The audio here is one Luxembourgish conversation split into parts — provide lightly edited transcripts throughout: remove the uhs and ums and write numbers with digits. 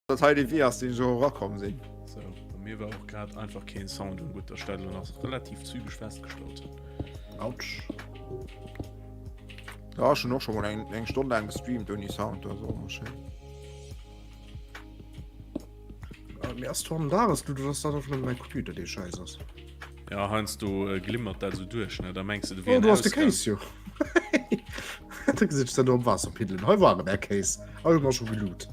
Dat hei dee Wee ass, deen ech och erakomm sinn. Sou, bei mir war och grad einfach keen Sound un gutter Stell an ass relativ zügeg festgestallt. Autsch. Ja, ech hunn och scho mol eng, eng Stonn laang gestreamt ouni Sound, also och schéin. Äh, Mir ass Tom da, ass du, dass dat einfach nëmme mäi Computer dee scheiss ass. Ja, heiansdo äh, glimmert dat sou duerch, ne? Da mengs du, du Oh, wier en du hast de Ausgang. Kéis jo. Da gesinn ech dat do am Waasser piddelen. Hei war erëm är Kéis. Hei hu mer scho geloot.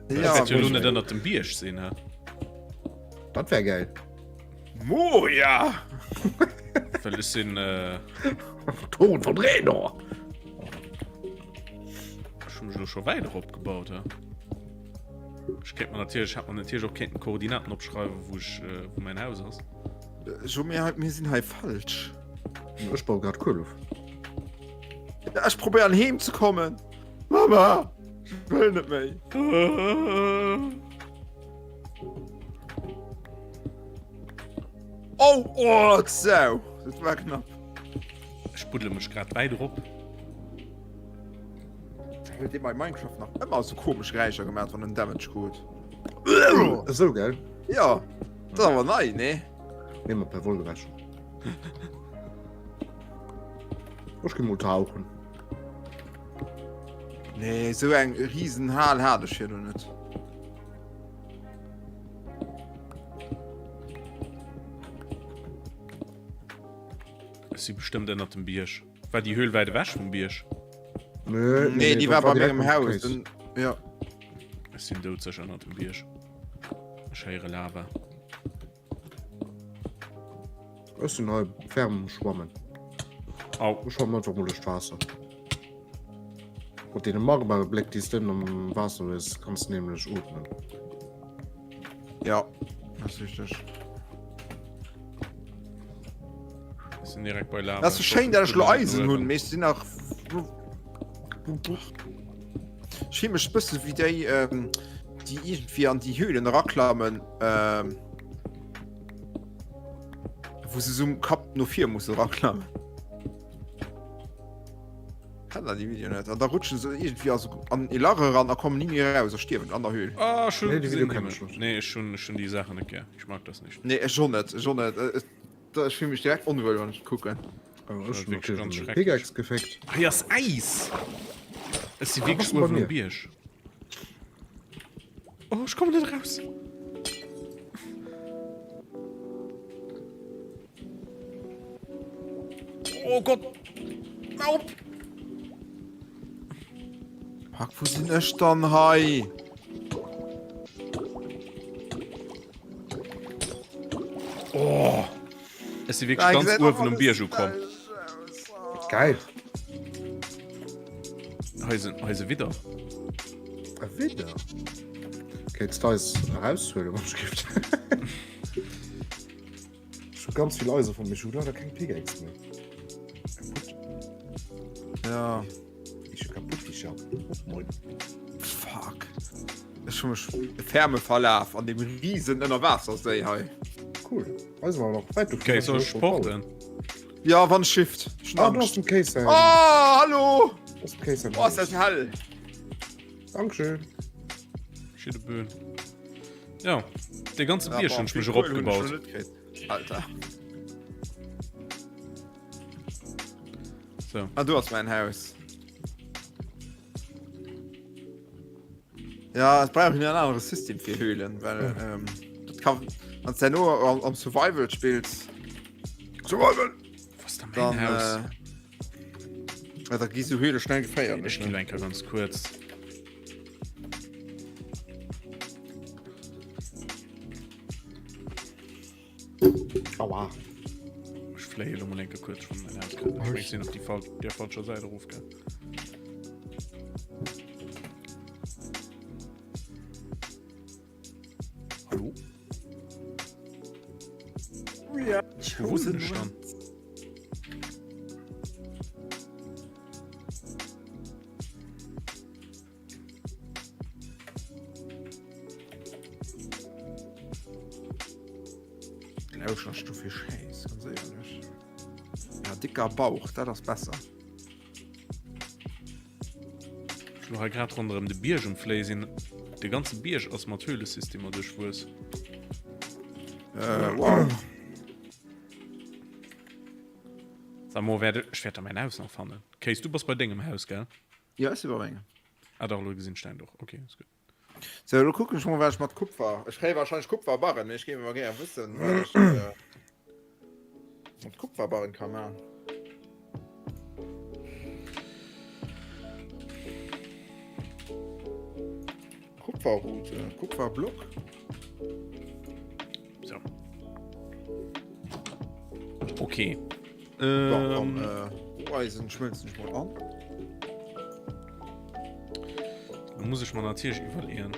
Ja, Ja, wäert jo lo net ënnert dem Bierg sinn, hä? Dat wär geil. Moria! Well ech sinn, äh, Thron von Draenor. ech hu mech lo scho wäit erop gebaut, hä? Ech kéint mer natierlech, hätt mer natierlech och kéinten d'Koordinaten opschreiwen, wou ech, äh, wou mäin Haus ass. Jo, mir, mir sinn hei falsch. Ech baue grad Kuel of. Ech probéieren heem ze kommen. Mama! Ech wëll net méi. Oh, oh, Sau! Dat war knapp. Ech buddele mech grad wäit erop. Huet dee bei Minecraft nach ëmmer sou komesch Geräischer gemaach, wann en Damage krut? Esou, gell? Ja, dat ass awer nei, nee? Nee, mat per Woll gewäsch. Ech ginn mol tauchen. Nee, sou eng riesen Hal hat ech hier noch net. Ech si bestëmmt ënnert dem Bierg. War déi Höhl wäit ewech vum Bierg? Nee, Nee, déi war dat bei direkt mengem beim Haus. Kéis. Den, ja. Ech sinn doudsécher ënnert dem Bierg. Ech héiere Lava. Ech sinn hei ferm um Schwammen. Au. Ech schwammen einfach mol duerch d'Waasser. Mat deene Magmabléck, déi s de ënner dem Waasser hues, kanns de nämlech ootmen. Ja, das ist richtig. Ech sinn direkt bei Lava. Das ist so schéin, dat ech lo Eisen hunn, mee ech sinn nach. Ech fill mech bësse wéi déi, ähm, déi irgendwie an déi Höhlen eraklammen, ähm, wou se sou Kapp no vir musse eraklammen. Kennt der déi Video net? An da rutschen se irgendwie also an e Lach eran a kommen ni méi eraus a stierwen an der Höhl. Ah, schon Nee, déi Video gesehen, kenn ech Himmel. net. Nee, ech hunn ech hunn déi Saachen net gär. Ich mag das nicht. Nee, ech och net, ech och net. Äh, Ech fill mech direkt onwuel, wann ech kucken. Oh, Das ech ist hunn wirklich ganz natierlech schrecklich. Pickaxe geféckt. Hei ass Äis! Ech si Ah, wierklech was bei uewen um mir? Bierg. Oh, ech kommen net eraus. Oh Gott! Hör op! Fuck, wou sinn ech dann hei? Oh! Ech si wierklech ganz uewen um Bierg ukomm. Geil. Hei sinn, hei si Widder. E Widder? Kéints de eis eraushuelen, wann ech gift. Ech hu ganz vill Eise fonnt, mee ech hu leider keng Pickaxe méi. Kaputt. Ja. Ich hu kaputt, ich ja. Moin. Fuck. Ech hu mech ferme verlaf an dem riesen Ënnerwaasserséi hei. Cool. Eise war noch weit Okay, soll ech sporten? Ja, wann Shift. Ich Ah, du hast den Case sein. Oh, hallo! Du hast den Case sein. Oh, ist das hell. Dankeschön. Schiede Böen. Ja, de ganze Bierg hunn ech mech eropgebaut. Alter. So. Ah, du hast mein Haus. Ja, es brauch en anere System fir Höhlen, well ähm, dat kann, wann du nur am, am Survival spills, Survival! Was da mein Dann, Haus? äh, ja, da gi so Höhle schnell geféierlech. Ech ginn enker ganz kurz. Aua. Ech fléie lo mol enke kurz vun mein Haus. Ech meng, sinn op die fal der falscher Säit erofgaang. Hallo? Ja, Wo wunnen ech dann? Lauscherst du fir Schäiss, ganz éierlech. Ja, dicker Bauch, dat ass besser. Ech lo hei grad ronderëm de Bierg um Fléi sinn. De ganze Bierg ass mat Höhlesystemer duerchwuess. Äh, wow. Sag mal, werd, ech werd da mäin Haus nach fannen. Kéis, du bass bei dengem Haus, gell? Ja, ech si bei mengem. Ah dach, elo gesinn ech däint och. Okay, ass gutt. So, elo kucken ech mol, wat ech mat Kupfer. Ech kréie wahrscheinlech Kupferbarren, mee ech géif awer gäre wëssen, wat ech äh, mat Kupferbarren ka man. Kupferroute, Kupferblock. So. Okay. Ähm, äh, Eisen schmëlzen ech mol an. Da muss ech mer natierlech iwwerleeën,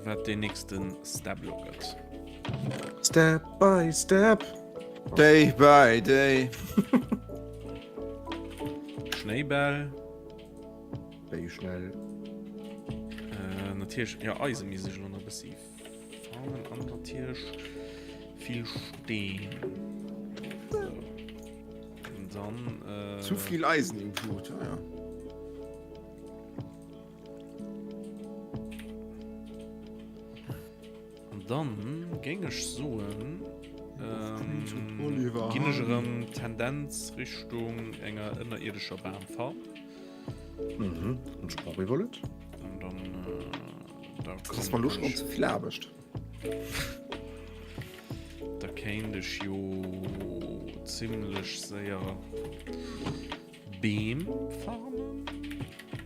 wat den nächsten Step lo gëtt. Step by step. Day by day. Schnéibäll. Wéi schnell? Äh, natierlech, ja, Eise misst ech lo nach e bëssi farmen an natierlech vill Steen. So. Und dann, äh, Zu viel Eisen im Blut, ja, ja. An dann géing ech soen, ähm, ginn ech erëm Tendenz Richtung enger ënnerierdescher Bamfarm. Mhm. Und Sprach wollet? An dann, äh, da Das ass mer lo schon ze vill Aarbecht. Da kéint ech jo zimmlech séier Beem farmen.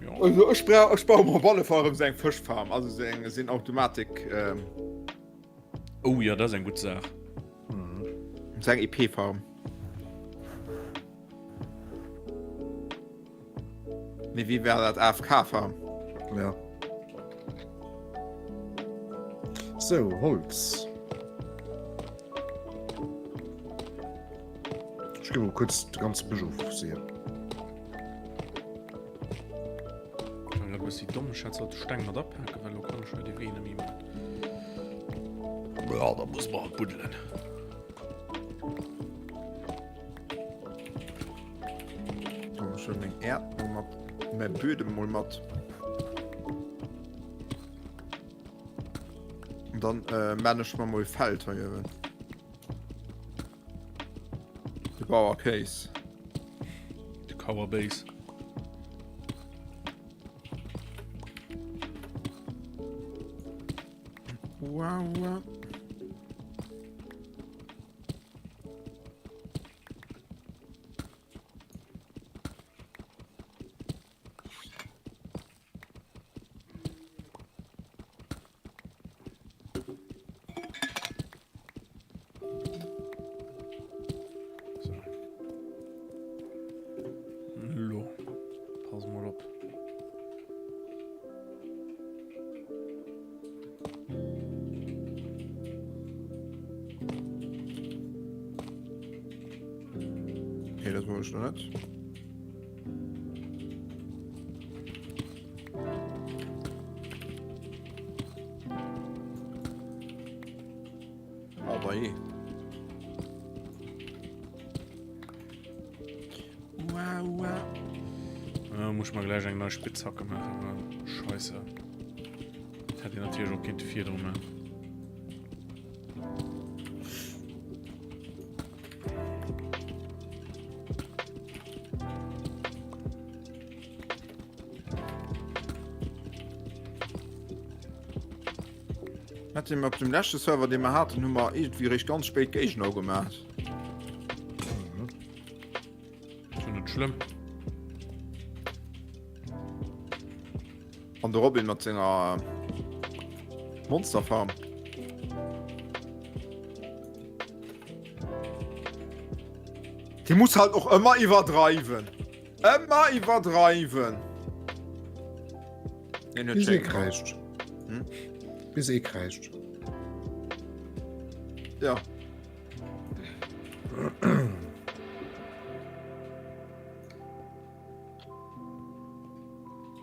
Ja. Also ech brauch ech baue mer op alle Fall erëm sou eng Fëschfarm, also sou eng sinn Automatik ähm, Oh ja, dat ass eng gutt Saach. Mhm. sou eng EP-Farm. Nee, wéi war dat AFK-Farm? Ja. So, Holz. Ech gi mol kuerz de ganze Bësch ofsehen. Ech war grad e bëssi domm, ech hätt sollte Steng mat apaken, well elo kann ech hei de Wee net méi man. Ja, da muss mer halt buddelen. Dann ech meng Äerd mol mat, mäi Buedem mol mat. Und dann äh, man ech mer mol Feld hei uewen. De Bauer Case. De Cower Base. Wow, wow. So. Lo. Pass mal op. Okay, das wollte ich noch nicht. Aber eh. Wow, wow. Äh, muss ich mal gleich eng neue Spitzhacke machen. Weil Scheiße. Das hätte ich natürlich auch kind virdru machen. Hat dem op dem leschte Server dee mer haten hu mer irgendwie réischt ganz spéit Géigner gemaach. Ist ja net schlëmm. An de Robin mat senger Monsterfarm. Dee muss halt och ëmmer iwwerdreiwen. Ëmmer iwwerdreiwen. Hien huet Bis ee schéin gemaach. kräischt. Hm? Bis ee kräischt. Ja.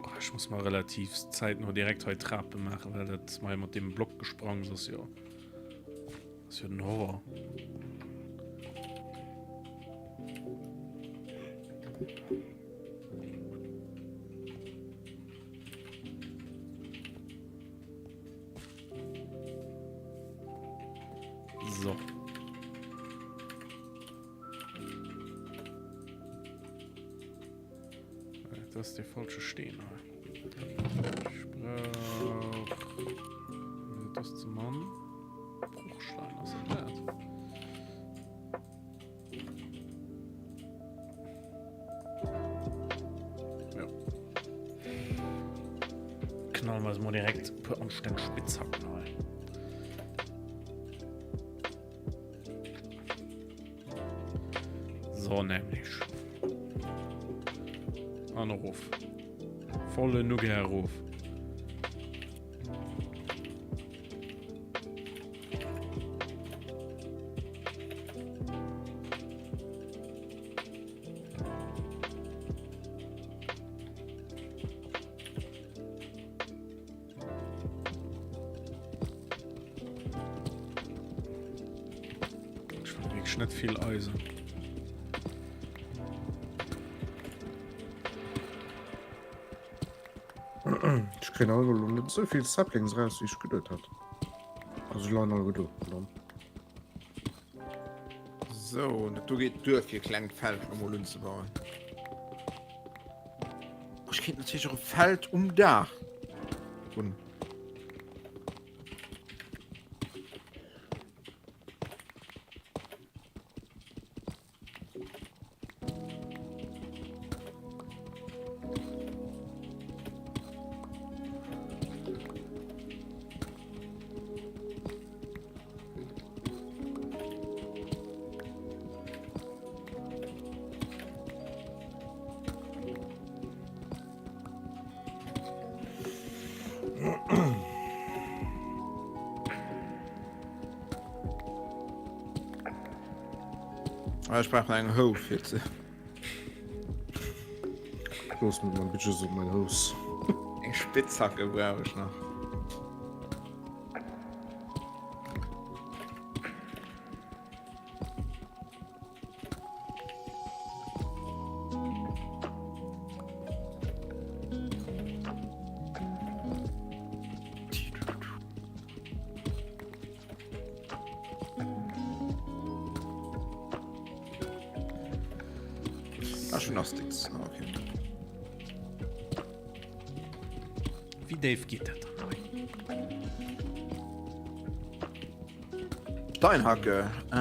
Oh, ich muss mal relativ zeitno direkt hei Trape machen, weil dat mal mat dem Block gesprangen ass jo. Ass jo den Horror. Dat ass dee falsche Steen hei. Ech brauch... Dat ass ze mann. Bruchstein ass dat dat? Ja. Knallen wir es mal direkt ein paar anständige Spitzhacken rein. So nämlich. An erof. Volle Nugge erof. Net vill Eisen. Ech kréien alt elo net esou vill Saplings raus, wéi ech geduet hat. Also se leien alleguer do, pardon. So, dat do geet duer fir e klengt Feld emol unzebauen. Oh, ech kéint natierlech och e Feld um Daach hunn. Ah, ich brauche eng Hou fir ze. Los mit meinem Bitches op mein Haus. Eng Spitzhacke brauche ich nach. Ah, schon nach Sticks. Ah, okay. Wéi déif geet dat dann hei? Steinhacke. Äh.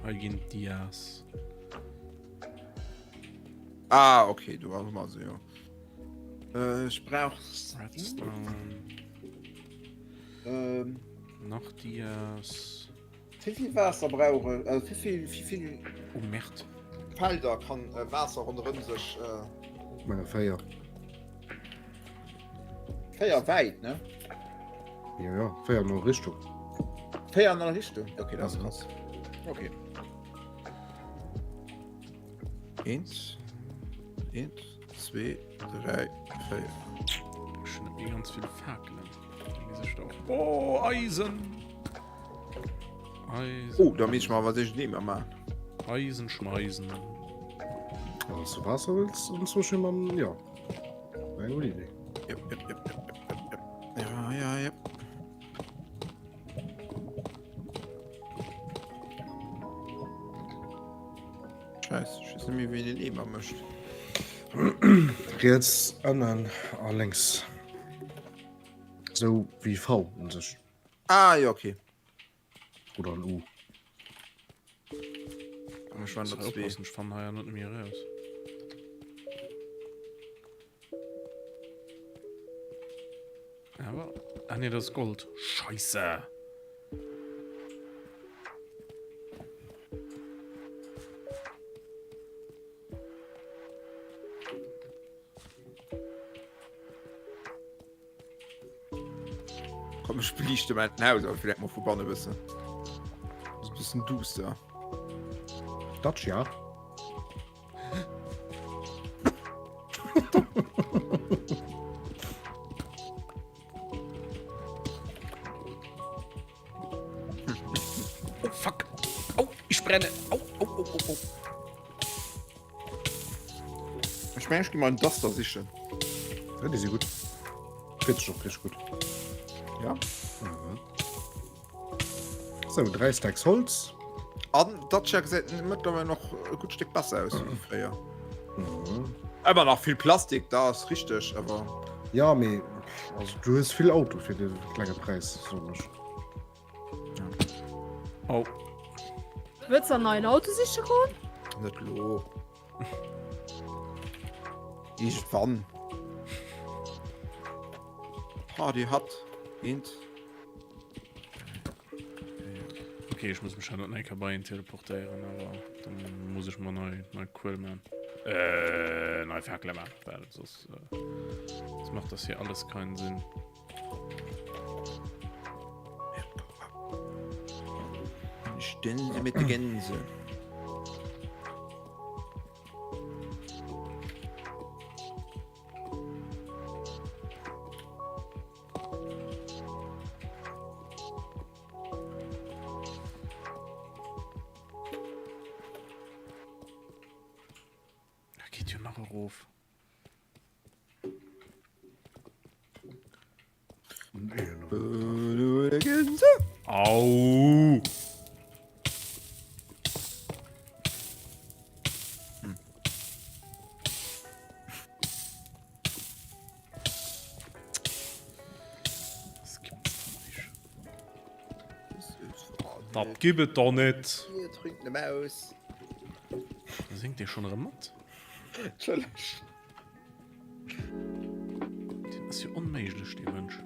Hei ginn d'Dias. Ah, okay, du warst mal so, ja. Äh, ich brauch Redstone. Ähm. Nach Dias. Wie viel Wasser brauche äh, wie viel, wie viel Oh, Merd. Felder kann äh, Wasser ronderëm sech äh, Meine Féier. Féier wäit, ne? Ja, ja, Féier an all Richtung. Féier an all Richtung? Okay, das ist Mhm. krass. Okay. Eins, eins, zwee, dräi, véier. Ech hunn net méi ganz vill Fakelen. Oh, Eisen! Eisen. Oh, da misst ich mal was ich nehmen mal. Eisen schmeißen. Wann du Wasser willst, und so schön man, ja. Eine gute Idee. Yep, yep, yep, yep, yep, yep. Ja, ja, ja. Scheiße, ich weiß nicht mehr, wie den Eber mischt. Riets, ënnen a lénks. Sou wéi V un sech. Ah, ja, okay. Oder en U. Ech war der zwee. Ech fannen hei net méi eraus. Aber ah nee, das ist Gold. Scheiße. Komm, ech beliichte mein Haus awer vielleicht mal vu banne bëssen. Ass e bëssen duster. Dacia. Oh fuck. Oh, ich brenne. Au, au, au, au, au. Ech mengen, ech gi mer en Duster sichen. Ja, déi si gutt. Fiert sech och richteg gutt. Ja. Mhm. Sou, 3 Stacks Holz. An Dacia gesäit mëttlerweil och e gutt Stéck besser aus wéi fréier. Mhm. Ëmmer nach vill Plastik, da ass richteg, awer. Ja, mee also, du hues vill Auto fir de klenge Präis, soen ech. Oh. Wëlls du en neien Auto siche goen? Net lo. Iergendwann. Party hat eent. Okay, ich muss mich halt noch eng bei teleportéieren, aber dann muss ich mal nei, nei Quell machen. Äh, nei Fackel machen, weil sonst, äh, sonst macht das hier alles keinen Sinn. Stände mit de Gänse. Da geht jo nach erof. Au! Das gibt's doch nicht. Dat gibt et doch net. Hier trinkt eine Maus. Singt Dir schon erëm mat? Entschëlleg. Den ass jo onméiglech, dee Mënsch.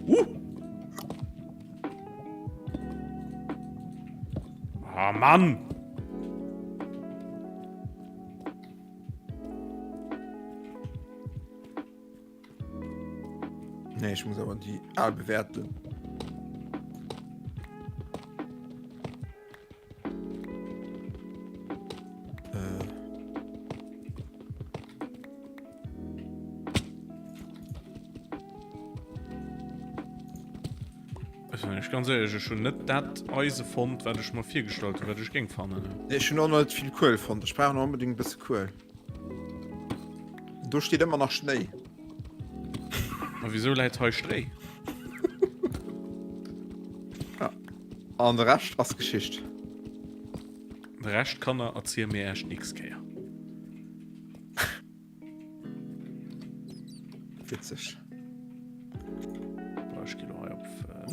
Uh! Ah, Mann! Nee, ich muss aber die al bewerten. Äh. Also, ich ganz ehrlich, ich hun net dat Eise fonnt, wat ech mer virgestallt hun, wat ech géing fannen. Nee, ich hun och net vill Kuel fonnt. Ich brauch noch unbedingt e bësse Kuel. Do steet ëmmer nach Schnéi. A wieso läit hei Stréi? Ja. An de Rescht ass Geschicht. De Rescht, Kanner, erziele mir Äech d'nächst Kéier. Witzeg. Boah, ech gi lo hei op. Äh,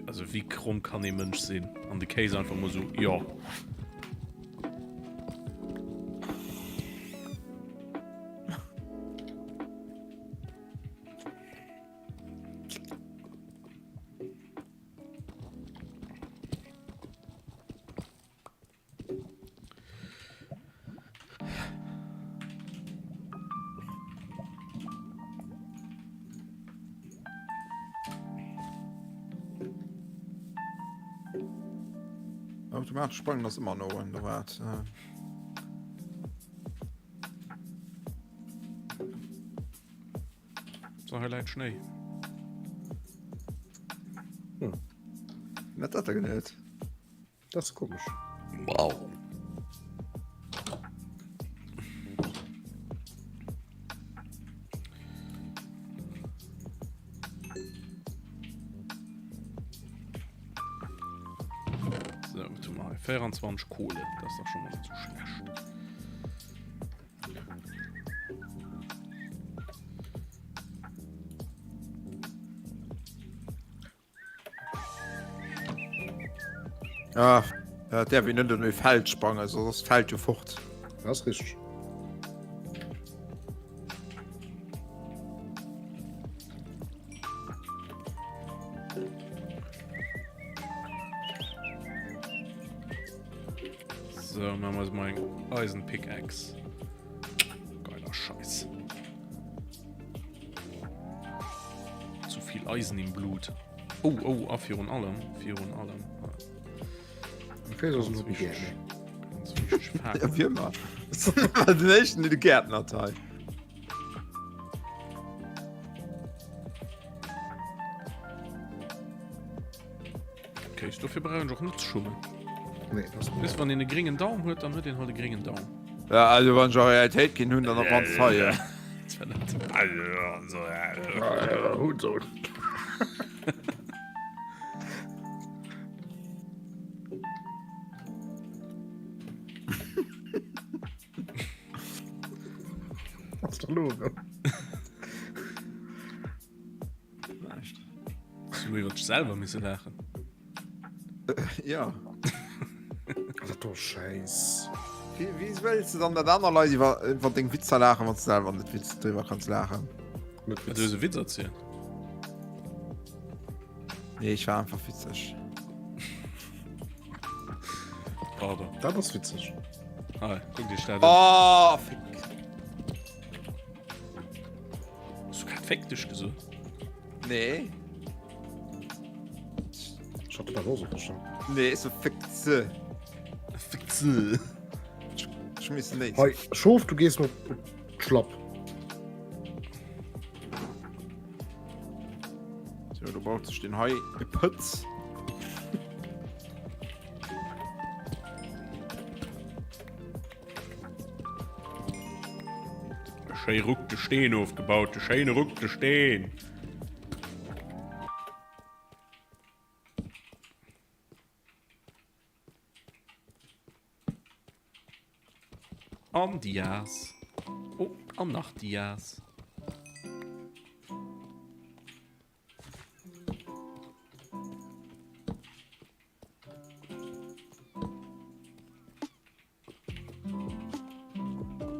also wéi kromm kann ee Mënsch sinn? An de Kéis einfach mol sou, jo. Automatesch sprangen ass ëmmer no en wat. So, hei läit Schnéi. Hm. Wat dat da genet? Dat ass komesch. Wow. So, wat hu mer hei? 24 Kohle, dat ass dach schon mal net so schlecht. Ah, äh, der wie net un e Feld sprangen, so das Feld jo fort. Das ist richtig. So, machen wir mal eng Eisenpickaxe. Geiler Scheiß. Zu viel Eisen im Blut. Oh, oh, a virun allem, virun allem. Ganz wichtig. Ganz wichtig. Ja, wie immer. Den éischten, dee de Gäertner hei. Kéis. Dofir brauch een och net ze schummen. Nee, das Weess, wann een e gréngen Daum huet, dann huet een halt e gréngen Daum. Ja, also wann ech a Realitéit keen hunn, dann op mannst hei. Ja. Hurensohn. Was da los? Näischt. Hast du iwwer dech selwer misse laachen? Ja. Dat do Schäiss. Wéi, wéi wëlls du dann, dat aner Leit iwwer, iwwer deng Witzer laachen, wann du selwer net Witz driwwer kanns laachen? Net Du hues e Witz erzielt. Nee, ich war einfach witzeg. Pardon. Dat ass witzeg. Ah, guck dich dat an. Oh, fick. Hast du grad fick dich gesot? Nee. Ich hatte das auch so verstanden. Nee, so fick se. Fick se. Ich muss nicht. Hei, Schof, du gehst mit Schlapp. So, du brauchst den Hai geputzt. Schéi Ruck de Steen ofgebaut, de schéine Ruck de Steen. An Dias. Oh, an nach Dias.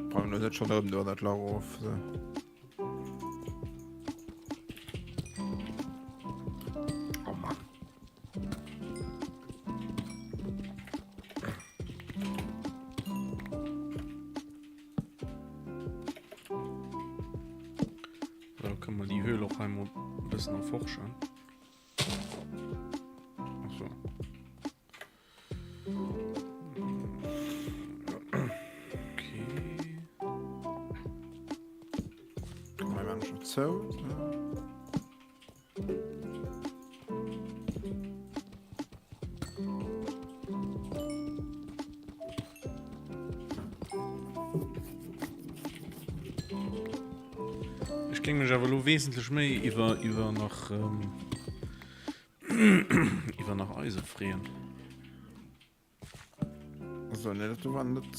Brauchen wir net schon erëm do an dat Lach of. So. Oh Mann. Da kënne mer déi Höhl och hei mol e bëssen erforschen. Ach so. Okay. Komm, wir machen schon zu. So. Ech géing mech awer elo wesentlech méi iwwer iwwer nach ähm, iwwer nach Eise freeën. Also, ne, dat do war net.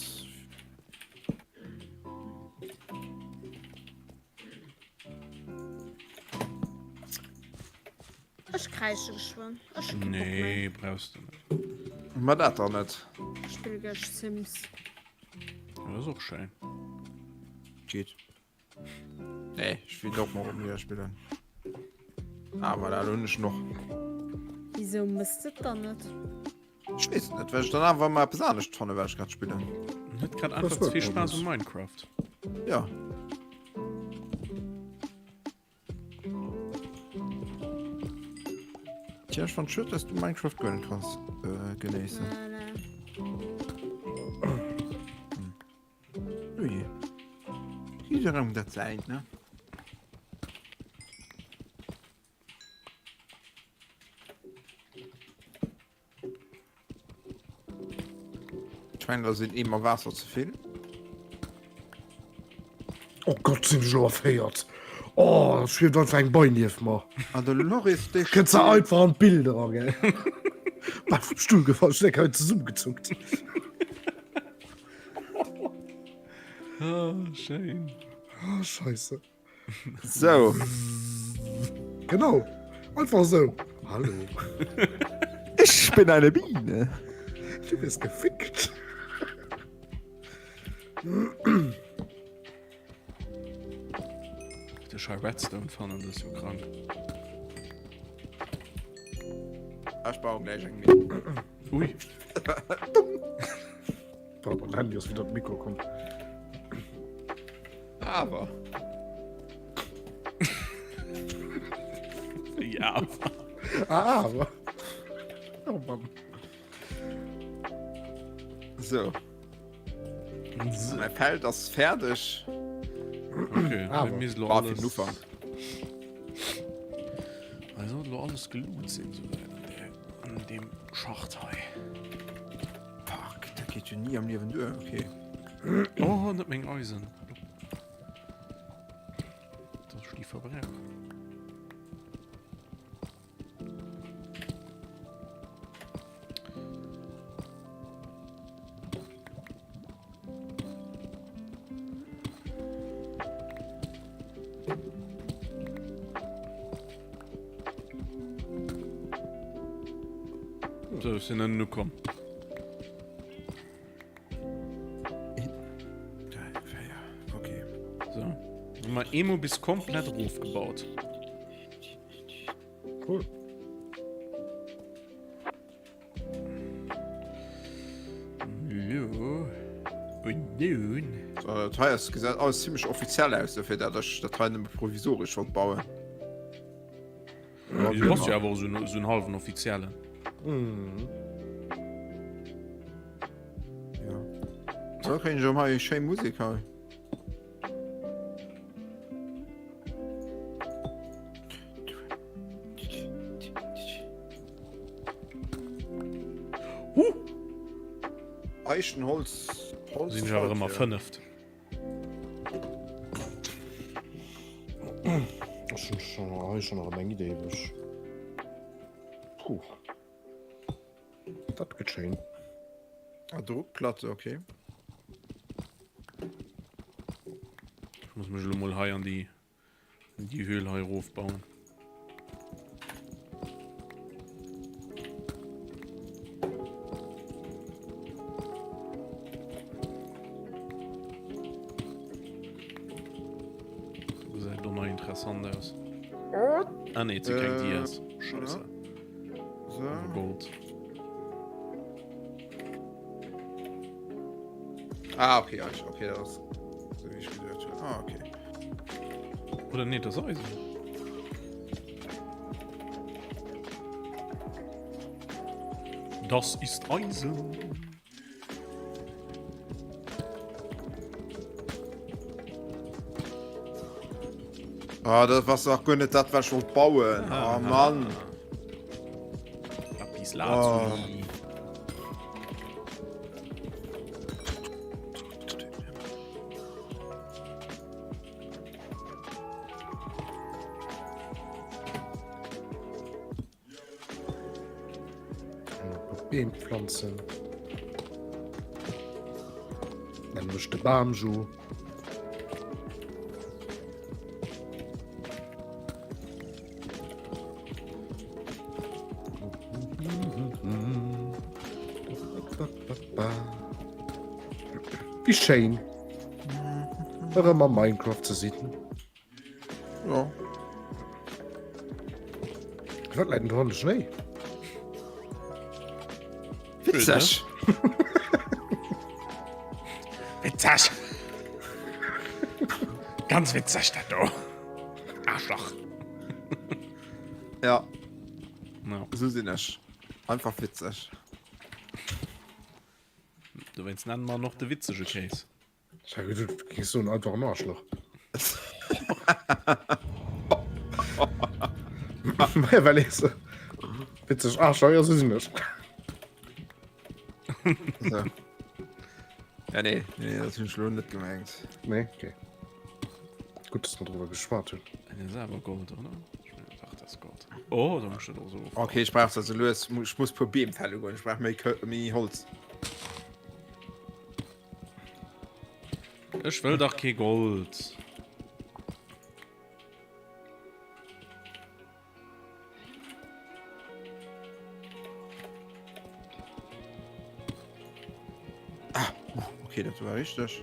Ech kräische geschwënn. Ech hu kee Bock méi. Nee, brauchs du net. Ma dat dann net. Ech spille gleich Sims. Ja, dat ass och schéin. Geht. Nee, ich will doch mal wieder spillen. Aber da hunn ech noch. Wieso mësst et dann net? Ich weess net, well ech dann awer mal eppes anescht fanne, wat ech grad spillen. Huet grad einfach ze vill Spaass um Minecraft. Ja. Tja, ech fand schued, dass du Minecraft guer net kanns äh, genéissen. Nee, nee. Ui. Jidderem dat säint, ne? Ich meine, da sind immer Wasser zu viel. Oh Gott, sinn ech elo erféiert. Oh, da schwieft einfach eng Bei nieft mer. Ah, de Loris, dee Kënnt se einfach an d'Bild eran, gell? Bal vum Stull gefall, ech sinn zesummegezuckt. Ah, schéin. Ah, scheisse. So. Genau. Einfach so. Hallo. Ich bin eine Biene. Du bist gefickt. De Schei Redstone fannen, das ist jo krank. Ech baue gleich eng Mine. Ui. Pardon, Handy ass wieder d'Mikro komm. Awer. Ja. Awer. Oh Mann. So. So. Mein Feld ass fäerdeg. Okay, Awer. mir misst lo War fir alles. den Ufank. Hei sollt lo alles geloot sinn, souwäit an der. deem Schacht hei. Fuck, dat geet jo ni am Liewen duer. Okay. Oh, net meng Eisen. Dass ech déi verbrauch. So, ech sinn ënnen ukomm. Okay. So. Hu mer eemol bis komplett erofgebaut. Cool. Jo. Und nun? So, dat hei ass gesäit alles ziemlech offiziell aus, dofir dat ech dat hei nëmme provisoresch wollt bauen. Ja, du bass jo awer och esou en, esou en halwen Offiziellen. Mhm. Ja. Da kréien ech erëm hei schéi Musek hei. Huh! Eichenholz. Holz Sinn ech awer ëmmer fënneft. Ech hunn schon hei schon nach eng Idee wech. Puh. Dat gëtt schéin. Ah, Druckplatte, okay. Ech muss mech elo mol hei an déi an déi Höhl hei erofbauen. Do gesäit et och nach interessant aus. Ah nee, et si keng Dias. Scheisse. So. Awer Gold. Ah, okay, ja, okay, das ist so wie ich gedacht habe. Ah, okay. Oder nee, das ist Eisen. Das ist Eisen. Ah, dat war auch guer net dat, wat ech wollt bauen. Ah, oh, Mann. Lapis Lazuli. Oh. Beem pflanzen. Nämlech de Bamjo. Wéi schéin erëm am Minecraft ze sinn. Ja. Wat läit denn do an de Schnéi? Witzeg. Witzeg. Ganz witzeg dat do. Arschloch. Ja. Ja. So sinn ech. Einfach witzeg. Dowéinst nennen mer en och de witzege Kéis. Ech hat geduet, du géings soen, einfach en Arschloch. Maja, well ee se witzeg Arschloch, jo, sou sinn ech. So. Ja, nee, nee, dat hunn ech lo net gemengt. Nee, okay. Gutt, dass mer driwwer geschwat hunn. Dat ass awer Gold, oder? Ech mengen, dach, dat ass Gold. Oh, da muss ich dat och sou. Okay, ech brauch dat sou lues. Ech muss puer Beem fälle goen. Ech brauch méi, méi Holz. Ech wëll dach kee Gold. Ah, okay, dat war richteg.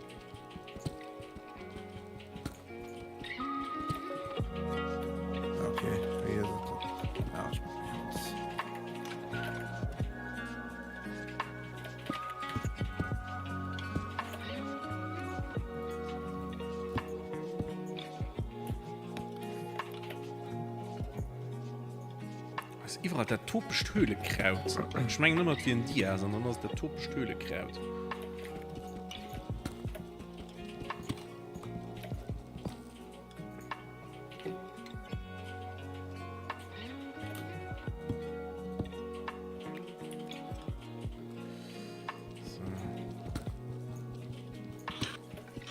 Okay, wéi ass et? Ah, ech brauch méi Holz. Ass iwwerall dat topescht Höhlekraut. Ech mengen ëmmer et wier en Dias an dann ass et dat topescht Höhlekraut.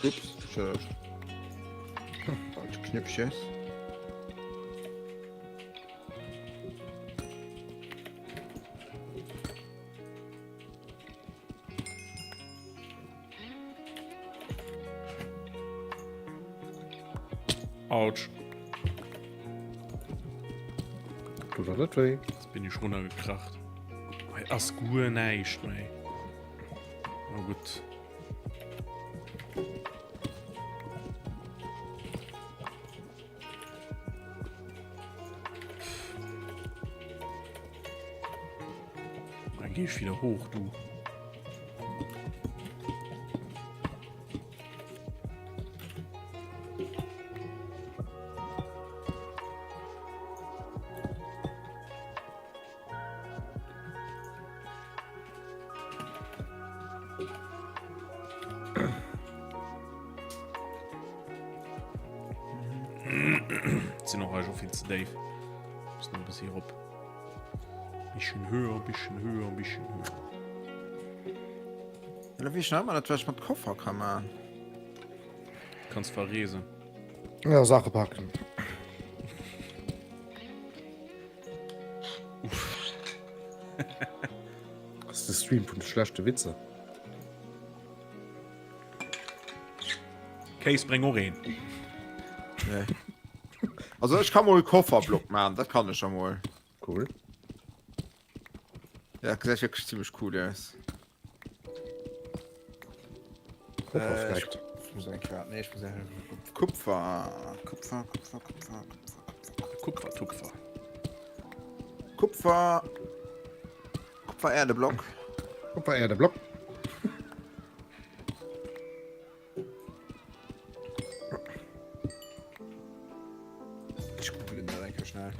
Ups, Entschëllegt. Falsche Knöpfchen. Autsch. Tut dat net wéi? Jetzt bin ich runtergekracht. Hei ass guer näischt méi. Na gutt. Dann geh ich wieder hoch, du. Sinn och schon viel ze déif. Muss noch e bisschen erop. Bisschen höher, bisschen höher, bisschen höher. Ja, wéi schnell man dat wat mat Koffer kann man. Kannst verreesen. Ja, Sache packen. Das ist der Stream vun de schlechte Witze. Case bring och een. Nee. Also ech kann mol Kofferblock man, dat kann ech emol. Cool. Ja, gesäit wierklech ziemlech cool aus. Kupfer Äh, ich, ich muss eng Kéier, nee, ich muss eng Kupfer, Kupfer, Kupfer, Kupfer, Kupfer, Kupfer, Tupfer. Kupfer, Kupfer Erdeblock. Kupfer Erdeblock. Ich google dat eng Kéier schnell.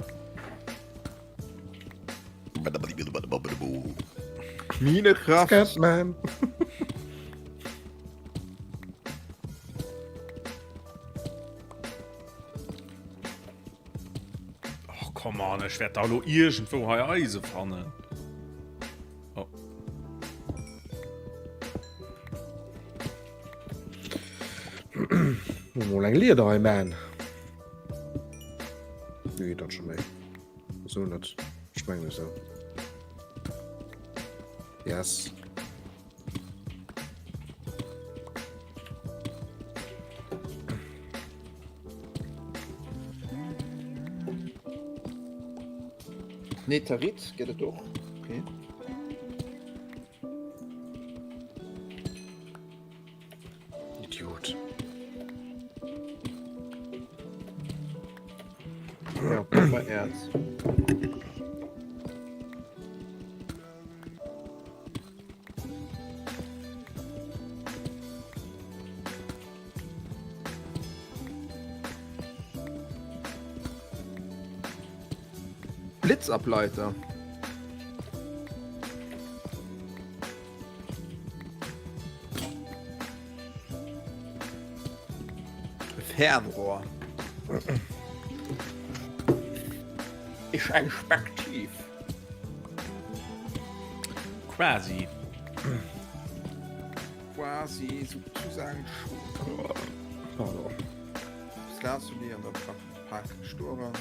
Minecraft. Scatman. Och come on, ech wäert da lo iergendwou hei Eise fannen. Oh. Mol eng Lieder hei man. Nee, dat schon méi. So net. Ich meng so. Yes. Netherit gëtt et och. Okay. Idiot. Ja, Kupfererz. Blitzableiter. Fernrohr. Ist ein Spektiv. Quasi. Quasi sozusagen schon. Pardon. Lazuli an der Park Stora.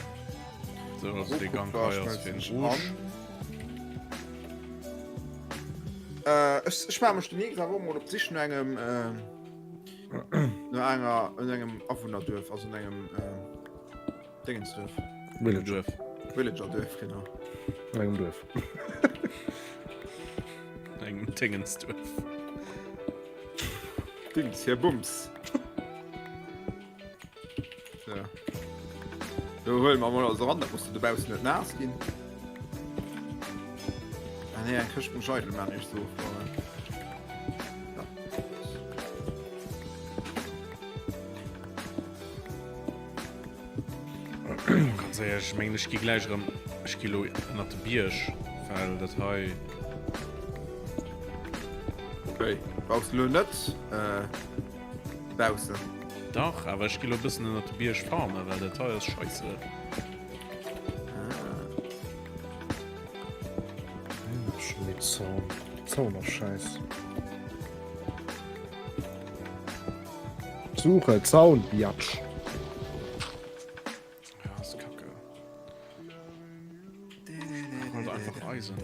So, also de Gang hei ass fir den Rouge. Äh, ech, ech war mech den Nächsten awer mol op d'Sich no engem äh, no enger no engem Awunnerduerf, also no engem äh, Dingensduerf. Villager. Duerf. Villagerduerf, genau. No engem Duerf. No engem Dingensduerf. Dings, Här Bums. So. Do huelen mer mol alles eran, dat muss du dobaussen net naass ginn. Ah nee, eng Këscht muss eidel man, ech so. Ja. Ganz éierlech, ech mengen, ech gi gläich erëm, ech gi lo ënnert de Bierg, well dat hei. Okay, brauchst du lo net äh, baussen. Dach, awer ech gi lo e bëssen ënnert de Bierg farmen, well dat hei ass scheisse. Schon mit Zaun. Zaun ass scheiss. Suche Zaun, Biatch. Ja, ass kacke. Halt einfach Eisen.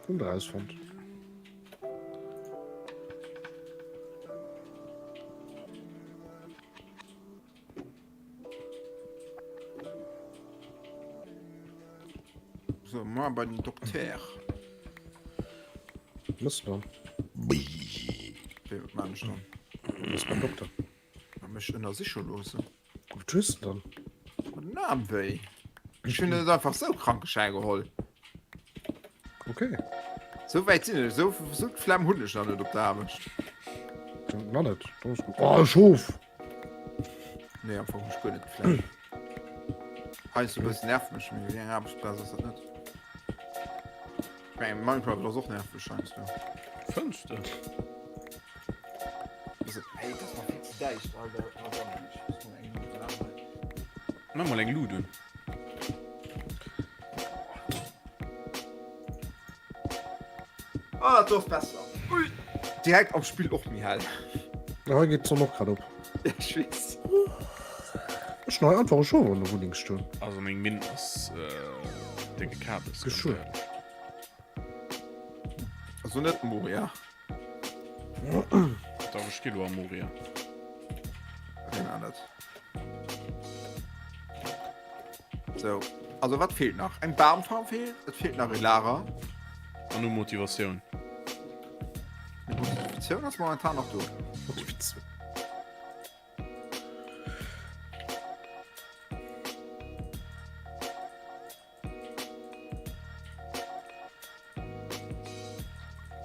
Hun der rausfonnt. So, mal bei den Dokter. Muss dann. Wéi, wat maan ech dann? Muss beim Dokter. Ma mech ënnersiche loossen. Wat hues de dann? Den Aarm wéi. Ech hunn net einfach sou Krankeschäi geholl. Okay. Sou wäit sinn ech, sou, sou d'Flemm hunn ech nach net op der Aarbecht. Nach net. Oh, e Schof! Nee, am Fong hunn ech guer net d'Flemm. Heiansdo e bëssen nervt mech, mee wéi eng Aarbechtsplaz ass dat net? Ech mengen, Minecraft ass och nerveg heiansdo. Fënns de? Mach mol eng Lut un. Ah, dat do ass besser. Ui. Direkt am Spill och méi hell. Ja, hei geet d'Sonn och grad op. Ech weess. Ech hunn hei einfach e Schof an der Wunneng stoen. Also meng Minn ass décke Kabes. Geschwë. Also net Moria. Dach ech gi lo a Moria. Okay, na net. So, also wat feelt nach? Eng Baumfarm feelt, et feelt nach e Lager. An u Motivatioun. Die Motivatioun ass momentan nach do. Motivatioun.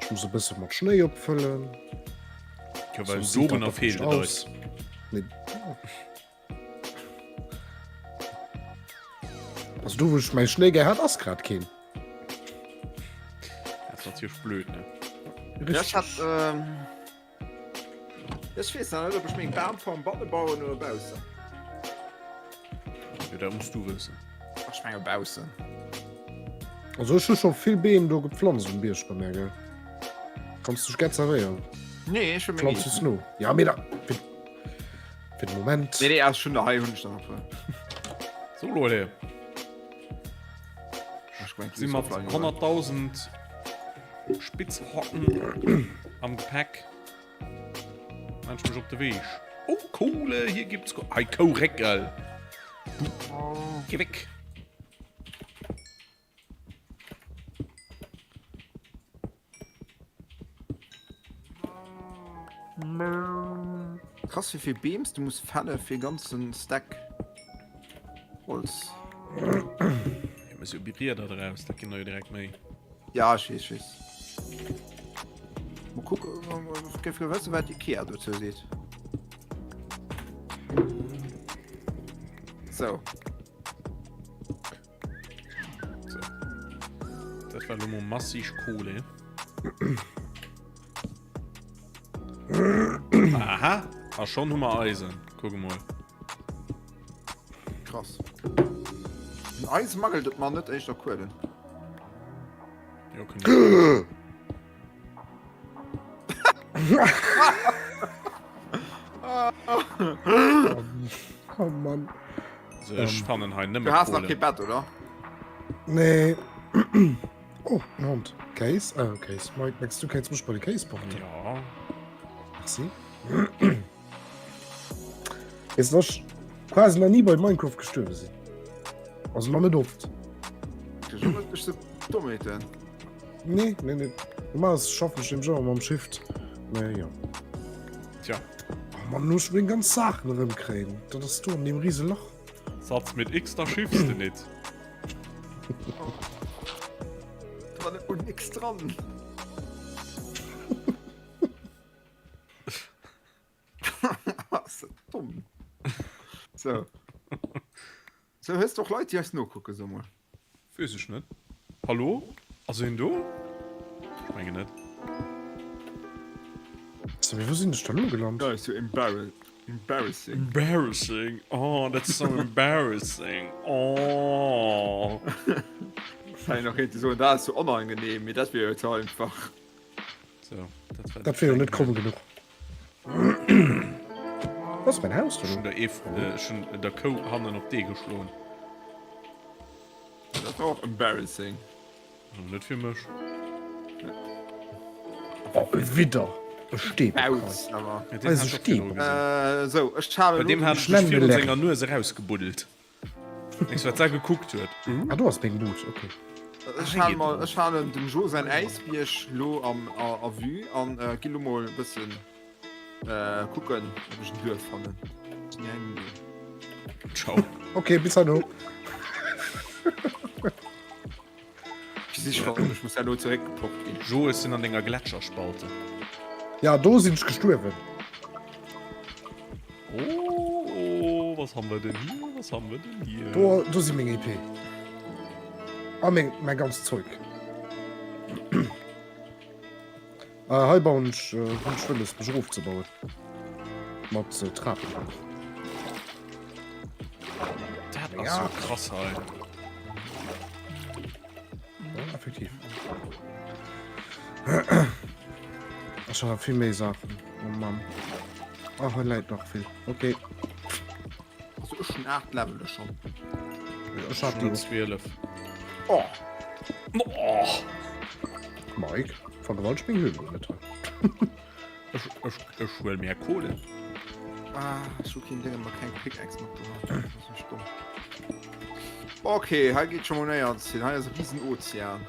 Ech muss e bësse mat Schnéi opfëllen. Jo, well dorunner feelt et eis. Nee. Also do wou ech mäi Schnéi gär hat, ass grad keen. Dat ass natierlech blöd, ne? Ja, ech hat, ähm, Ech weess nach net, ob ech meng Bamfarm banne bauen oder baussen. Jo, dat muss du wëssen. Ach, ech menge baussen. Also ech hu scho vill Beem do gepflanzt um Bierg bei mär, gell? Kanns dech gär zerwéieren. Nee, ech hu meng Pflanz just no. Ja, mee da fir, fir de Moment. Nee, nee, ass schon hei hunn ech nach e puer. So, Leute. Ech gemengt, Si mat 100.000 Spitzhocken am Gepäck. Maan ech mech op de Weg. Oh, Kohle, hier gibt's Ko Hei, Kouréckel. Du, geh weg. Krass wéi vill Beems du muss fälle fir e ganzen Stack Holz. Ja, mir si Brieder draus, dat ginn der jo direkt méi. Ja, ech weess, ech weess. Mol kucken, ech géif gär wëssen, wat Ikea dozou seet. Sou. So. Dat war lo mol massig Kohle. Aha, a schon hu mer Eisen. Kuck emol. Krass. Un Eisen mangelt et mer net, éischter Kuelen. Jo, kënne Oh Mann. So, ech fannen hei nëmme Du has nach Kohle. kee Bett, oder? Nee. Oh, en Hond. Kéis? Ah, Kéis. Mike, mengs du kéints mech bei de Kéis porten? Ja. Merci. Weess du, dass ech quasi nach ni bei Minecraft gestuerwe sinn? Also nach net oft. Du bist so dumm, Ethan. Nee, nee, nee. Normalerweise schaffen ech nämlech ëmmer mam Shift. Mee jo. Tja. Oh Mann, muss ech meng ganz Saachen erëmkréien. Dat ass do an deem riese Lach. Satz mit X, da schiffs de nit. Da war net mol nix dran. Ass dat domm. So. So, hues de och Leit, déi eis nokucken, so mol? Weess ech net. Hallo? Ass een do? Ech mengen net. So, wou sinn ech da lo gelant? Dat ass jo embarrassing. Embarrassing? Oh, that's so embarrassing. Oh. Kann een och kéinte soen, dat ass jo onangenehm, mee dat wier jo ze einfach. So, dat war Dat wier jo net kromm genuch. Wo ass mäin Haus Ech hunn der Eve, ech hunn der Kou hannen op d'Ee geschloen. Dat war och embarrassing. Net fir mech. Oh, e Widder! E Steebéck hei. Bauz awer. Ja, deen Eise hat ech och virdru Steebéck. gesinn. Äh, sou, ech halen Bei deem elo hat den. ech mech Nennen virun Larry. senger Nues erausgebuddelt. Denkst du, wat da gekuckt huet? Ah, do ass meng Boot, okay. Ech halen mol, ech halen dem Jo säin Äisbierg lo am a, a Vue an äh, gi lo mol e bëssen äh, kucken, ob ech en Duerf fannen. Ciao. Okay, bis herno. Ech muss ja lo zeréckgepoppt ginn. Jo, ech sinn an denger Gletscherspalte. Ja, do sinn ech gestuerwen. Oh, was haben wir denn hier? Was haben wir denn hier? Do, do si meng EP. A meng, mein ganz Zeug. Äh, hei bauen ech, äh, hunn ech wëlles, mech erofzebauen. Mat äh, Trapen. Dat ass Ja. jo krass hei. Ja, effektiv. Ech hat vill méi Saachen. Oh Mann. Ach, hei läit nach vill. Okay. Also ech hunn 8 Levele schonn. Ech hat déi. 12. Oh! Oh! Mike, vergewalteg meng Höhle lo net hei. Ech, ech, ech huel mir Kohle. Ah, ech hu keen Dénge mat keng Pickaxe mat do. Dat ass mech domm. Okay, hei geet scho mol néierens hin. Hei ass e riesen Ozean.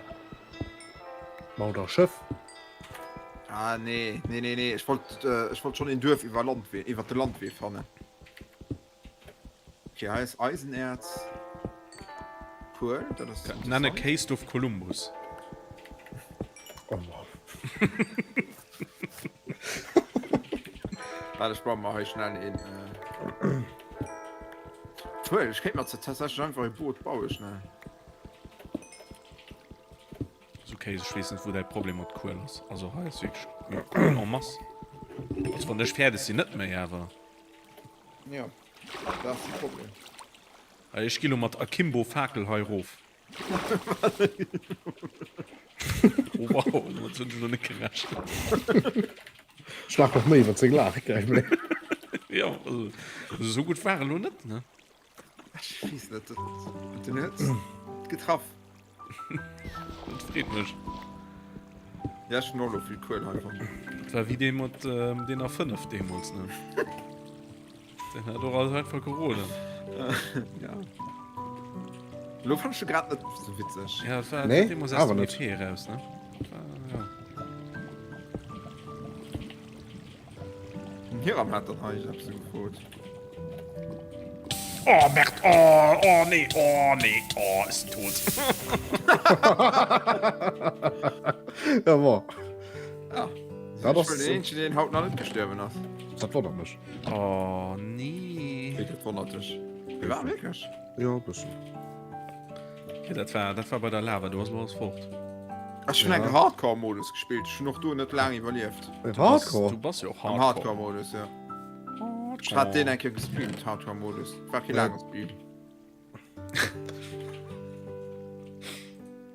Bau der Schëff. Ah, nee, nee, nee, nee. Ech wollt, äh, ech wollt schon een Duerf iwwer Landwee, iwwer de Landwee fannen. Okay, hei ass Eisenerz. Cool, dat ass Nenne interessant. Kéisdorf Kolumbus. Oh Mann. Warte, ech baue mer hei schnell een. Äh... Cool, ech kéint mer tatsächlech einfach e Boot baue schnell. Ass ok, ech weess net wou däi Problem mat Kuel ass. Also hei ass wierklech Kuel en masse. Also wann ech fäerdeg sinn net méi, awer. Ja, dat ass de Problem. Hei, ech gi lo mat Akimbo Fakel hei rof. Oh wow, domat hunn ech lo net gerechent. Ech laach nach méi iwwer seng Laach, gell? Jo, also esou gutt war e lo net, ne? Ech weess net, dat den huet getraff. Dat freet mech. Ja, ech hunn och elo vill Kuel hei fonnt. Dat war wéi dee mat ähm, dener 5 deemools, ne? Den hat och alles einfach geroden. Ja. Lo fand ech de grad net sou witzeg. Ja, dat war Nee, deemools aus awer dem net. EP eraus, ne? Dat war, ja. Den Hiram hat dann hei eppes gefrot. Oh, Merd, oh, oh, nee, oh, nee, oh, ech sinn tot. Ja, bon. Ja. Dat ass Ech war den eenzegen, deen haut nach net gestuerwen ass. Dat wonnert mech. Oh, nee. Wéi, dat wonnert dech? War wierklech? Jo, e bëssen. Ja, dat war, dat war bei der Lava, do ass lo alles fort. Ech hun Ja. enke Hardcore-Modus gespillt, ech hun och do net laang iwwerlieft. Beim Du bass, Hardcore? du bass jo och Am Hardcore. Hardcore-Modus, ja. Ech hat deen eng Kéier gestreamt, Hardcore-Modus. War kee Ja. laange Stream.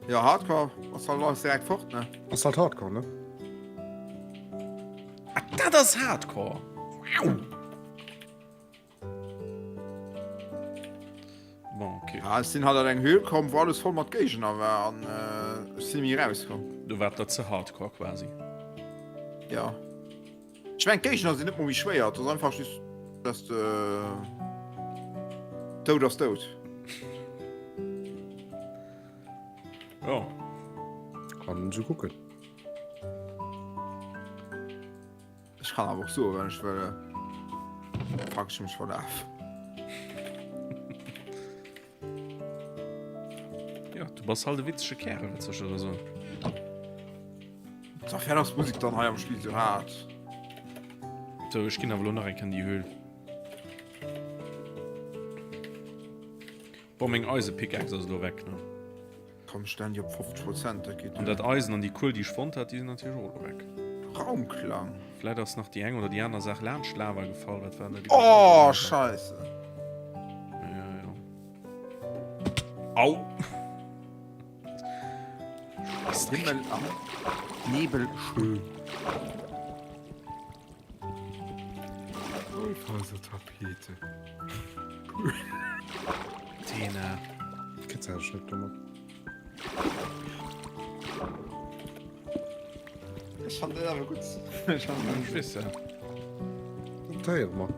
Ja, Hardcore ass halt alles direkt fort, ne? Ass halt Hardcore, ne? Ah, dat ass Hardcore! Wow! Bon, okay. Ja, ech sinn halt an eng Höhl komm, wou alles voll mat Géigner war an äh, ech sinn méi rauskomm. Du war dat ze hardcore quasi. Ja. Ech meng d'Géigner sinn net mol méi schwéier, dat ass einfach just, dass de dout ass dout. Ja. Kann se kucken. Ech kann awer och soen, wann ech wëll. Fuck, ech hu mech verlaf. Ja, du bass halt e witzege Kerl, wat soll ech der da soen? So, fäert ass d'Musek dann hei am Spill sou haart? So, ech ginn awer lo nach eng Kéier an déi Höhl. Boah, meng Eisepickaxe ass elo weg, ne? Komm stellen déi op 50 Prozent, dat geet An dat Eisen an déi Kuel déi ech fonnt hat, déi sinn natierlech och elo weg. Raumklang. Vläit ass nach déi eng oder déi aner Saach laanscht d'Lava gefall, wat war dat Oh Scheisse. Ja, ja. Au! Himmel am Nebel schön. Kaufhausertapete. Tena. Kennzeichnet net domat. Ech fand dat awer gutt. Ech fand dat Ech weess ja. Dat héiere mer.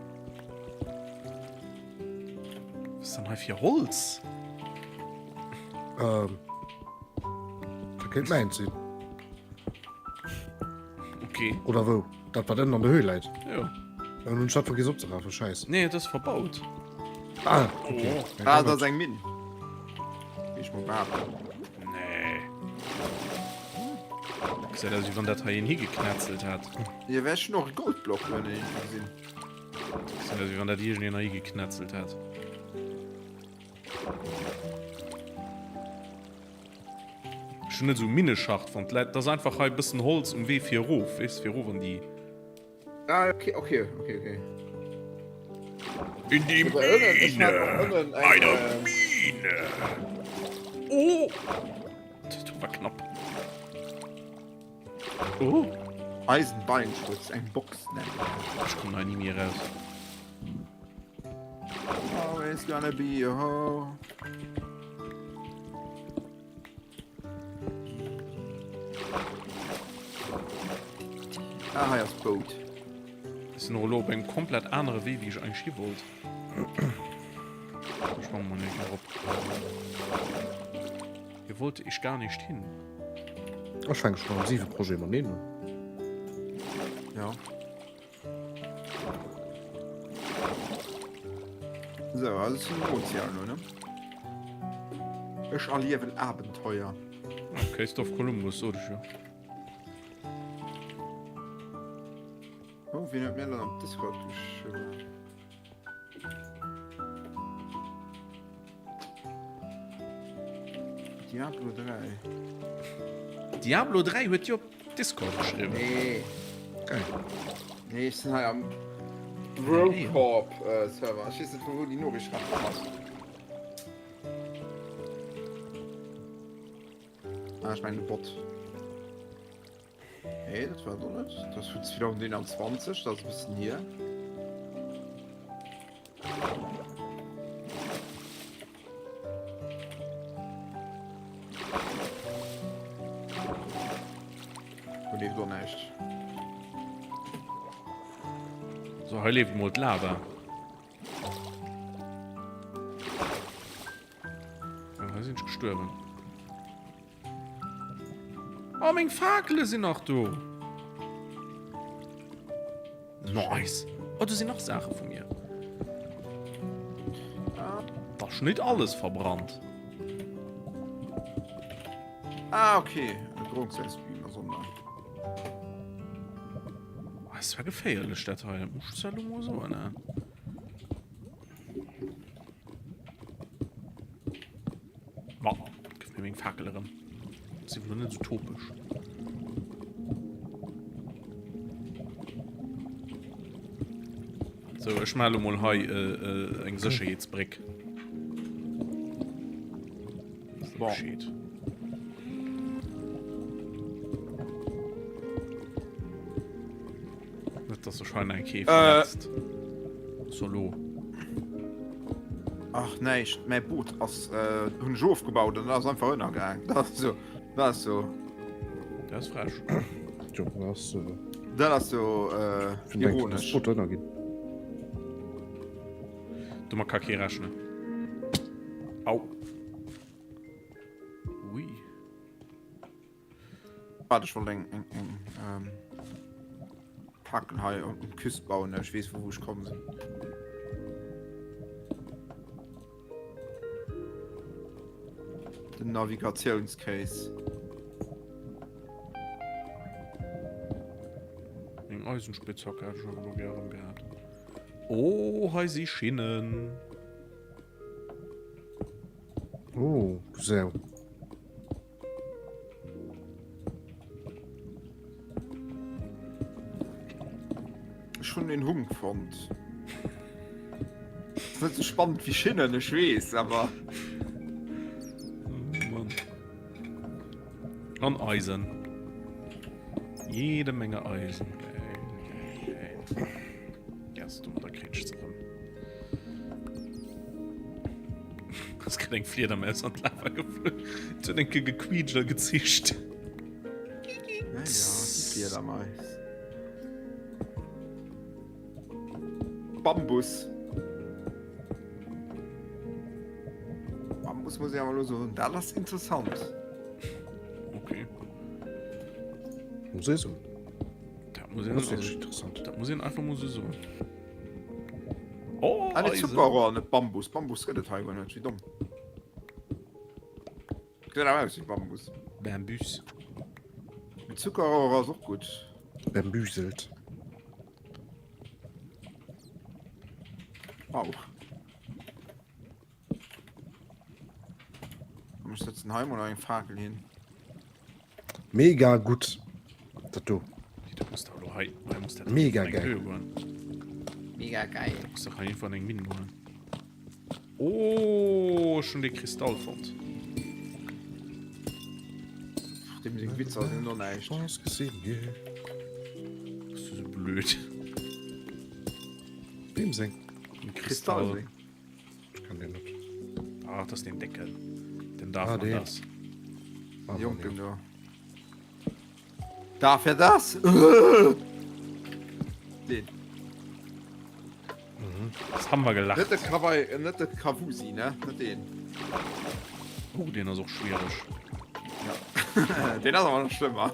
Was ist denn hei fir Holz? Ähm. Dat kéint mäins sinn. Okay. Oder wou? Dat wat ënnen an der Höhl läit. Jo. Dann hunn ech dat vergiss opzerafen. Scheiß. Nee, dat ass verbaut. Ah, okay. Oh. Ah, dat ass eng Minn. Géif ech mol behaapten. Nee. Gesäit aus, wéi wann dat hei een higeknetzelt hätt. Jo, well ech hunn och e Goldblock do ënnen iergendwou gesinn. Gesäit aus, wéi wann dat iergendeen hei higeknetzelt hätt. Ech hunn net esou Minneschacht fonnt. Dat ass einfach hei e bëssen Holz um Wee fir erof, weess, fir erof an déi. Ah, okay, okay, okay, okay. In die Mine! Eine Mine! Oh! Dat war knapp. Oh! Eisenbeinschutz, eng Box nennen. Ech kommen hei ni méi eraus. Always gonna be a hoe. Ah, hei ass d'Boot. Ech sinn och elo op engem komplett anere Wee, wéi ech eigentlech hi wollt. Ech schwamme mol eng Kéier erop. Hier wollte ich gar nicht hin. Ech fänke schon am 7 Projet mateneen un. Ja. So, also zum Ozean, ne? Ech erliewen Abenteuer. Christoph Kolumbus, sot ech jo. Oh, wien huet mir dann op Discord geschriwwen? Diablo 3. Diablo 3 huet dir op Discord geschriwwen? Nee. Geil. Nee, ech sinn hei am Brocorp äh, Server. Ech weess net, vu wou déi Noriicht grad komm ass. Ah, ech mengen de Bot. Nee, dat war doch net. Das vu 2021, dat ass e bëssen hier. Do leeft och näischt. So, hei leeft mol d'Lava. Oh, hei sinn ech gestuerwen. Oh, meng Fakele sinn nach do. Nice. Oh, do sinn nach Saache vu mir. Da ass net alles verbrannt. Ah, okay. Oh, es war geféierlech dat hei, dat muss ich zwar lo mol soen, ne? Ma, gëff mir meng Fakel erëm. Si wuel net esou topesch. So, ech maache lo mol hei äh, äh, eng Sécherheetsbréck. Bon. Bescheed. Net, dass sech hei nach eng Kee verletzt. Solo. Ach näischt, mäi Boot ass äh, hunn ech ofgebaut an dat ass einfach ënnergaang. Dat ass so, dat ass so, Dat ass frech. Jo, dat ass äh, dat ass so äh, vun denken, dass ironesch. d'Boot ënnerginn. Domat ka kee rechnen. Au. Ui. Warte, ech wollt eng, eng, eng ähm, Packen hei um, um Küst bauen, ech weess, vu wou ech komm sinn. Den Navigatiounscase. Eng Eisenspitzhacke hätt ech awer elo gär erëm gehat. Oh, hei si Schinnen. Oh, du Sau. Ech hunn een Hung fonnt. Ass net sou spannend wéi Schinnen, ech weess, awer. Oh Mann. An Eisen. Jede Menge Eisen. Geil, geil, geil. Yes, domadder kritt. Ass grad eng Fliedermaus an d'Lava geflunn. Et huet enke gequiitscht a gezischt. Ja, ja, déi Fliedermaus. Bambus. Bambus muss ich awer lo soen, dat ass interessant. Okay. Muss ee soen. Dat muss een, Das ist also, interessant. dat muss een einfach mol sou soen. Oh, Ah, net Eisen. Zuckerrohr, net Bambus. Bambus gëtt et hei guer net, wéi domm. Gesäit awer aus wéi Bambus. Bambus. Mee Zuckerrohr ass och gutt. Bambüselt. Au. Komm, ech setzen hei mol eng Fakel hin. Mega gutt dat do. Mega geil. Mega geil. Muss doch hei irgendwann eng Mine goen. Oh, schon de Kristall fonnt. Dem seng Witzer sinn do näischt. Bist du so blöd? Wem seng? Kristall. Kristall. Ich kann den net. Ach, das ist den Deckel. Den darf ah, man den. das. Ah, Jonken do. Darf er das? Den. Mhm. Das haben wir gelacht. Net de Kawai, net de Kawusi, ne? Net den. Oh, den ass och schwierig. Ja. den ass awer noch schlimmer.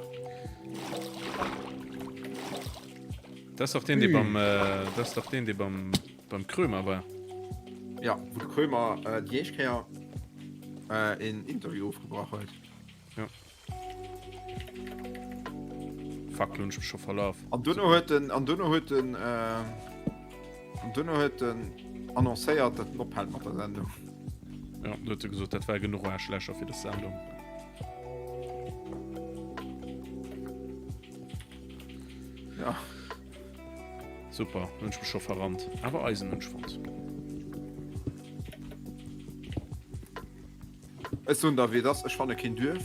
Das ist doch den, den beim, äh, das ist doch den, den beim Beim Krömer war. Ja, wou de Krömer déi éischt Kéier een Interview ofgebrach huet. Ja. Fuck, lo hunn ech mech scho verlaf. An duerno huet en, an duerno huet en, an duerno huet en annoncéiert, datt en ophält mat der Sendung. Ja, du huet e gesot, dat war genuch Aarschlächer fir dës Sendung. Ja. Super, hunn ech mech scho verrannt. Awer Eisen hunn ech fonnt. Ech soen der wéi et ass, ech fanne keen Duerf.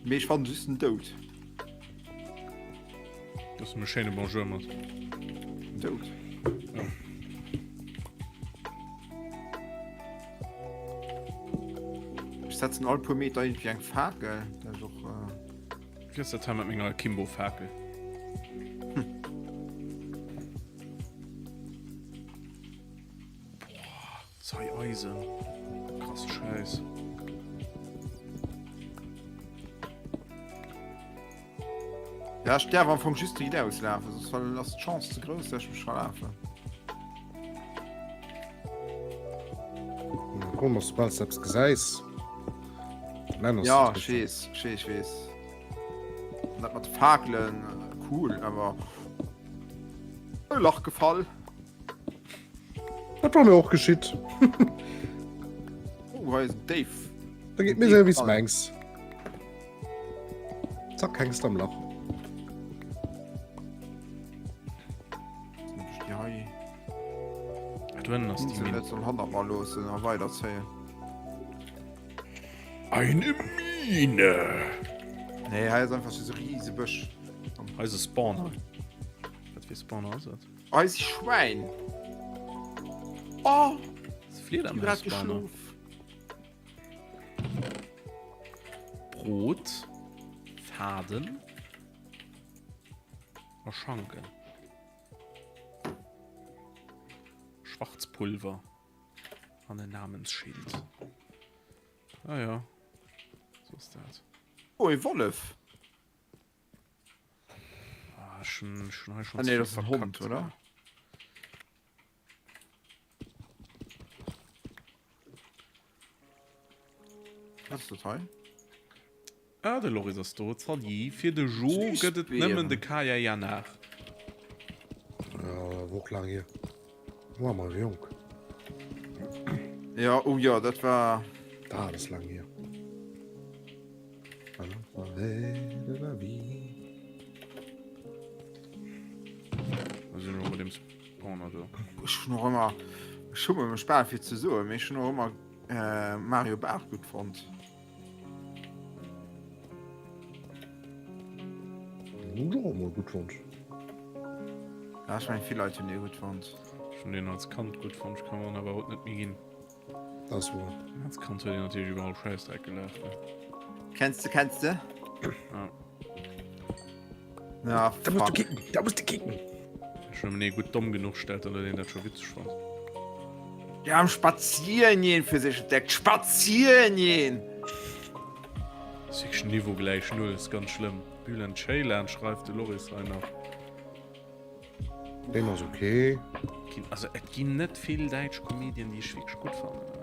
Mee ech fannen just den Doud. Dat ass e schéine Bonjour mat. Doud. Ja. Ech setzen all puer Meter irgendwie eng Fakel. Dat ass och. Äh Wéi ass dat hei mat menger Akimbo-Fakel? Hm. Boah, zwei Eisen. Krasse Scheiß. Ja, ich darf am Fong just nicht auslaufen, sonst ass d'Chance ze grouss, dass ich mech verlafen. Komm, dass du bald selbst gesäis. Ja, ich wees, ich wees, ich wees. Dat mat de Fakelen, cool, awer e Lach gefall. Dat war mir och geschitt. Oh, hei ass en Déif. Da geet mir séier wéi s mengs. Zack, hänks de am Lach. Do ënnen ass déi Minn. Soll hannert mer loossen a weiderzéien. Eine Mine! Nee, hei ass einfach so e riese Bësch. Hei ass e Spawner. Wat fir e Spawner ass dat? Hei si Schwäin. Oh! Fliedermaus-Spawner. Brot, Faden a Schanken. Schwarzpulver an en Namensschild. Ah ja, so ass dat. Oh, e Wollef! Ah, schon, schon, hei schon Ah, nee, das ist ein Hund, oder? Was ist das hei? Ah, de Loris ass do. Zalli, fir de Jo gëtt et nëmmen de Kaya Yanar. Ja, war och laang hier. War mol jonk. Ja, oh ja, dat war. Dat ass laang hier. Ech hunn och ëmmer, ech schumme mech bal fir ze soen, mee ech hunn och ëmmer Mario Barth gutt fonnt. Hunn ech och emol gutt fonnt. Ja, ech mengen vill Leit hunn dee gutt fonnt. Ech hunn deen als Kand gutt fonnt, ech ka mer en awer haut net méi ginn. Dat ass wouer. Als Kand huet een natierlech iwwerall Schäissdreck gelaacht, ne? Kenns de, kenns de? Ja. Ja, Da musst du fuck. kicken, da musst du kicken. Ech hunn ee gutt domm genuch stellt, datt een dat scho witzeg fonnt. Ja, am Spazieren gehen fir sech entdeckt. Spazieren gehen! Ass wierklech Niveau gläich null, ass ganz schlëmm. Bülent Ceylan schreift de Loris hei nach. Deen ass okay. Ginn, also et ginn net vill däitsch Comedien, déi ech wierklech gutt fannen.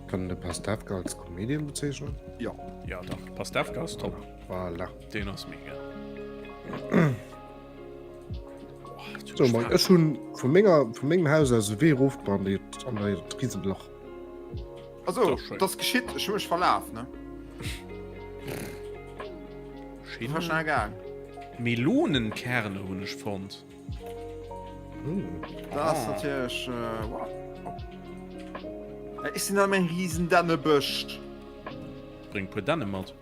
Kann een de Pastewka als Comedian bezeechnen? Ja. Ja, dach. Pastewka ass top. Voilà. Deen ass mega. So, Mike, ech hunn vu menger, vu mengem Haus aus e Wee erofgebaut an dat Riesenloch. Also, das geschitt, ech hu mech verlaf, ne? Schéin. War schnell gaang. Melonenkerne hunn ech fonnt. Hm. Das ass natierlech. Äh, wow. Ech sinn an engem riesen Dännebësch. Bréng puer Dänne mat.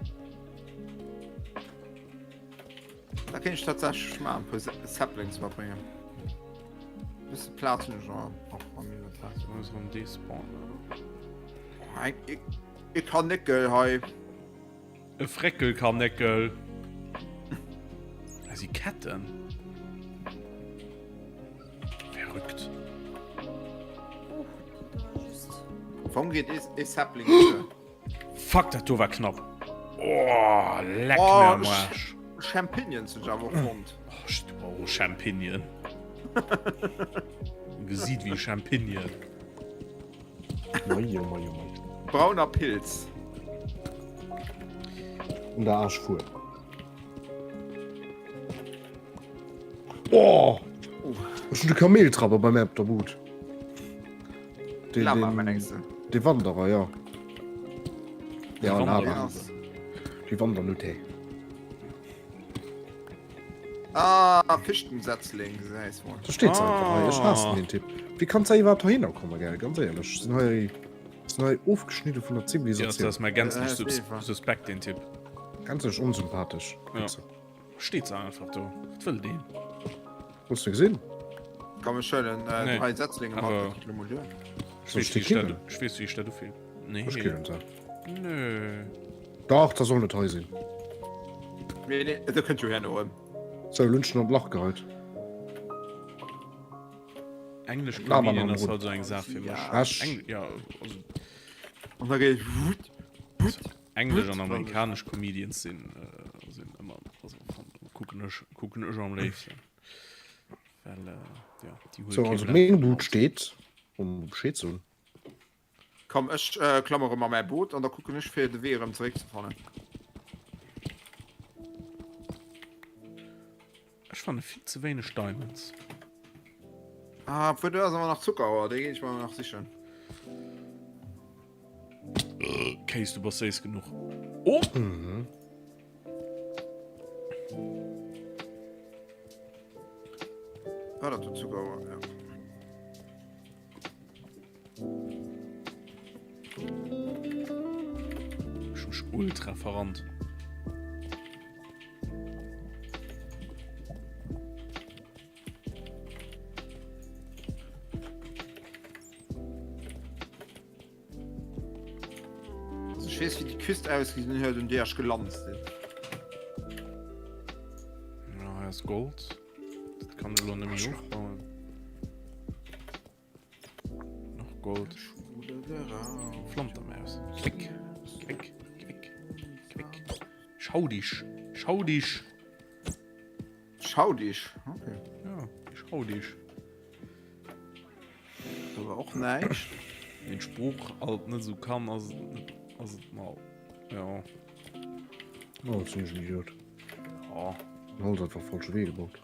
Da kéint ech tatsächlech mal e puer Saplings matbréngen. Bësse Plaz hunn ech och am Inventar. Muss erëm despawnen. E Kanéckel hei. E Fréckelkanéckel. Hei si Ketten. Verrückt. Warum geet e Sapling duer? Fuck, dat do war knapp. Oh, leck oh, mir am Arsch. Champignons hunn ech awer fonnt. Oh, oh Champignon. Gesiit wéi Champignon. Mei, oh mei, oh mei. Brauner Pilz. Un der Arschfuer. Oh! Ech hunn de Kameltrapper bei mir op der Bud. Den, Lama, den, mengst du? De Wanderer, ja. Ja, Wanderer. Lama. Die Wandernutte. Ah, Fichtensetzling, gesäis mol. Da steht ah. einfach hei. Ich hasse den Typ. Wie kannst du überhaupt dahinter kommen, gell? Ganz ehrlich. Sind hei, sind hei ofgeschnitten von der Zivilisation. Ja, das ist mir gänzlich äh, suspekt, den Typ. Ganz ehrlich unsympathisch. Ja. Steht einfach do. Was will den? Hues de gesinn? Komm ech huelen äh, Nee. 3 Setzlinge mat, Aber- dat geet lo mol duer. Ich Soll wees, ich wie die ich dat, killen? ich wees, wie ich dat ufil. Nee. Ech killen se. Nö. Dach, da soll net hei sinn. Nee, nee, da kënnt jo herno ëm. So, lo hunn ech en an d'Lach geheit. Englesch Na, Mann, Comedian Mann, ass Mann. halt so eng Saach fir mech. Ja. Ech. Engl ja, also An da geet wut, wut. Englesch an amerikanesch Comedians sinn äh, sinn ëmmer also kucken ech kucken ech am léifsten. Well äh, ja, déi huele So, kee also Blat meng vum Boot Mond. steet, um Bescheed ze hunn. Komm, ech äh, klammere mal mäi Boot an da kucken ech fir de Wee erëm zeréckzefannen. Ech fanne vill ze wéineg Diamonds. Ah, obwuel do ass awer nach Zuckerrohr, dee ginn ech mal nach sichen. Kéis, du bass séiss genuch. Oh! Mhm. War dat do Zuckerrohr? Ja. Ech hu mech ultra verrannt. Also ich wees wéi déi Küst ausgesinn huet un där ech gelant sinn. Ja, hei ass Gold. Dat kann ech elo net méi ofbauen. Nach Gold. Flantermaus. Klick, klick, klick, klick. Schau dich, schau dich. Schau dich. Okay. Ja, ich hau dich. Do war och näischt. Den Spruch alt net sou kann ass et ass et mal ja. Oh, dat sinn ech en Idiot. Oh. Den Holz einfach falsche Wee gebaut.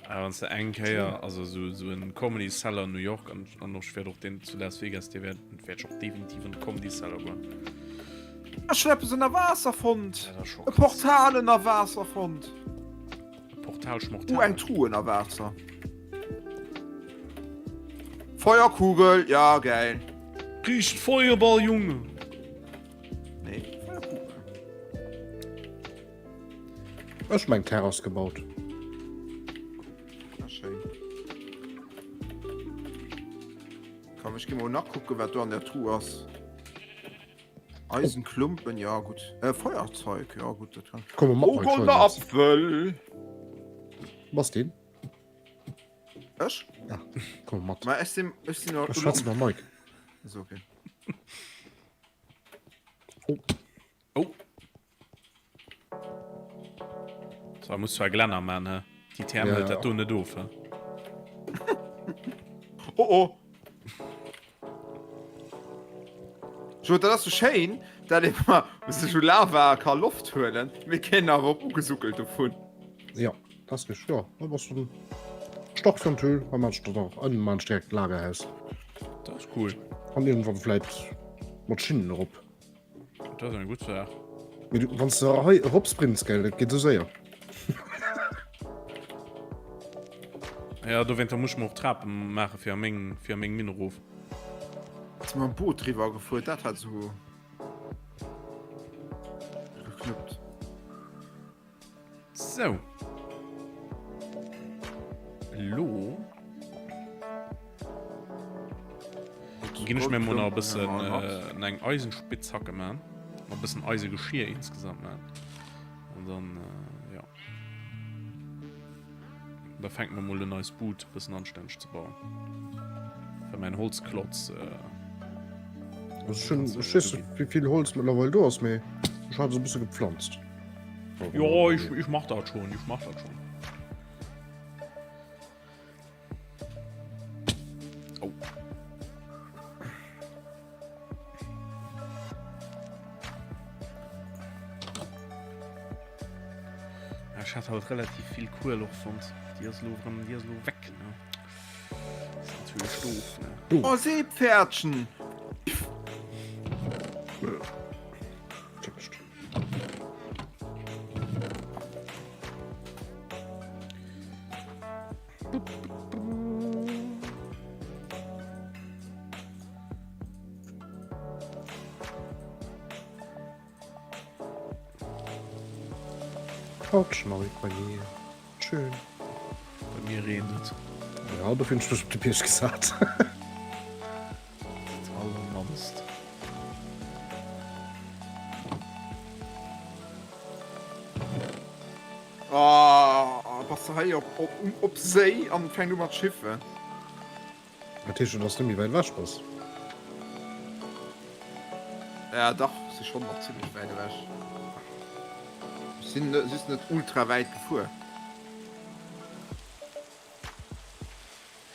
Awer wann s de eng Kéier also sou sou en Comedy Cellar New York an an och wäert och den zu Las Vegas dee wäert wäert ech och definitiv an de Comedy Cellar goen. Ech hunn eppes ënner Waasser fonnt. Dat ass scho E krass. Portal ënner Waasser fonnt. E Portal schmortal. Uh, eng Truh ënner Waasser. Feuerkugel, ja geil. Riicht Feuerball, Junge! Nee, Feuerkugel. Ech meng Terrass gebaut. Ah, schéin. Komm, ech gi mol nach kucken, wat do an der Truh ass. Eisenklumpen, ja gut. Äh, Feuerzeug, ja gut, dat kann. Komm mat Oh, goldener Apfel! Was den? Ech? Ja, komm mat. Ma ech sinn, ech sinn Ech schwätze mam Mike. Ist okay. Oh. Oh. So, muss zwar Glänner man he. Die Therm ja, ja. dat do net of. He? Oh oh. Jo, dat ass so schéin, dat ee mal sech u Lava ka Loft huelen, mir kennen awer och ugesuckelt dovun. Ja, das ist ja, da was du Stock von Tüll, wann man statt auch an man direkt Lagerhaus. Das ist cool. An irgendwann vielleicht mat Schinnen erop. Dat ass eng gutt Saach. Mee du, wann s de hei erop sprints, gell, dat geet esou séier. Ja, dowéinter muss ech mer och Trape maache fir a meng, fir a meng Minn erof. Si mam Boot driwwer gefuer, dat hat esou geklappt. Sou. Elo ginn ech mir mol nach e bëssen äh, eng Eisenspitzhacke man. E bëssen Eisegeschier insgesamt man. An dann äh, ja. Da fänkt man mol un eis Boot e bëssen anstänneg ze bauen. Well mäin Holzklotz äh, Also schon, ich weiß nicht, wie viel Holz mittlerweile do ass, mee ech hat se e bësse gepflanzt. Jo, ich, ich mach dat schon, ich mach dat schon. Oh. Ja, ich hat halt relativ viel Kuel och fonnt. Déi ass lo rëm, déi ass lo weg, ne? Das ist natürlich doof, ne? Oh, Seepferdchen! Haut schneit bei mir. Schön. Bei mir reent et. Ja, dofir hunn ech mech op de Bierg gesat. Dat allermannst. Oh, bass de hei op, op, op Séi an fänkt u mat schiffen. Dat heescht jo, dass du méi wäit ewech bass. Ja, dach, si schonn nach zimmlech wäit ewech. Ech sinn just net ultra wäit gefuer.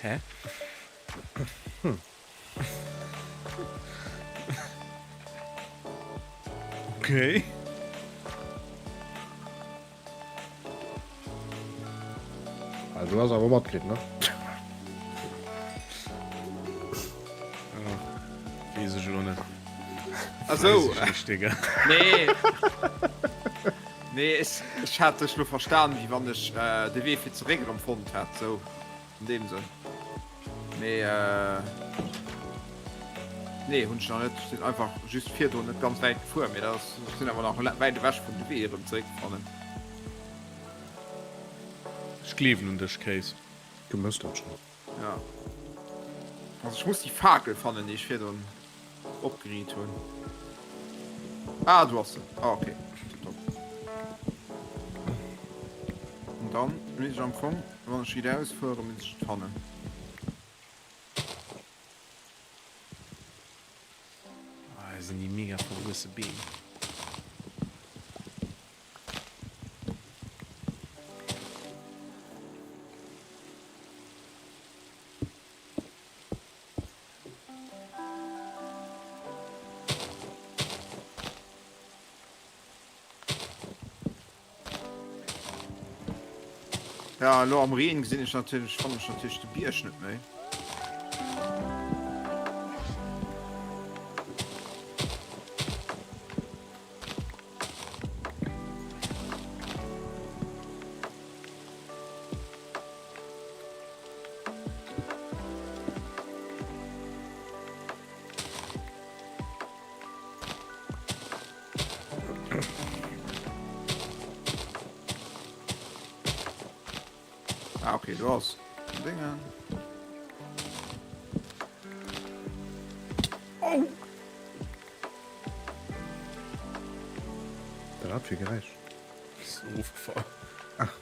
Hä? Hm. Okay. Also du hast awer matkritt, ne? Wees ech elo net. Also Wees ech nicht, Digga. Nee. Nee, ech, ech hat dech lo verstan, wéi wann ech äh, de Wee fir zeréck erëm fonnt hätt, sou an deem Sënn. Mee äh, nee, hunn ech nach net. Ech sinn einfach just virdrun net ganz wäit gefuer, mee dat ass, ech sinn awer nach wäit ewech vun de Wee erëm zeréckfannen. Ech gleewen un dech, Kéis. Du mëss dat schon. Ja. Also ech muss déi Fakel fannen, déi ech virdrun opgeriit hunn. Ah, do ass se. Ah, okay. Tipptopp. Und dann muss ich am Fong, wann ech wieder ausfuere, muss ich et fannen. Ah, hei sinn déi mega verwuesse Beem. Ja, elo am Reen gesinn ech natierlech, fannen ech natierlech de Bierg net méi. Ah, okay, du ass Dinge. Oh! Dat hat fir Geräisch. Ist ofgefall. Ach.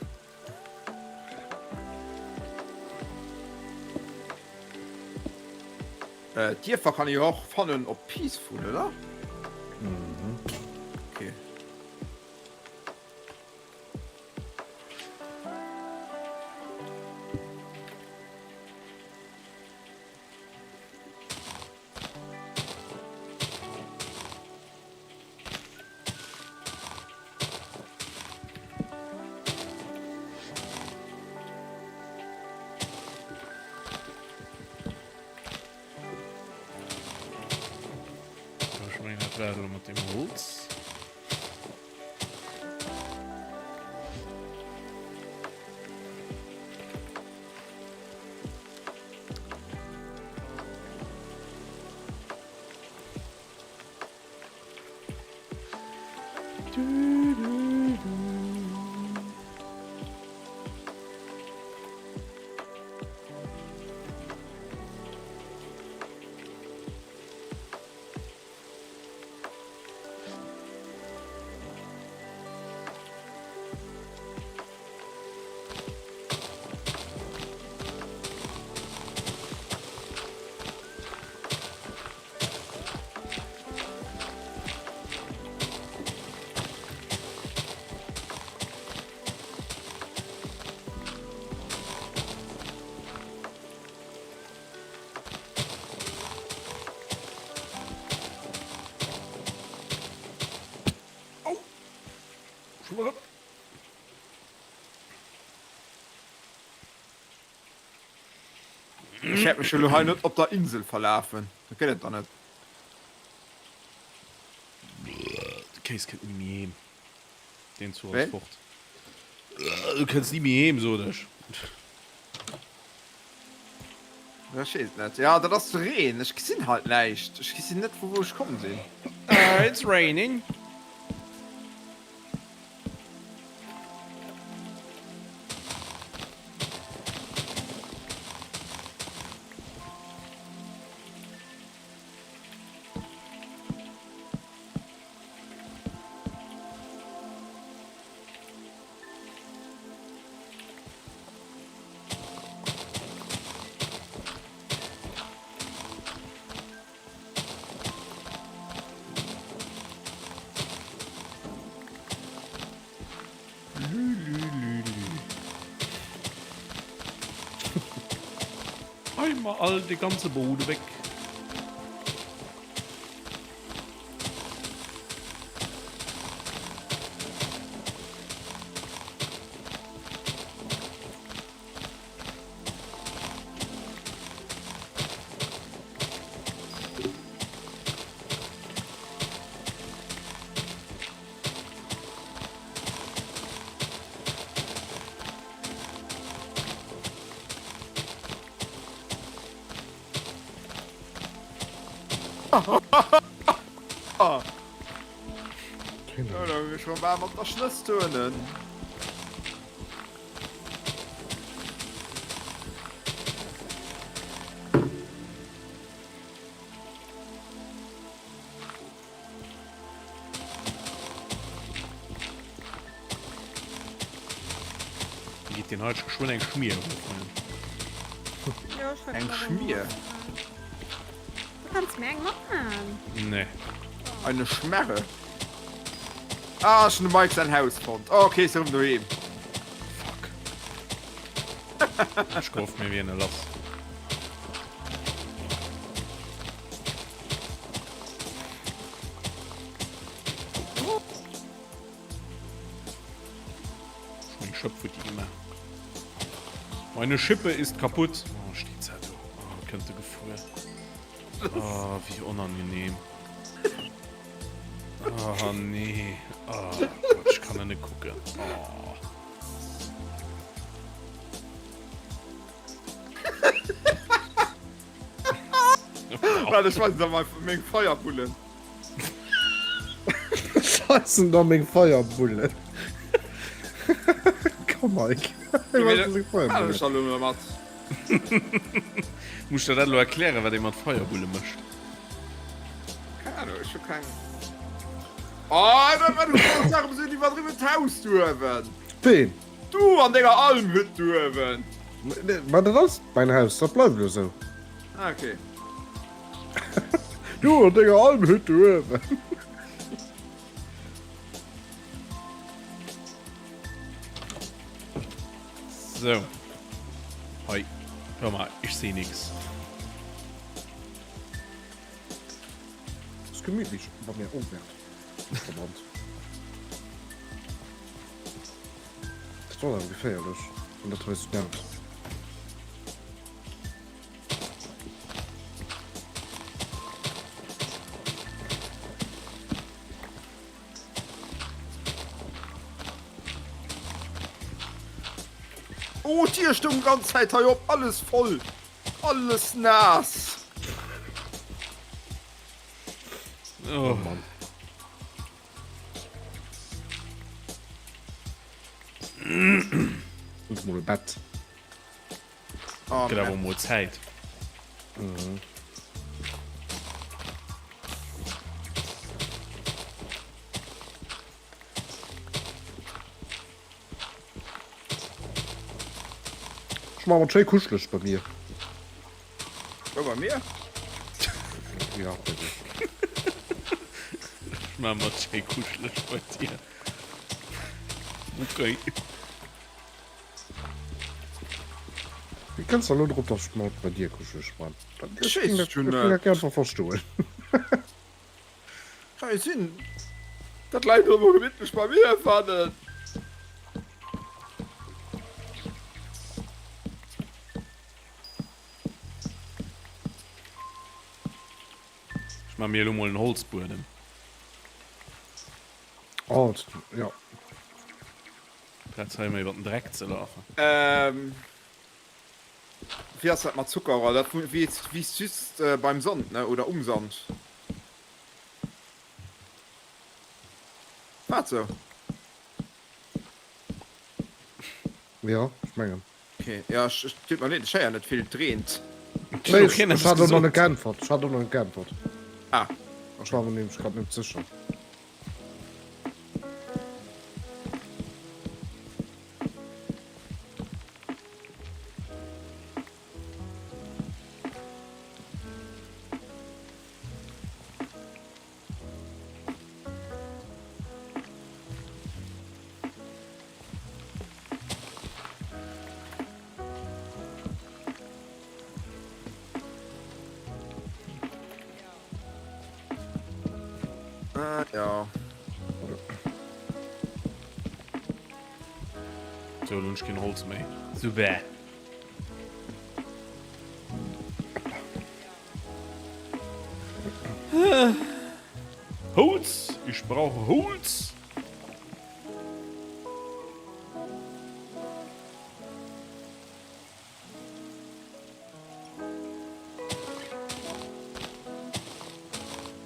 Äh, Dierfer kann ich och fannen op Peaceful, oder? Mhm. Okay. Ech mengen dat war et elo mat dem Holz. Ech hätt mech elo hei net op der Insel verlafen. Dat gëtt et der net. De Kéis kënnt ni méi heem. Deen Zuch ass Wéi? fort. Du kënns ni méi heem, sot ech. Ech weess et net. Ja, dat ass de Reen. Ech gesinn halt näischt. Ech gesinn net, vu wou ech komm sinn. It's raining. Einmal all de ganze Bude weg. Schon war mat der Schnëss turnen. Geet den heute geschwënn eng Schmier holen. Ja, ich Eng Schmier? Du kannst mir eng machen. Nee. Eine Schmerre. Ah, ech hunn dem Mike säin Haus fonnt. Oh, okay, ist erëm doheem. Fuck. Ech gehofft mir wieren lass. Meng Schëpp futti gemaach. Meine Schippe ist kaputt. Oh, steht da do. Oh, kënnt de gefuer. Oh, wéi onangenehm. Oh, nee. Oh, Gott, ich kann net kucken. Oh. Well ech weisen der mei meng Feierbullen. Ech weisen der meng Feierbullen. maache Mike? Mat. Muss der dat elo erklären, wat ee mat Feierbulle mécht? Keng Ahnung, ech hu keng. Oh, wat wat du Sache sinn iwwerdriwwen d'Haus du uewen. Ween? Du an denger Almhütt du uewen. Ma dat ass mäin Haus, dat bleift elo sou. Ah, okay. Du an denger Almhütt du uewen. So. Hei. Hör mal, ich seh nix. Ist gemütlich bei mir. Oh, Merd. Verbrannt. Das war awer geféierlech, wann dat hei sou dämpt. Oh, d'Tier stoung ganz Zäit hei op, alles voll, alles naass. Oh Mann. Und mol e Bett. Oh, Gëtt awer mol Zäit. Mhm. Ech maache mer schéi kuscheleg bei mir. Wou bei mir? Ja, bei dir. Ech maache mer schéi kuscheleg bei dir. Okay. Wéi kënns de elo drop, dass ech mer bei dir kuscheleg man? Ech weess et jo net. Ech géing dat einfach verstoen. Hei sinn dat Leit elo gemittlech bei mir fannen. Ech maa mir elo mol en Holzbuedem. Oh, ja. Plaz hei emol iwwer den Dreck ze lafen. Ähm, wéi ass dat mat Zuckerrohr? Dat wiisst just beim Sand, ne? Oder um Sand? Wat sou? Ja, ech mengen. Okay, ja, ech, ech, tut mer leed, ech héier net vill, et reent. Nee, ech, ech hat och nach net geäntwert. Ech hat och nach net geäntwert. Ah. Ech war mer nämlech grad net sécher. Äh, ja. So, elo hunn ech keen Holz méi. Super. Holz! Ich brauche Holz!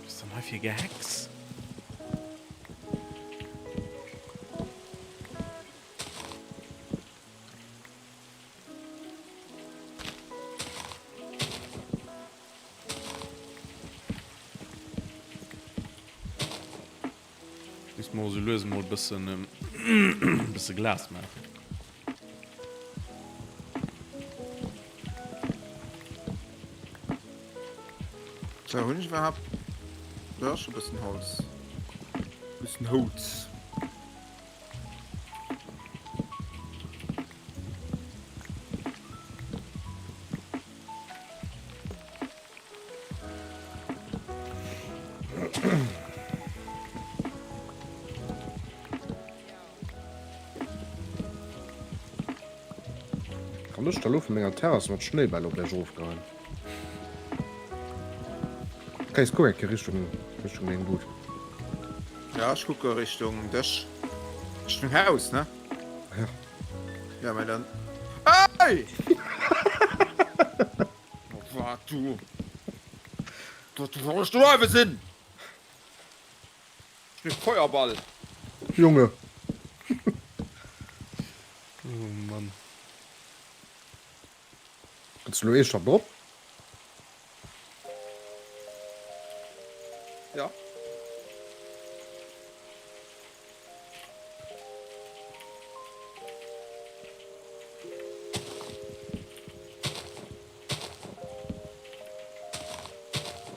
Was ist denn hei fir Gehacks? Muss mer sou lues mol bëssen bësse Glas maachen. So, hunn ech iwwerhaapt jo scho bëssen Holz. Bëssen Holz. Kann ech da lo vun menger Terrass mat Schnéibäll op dech ofgeheien? Chris, kuck eng Kéier Richtung, Richtung meng Bud. Ja, ech kucke Richtung dech. Richtung Haus, ne? Ja. Ja, mä dann. Ey! Wat du? Dat soll ech do sinn! Ech bin Feuerball. Junge. Oh Mann. Kënns du lo eeschter drop? Ja.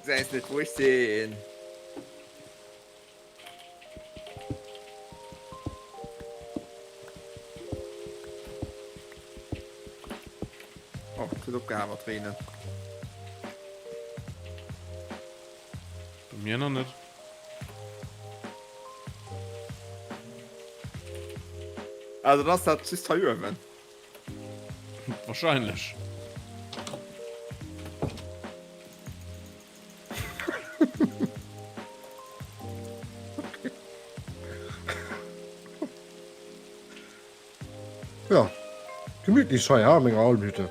Säis net wou ech sinn. Oh, et huet opgehal mat reenen. Bei mir nach net. Also dann ass dat just hei uewen. Wahrscheinlech. Ja, gemütlich hei, ha, menger Almhütte.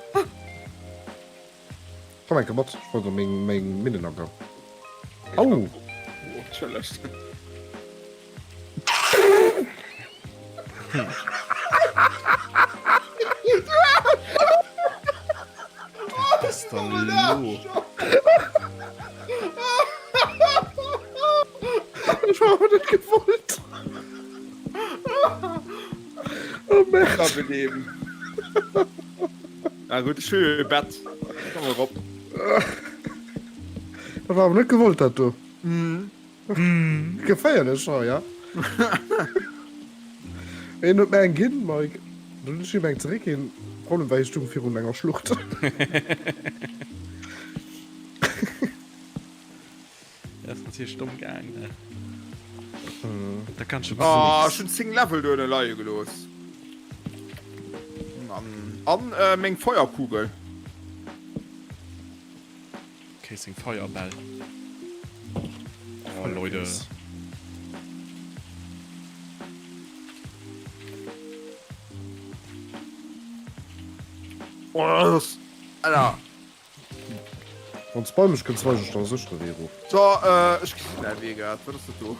Komm enke mat, ech wollt meng, meng Minnen agoen. Au! Oh, Entschëllegt. Was ist dann lo? Ech war awer net gewollt. Oh Merde. Wiederbeleben. Na gut, ech hu jo e Bett. Komm erop. Dat war awer net gewollt, dat do. Geféierlech hei, ja. Een huet mir eng ginn, Mike. Dann hunn ech him eng zeréckginn. Problem war, hie stung virun enger Schlucht. Dat ass natierlech domm gaang, ne? Da kann schon Oh, ech hunn 10 Level duerno leie gelooss. Mann. An äh, meng Feuerkugel. Casing Feuerbäll. Oh, Leute. Oh, das ist... Alter. Wann s bei mech kënns, weis ech der e séchere Wee erof. So, äh, ech gesinn däi Wee grad. Wat ass dat do?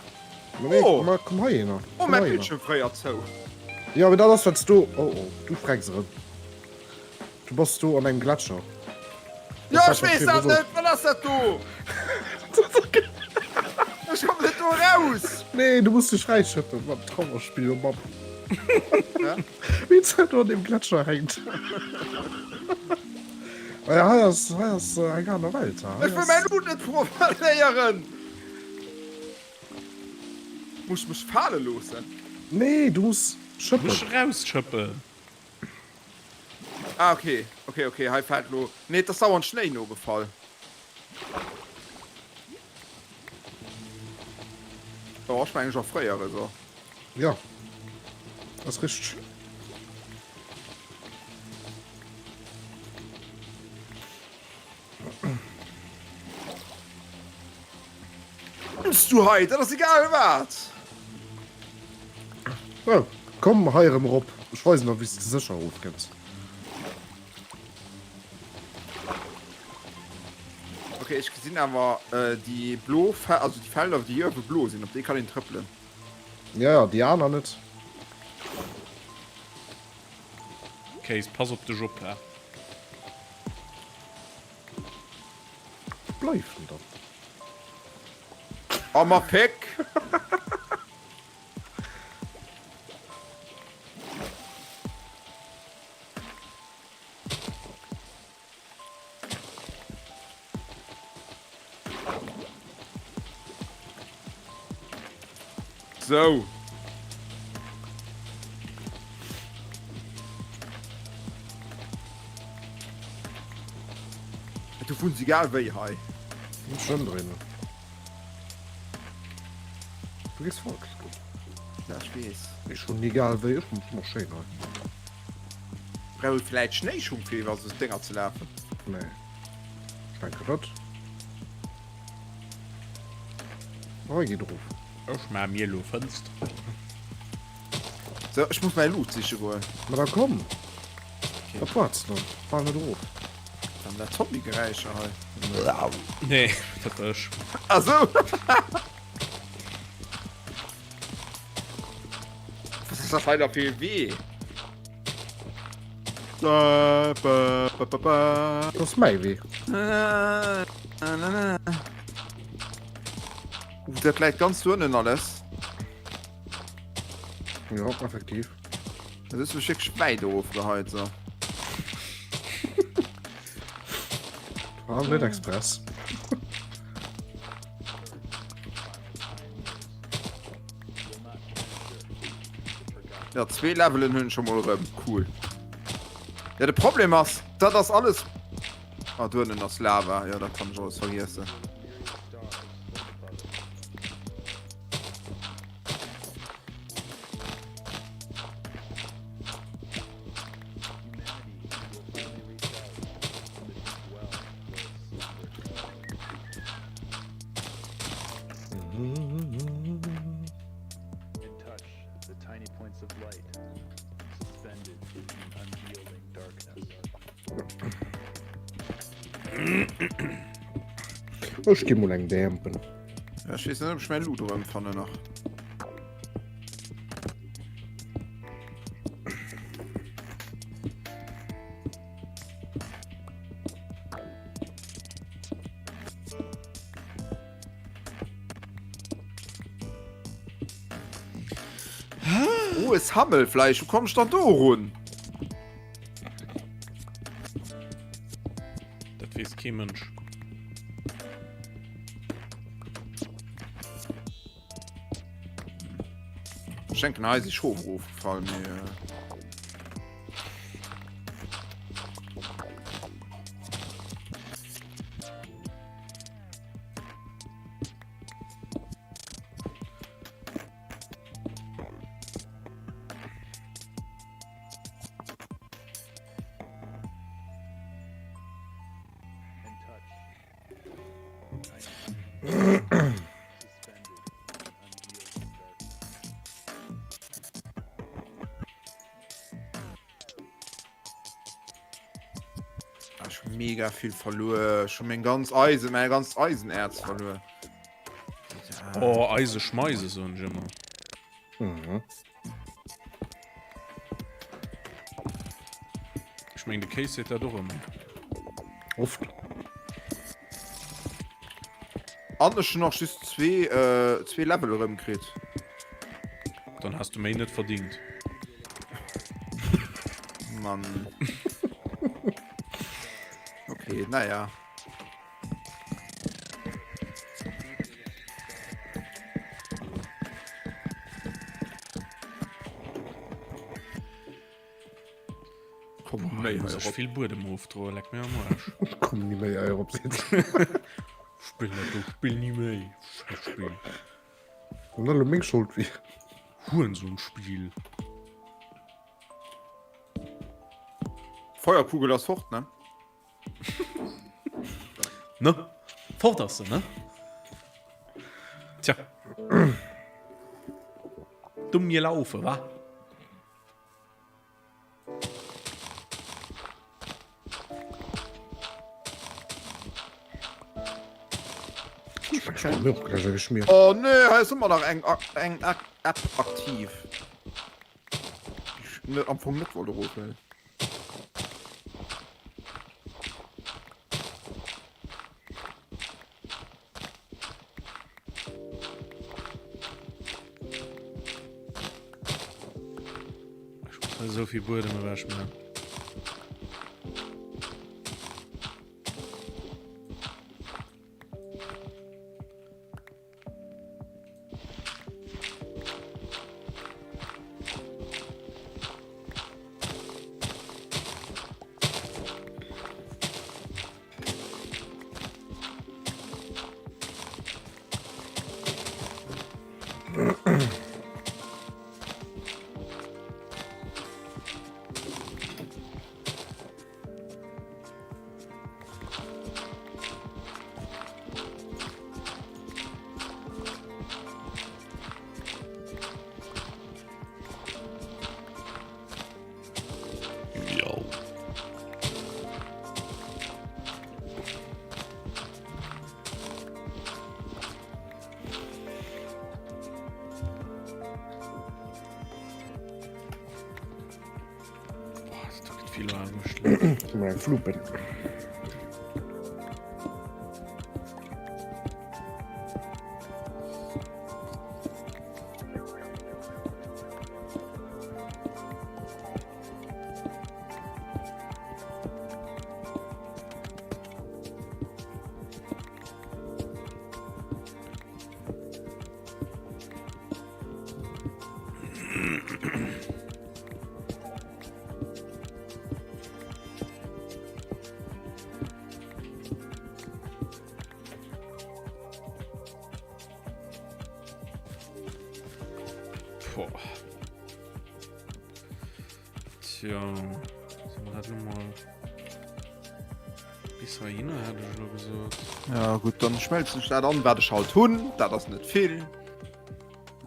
Ma nee, Oh! ma komm heihinner. Oh, Komm mäi heihinner. Bildschirm fréiert zou. Jo, mee dat ass, well s du. Oh, oh, du frecks erëm. Du bass do an engem Gletscher. Jo, ech weess dat net. Wat ass dat do? Ech kommen net do eraus. Nee, du muss dech fräischëppen. Wat Trauerspill, oh Mamm. Wéi d'Zäit do an deem Gletscher hänkt. Ah ja, hei ass, hei ass eng aner Welt. Ech wëll mäin Loot net verléieren. Muss ech mech fale loossen? Nee, du muss schëppen. Muss erausschëppen. Ah, okay. Okay, okay, hei fällt lo. Nee, et ass dauernd Schnéi nogefall. Oh, ech mengen, ech erfréiere so. Ja, ass richteg. Bist du hei? Dat ass egal wat! Oh, komm hei erëm erop. Ech weisen der, wéi s de sécher erofkënns. Okay, ech gesinn awer äh, déi blo Fe also déi Felder, déi uewe blo sinn, op déi kann een trëppelen. Ja, ja, déi aner net. Case, pass op dech op, hè. Wou bleift en dann? Oh ma Péck! Sou. Du wunns egal wéi hei. Muss ech ëmdréinen. Du gees falsch do. Ja, ech weess. Ech hunn egal wéi, ech hunn och schéin hei. Brauch ee vläit Schnéischung fir iwwer sou Dénger ze lafen? Nee, ech denken net. Hei geet erof. Ech maa mir elo Fënsteren. Sou, ech muss mäi Loot siche goen. Ma da komm! Wat waarts de dann? Fal net erof. Waren dat Zombie-Geräischer hei? Nee, dat war ech. Ah sou! Was ass dat hei da fir ee Wee? Da, ba, ba, ba, ba. Dat ass mäi Wee. Na, na, na, na. Uh, dat läit ganz do ënnen alles. Ja, effektiv. Dat hues du mech wierklech wäit erofgeheit, so. War net express. Ja, zwee Levelen hunn ech scho mol erëm. Cool. Ja, de Problem ass, dat ass alles... Ah, do ënnen ass Lava. Ja, dat kann ech alles vergiessen. Ech gi mol eng dämpen. Ech weess net, ob ech mäi Loot erëmfannen nach. Rohes Hammelfleisch, wo komm ich dann do run? Dat weess kee Mënsch. Ech denken hei si Schof erofgefall, mee. Äh... Ech hu mega vill verluer. Ech hu meng ganz Eisen, mäi ganzt Eisenerz verluer. Oh, Eise schmeise, soen ech ëmmer. Mhm. Ech meng de Kéis seet dat och ëmmer. Oft. An ech hunn och just zwee, äh, zwee Level erëmkritt. Dann has du méi net verdingt. Mann. Okay, naja. Komm méi hei erop. Vill Buedem ofdroen, leck mir am Arsch. Komm ni méi hei erop. Spill net do Spill ni méi. Scheiß Spill. Wann dat elo meng Schold wier. Hurensohn-Spiel. Feuerkugel ass fort, ne? Ne? Fort ass se, ne? Tja. Dumm gelaufen, wa? Oh nee, hei ass ëmmer nach eng eng App aktiv. Déi ech am Fong net wollt eroflueden. Ech muss hei esou vill Buedem ewech man. vill Aarbecht. Eng Flupen. Boah. Tja, so, man hat nun mal bis heihin, hätte ich lo gesot. Ja gut, dann schmelzen ech dat an, wat ech halt hunn. Dat ass net vill.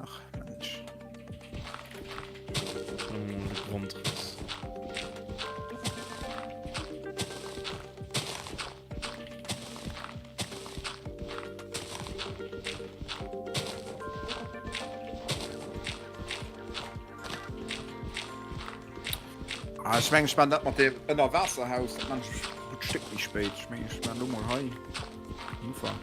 Ach Mensch. Dann mal de Grundriss. Ah, ech mengen, ech man dat mat dem Ënnerwaasserhaus, dat man ech e gutt Stéck méi spéit. Ech mengen, ech man lo mol hei den Ufank.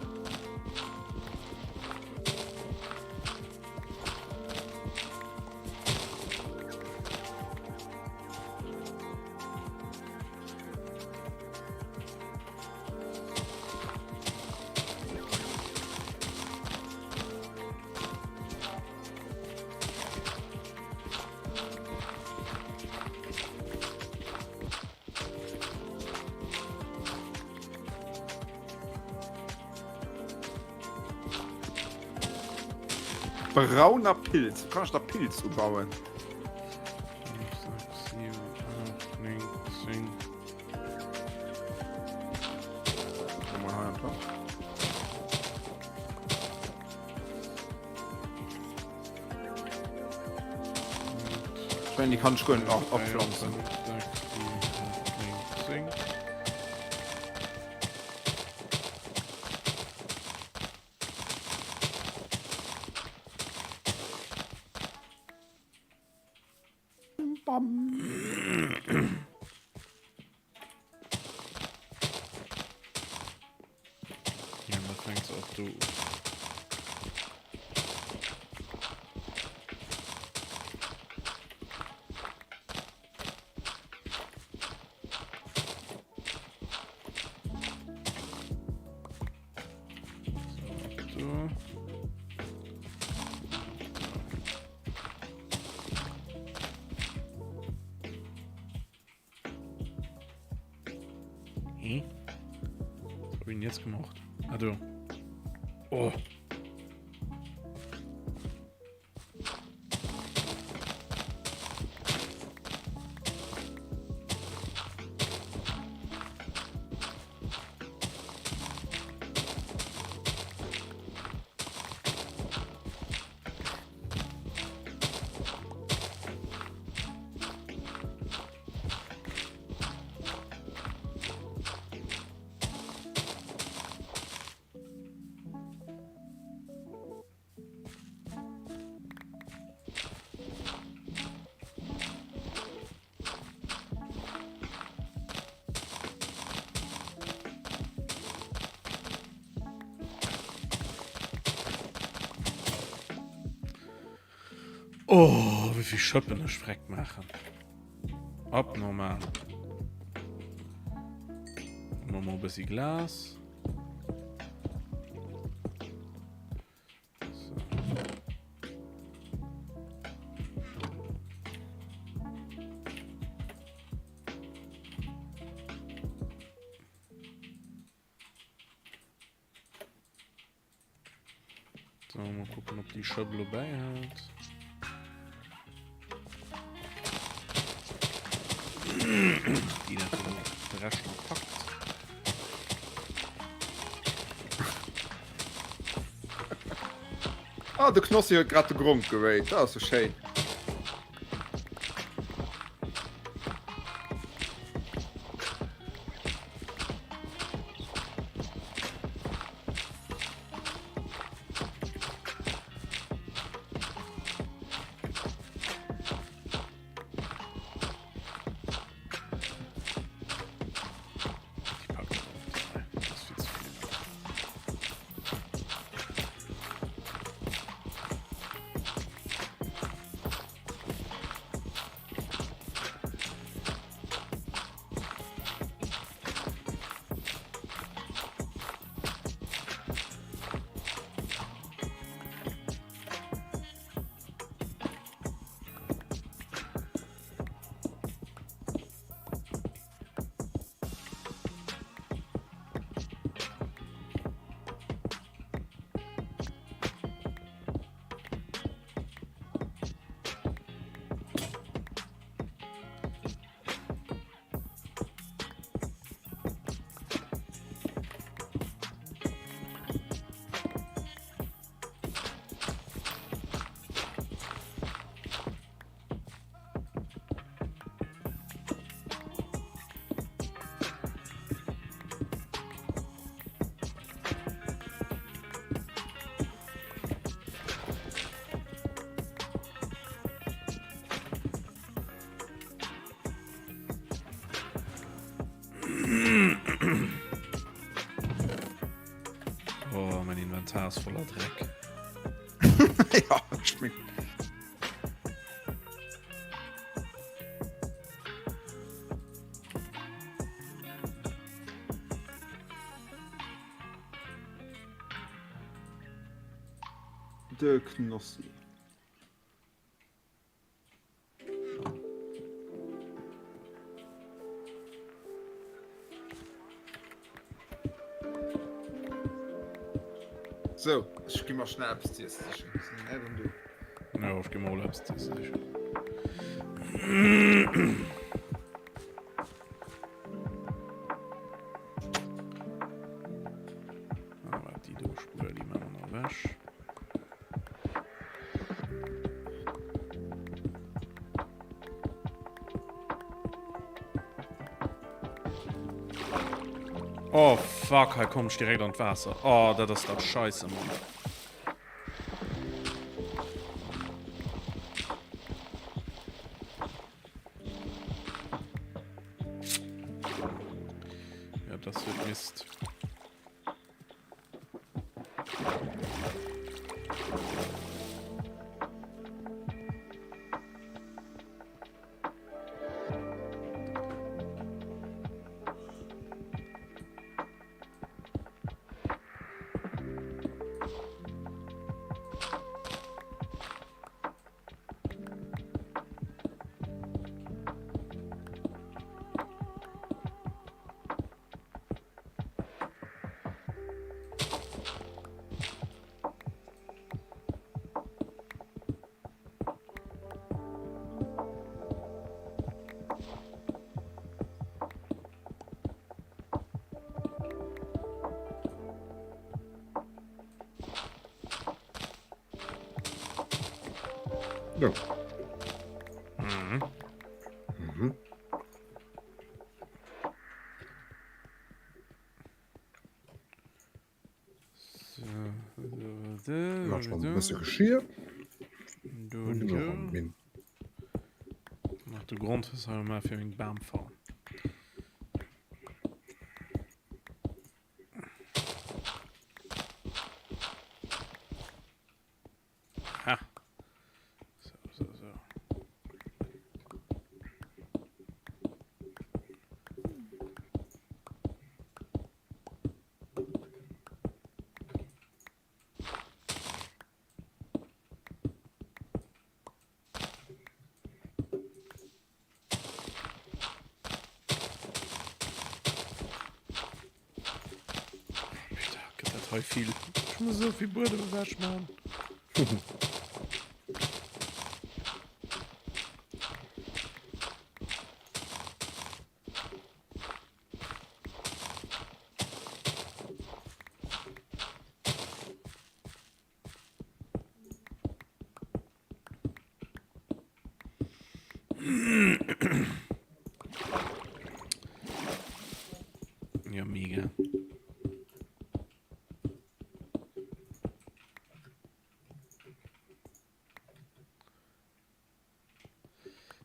Brauner Pilz. Wo kann ich da Pilz ubauen? 5, 6, 7, 8, 9, 10. Mal hei am Top. Ich meine, die kann ich gut abpflanzen. Bam. Ja, da fängt auch du. So, Hä? Was hab ich denn jetzt gemacht? Ah, du. Oh. Oh, wéi vill Schëppen ech freck maachen. Abnormal. Machen wir e bëssi Glas. So. So, mal gucken, ob die Schëpp lo bäihält. Die dat de Rescht noch packt. Ah, de Knossi huet grad de Gronk gerate. Dat ass jo schéin. Naass voller Dreck. ja, ech meng. De Knossi. So, ech gi mer schnell eppes ze iessen sichen. Sinn net an du. Ja, ech gi mer och eppes ze iessen sichen. Ah, wat déi do Spuer, déi maache mer nach ewech. Oh fuck, hei komm ich direkt an d'Waasser. Oh, dat ass dat Scheisse, Mann. Ja, das wird Mist. Ja. Mhm. Mhm. Bësse Geschir. Nach de Grond mal fir eng Bamfarm. Ha. So, so, so. Putain, gëtt dat hei vill. Ech muss esou vill Buedem ewech man. Ja, mega.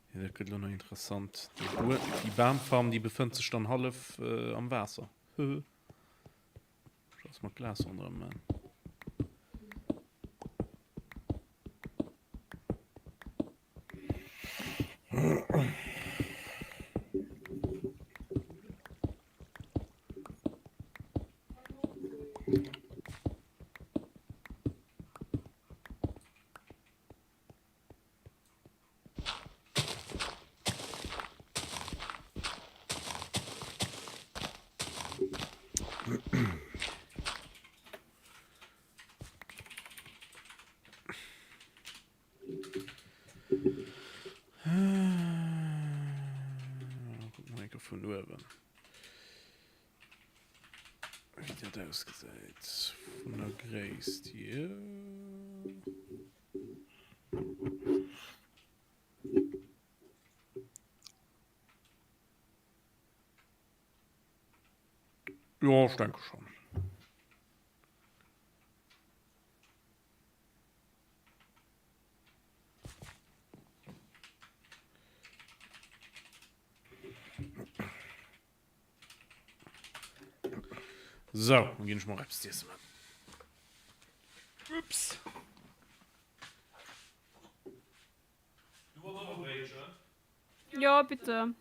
Ja, dat gëtt lo nach interessant. Déi, Buer, déi Bamfarm, déi befënnt sech dann hallef äh, am Waasser. Lass mal Glas ronderëm man. Vun uewen. Wéi dat ausgesäit vun der Gréisst hier. Ja, ich denke schon. So, dann ginn ech mol eppes z'iessen man. Ups. Du wolls och e Bréitchen? Jo, bitte.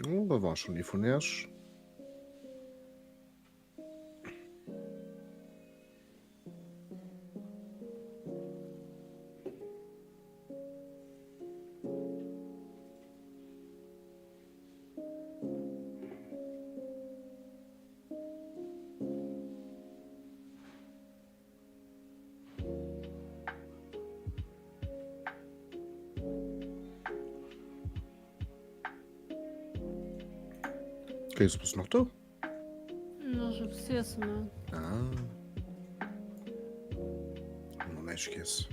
Oh, da war schon ee vun Iech. Chris, bist du noch do? Ech op Siessen. Ah. Noch näischt giess.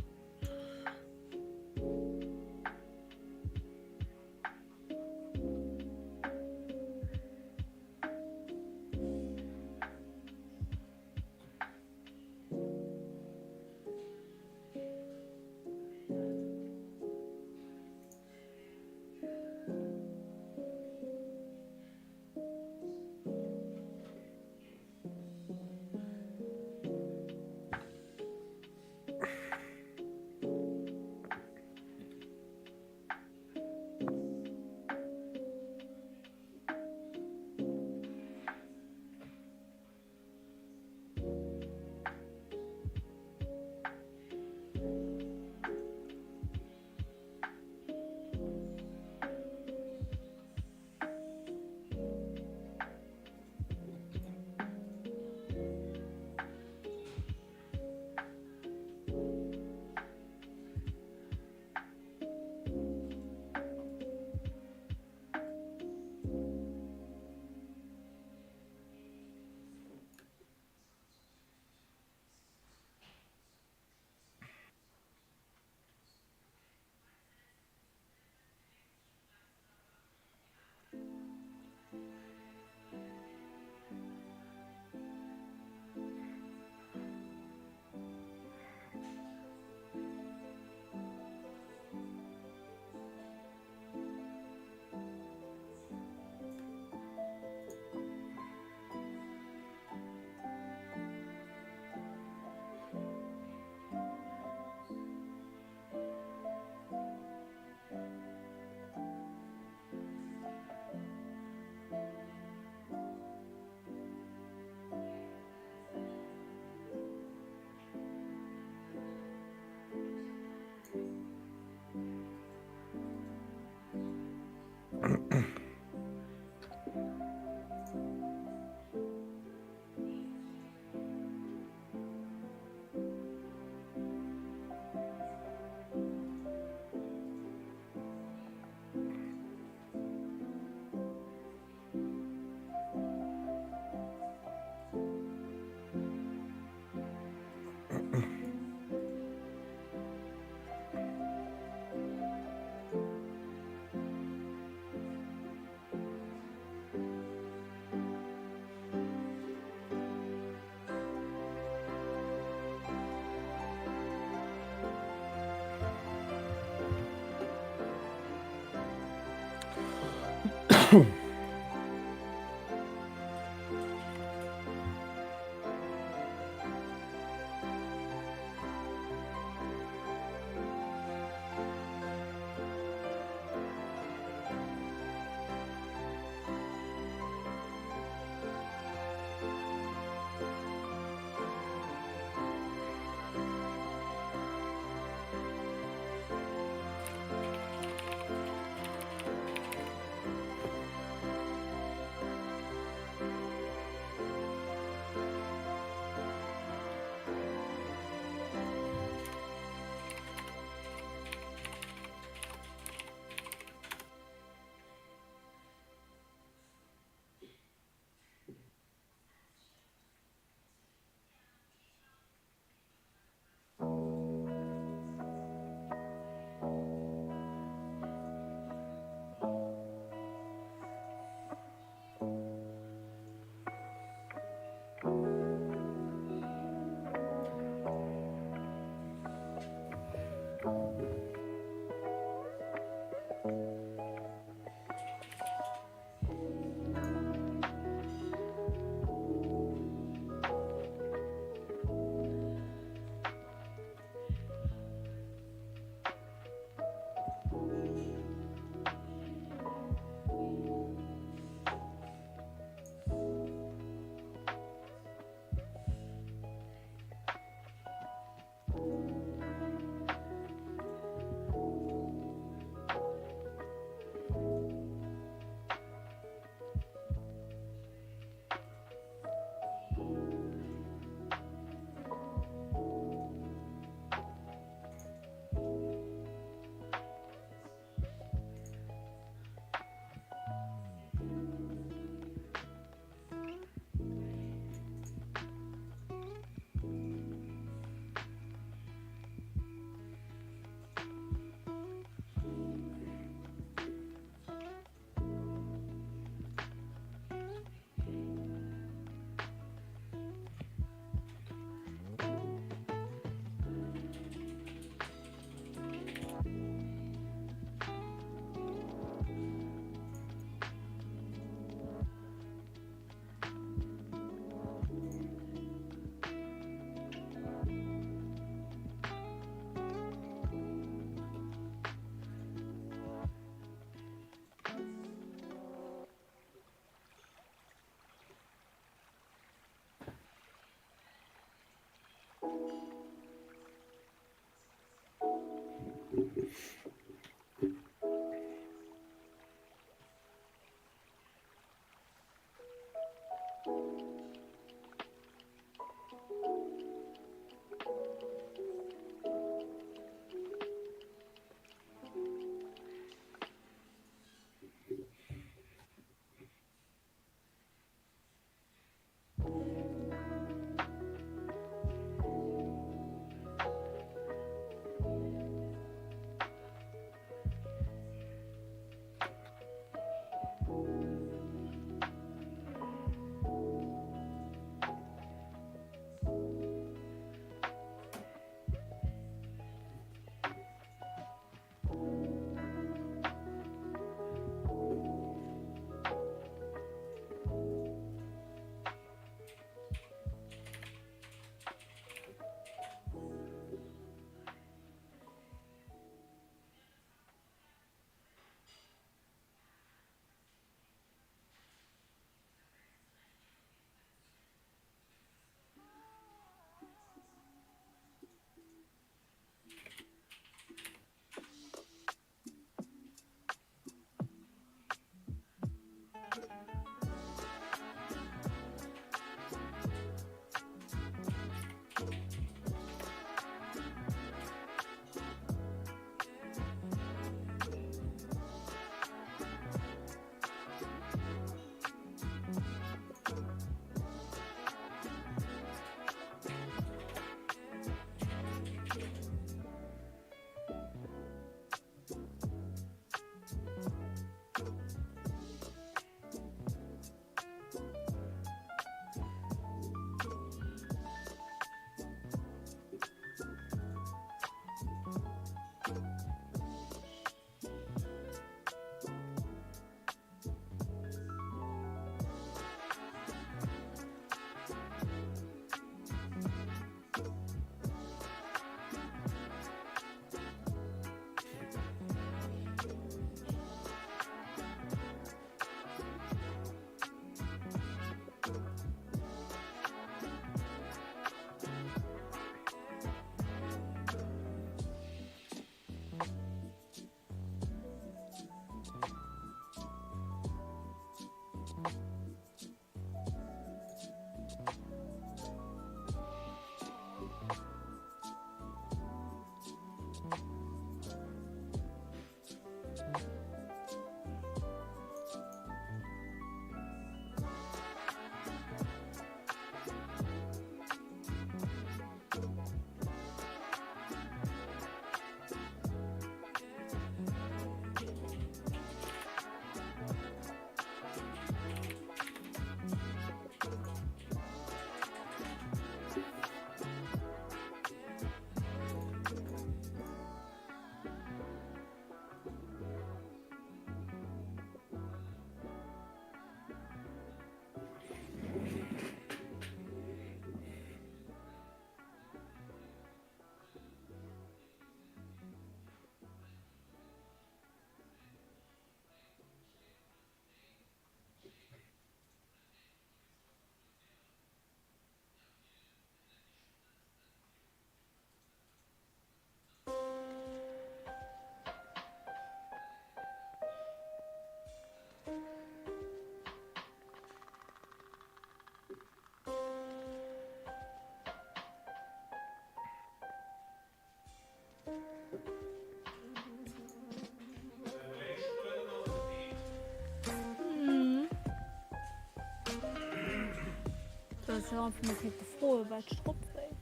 Häss jo einfach mol kéinte froen, wat ech drop wéilt.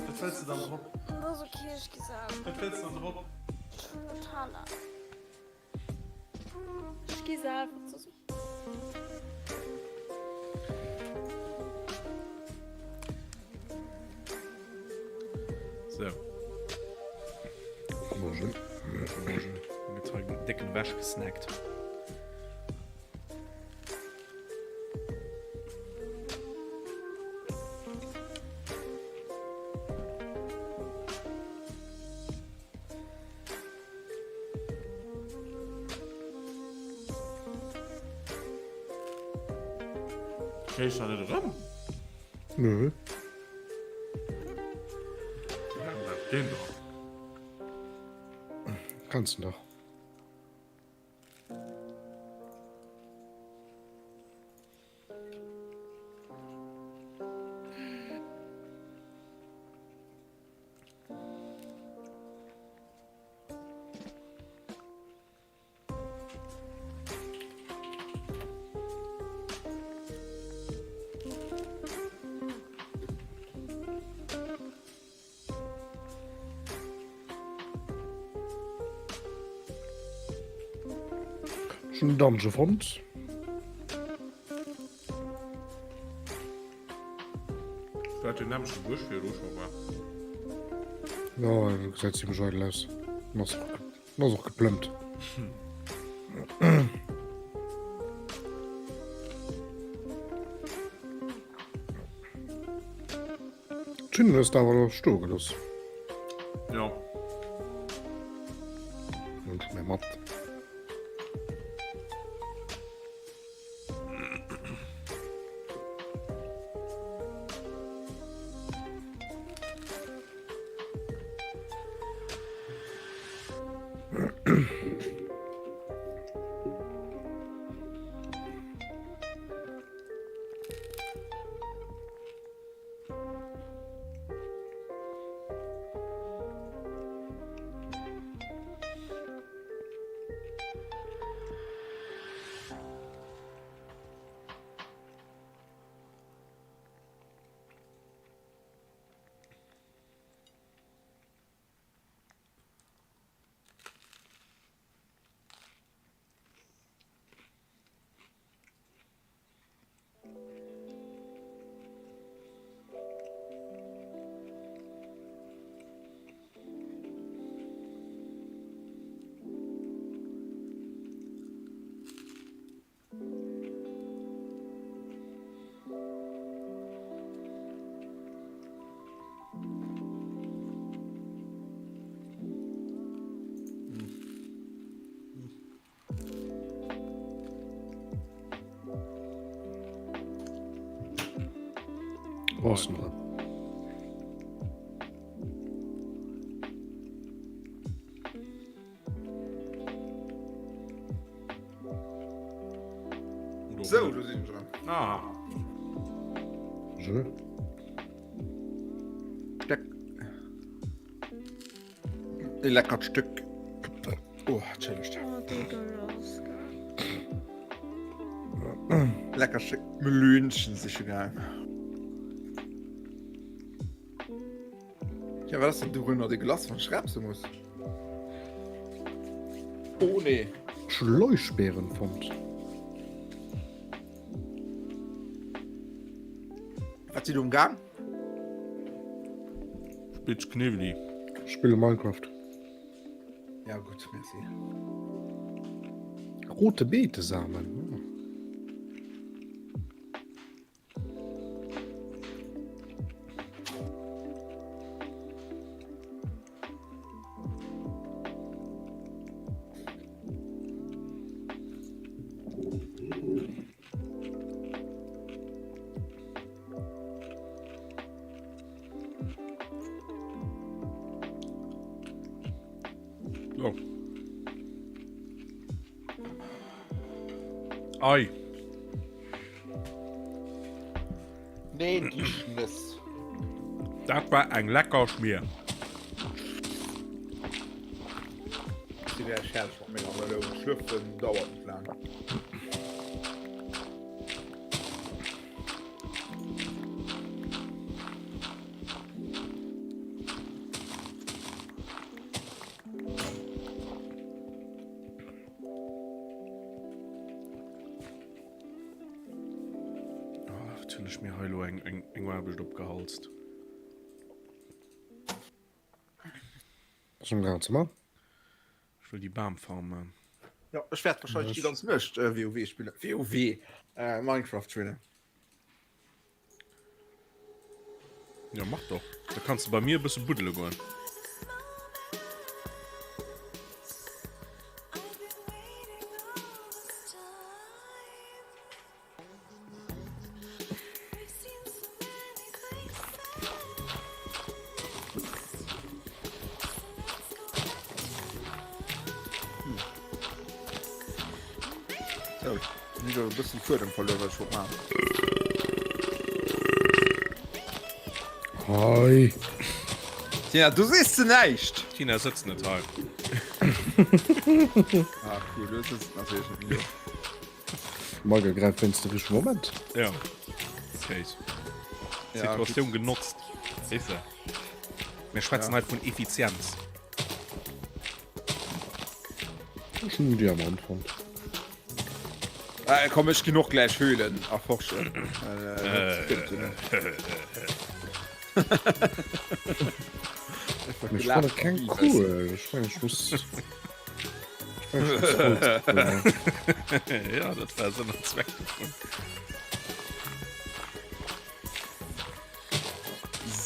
Wat wëlls de dann drop? Dat ass ok, ech gi selwer. Wat wëlls de dann drop? Ech wëll Nutella. Ech gi selwer ze. So. Bonjour. Bonjour. Gëtt hei décken ewech gesnackt. Kéis da net erëm? Nö. Den doch. Kannst du doch. Schon Dungeon fonnt. Dat den nämmlechte Buerg wéi elo scho war. Ja, gesäit zimmlech eidel aus. An ass och, ass och geplëmmt. D'Schinnen hues de awer elo stoe gelooss. Ja. Hunn ech mir mat. Brauchst du noch? So, du sinn dran. Ah. Je. Steck. E leckert Stück. Oh, entschëllegt. Oh, dégueulasse, gell. Lecker Stück Melönchen siche gaang. Ja, wat ass denn dorënner? Déi Glace, wann ech rapse muss? Oh nee. Ech hu Leuchtbeeren fonnt. Wat sidd um Gang? Spitz Kniwweli. Spille Minecraft. Ja gutt, merci. Rote Beetesamen. Hm. So. Ei. Nee, die Schnëss. Dat war eng lecker Schmier. Si wär fäerdeg mat menger Meloun. Schlëffen dauert net laang. Wat hunn ech mir hei elo eng, eng, eng Aarbecht opgehalst. Was um gaangen ze man? Ech wëll déi Bamfarm man. Ja, ech wäert wahrscheinlech déi ganz Nuecht äh, WoW spillen. WoW, äh, Minecraft spillen. Ja, mach doch. Da kannst du bei mir e bësse buddele goen. So, hunn ech e bëssen Fuedem verluer, wat ech wollt maachen. Hei. Tina, du sees ze näischt! Tina sëtzt net hei. Ah, cool, du sëtzt natierlech net méi do. Mike ergräift wéinst de richtege Moment. Ja. Kéis. Ja, Situatioun genotzt. Weess de? Mir schwätzen Ja. hei vun Effizienz. Ech hunn en Diamant fonnt. Äh, komm, ech ginn och gläich Höhlen erforschen. Äh, dat gëtt jo net. Ech fanne keng Kuel. Ech mengen, ech muss. Ech mengen, ech muss Holz kréien. Ja, dat war Sënn an Zweck dovun.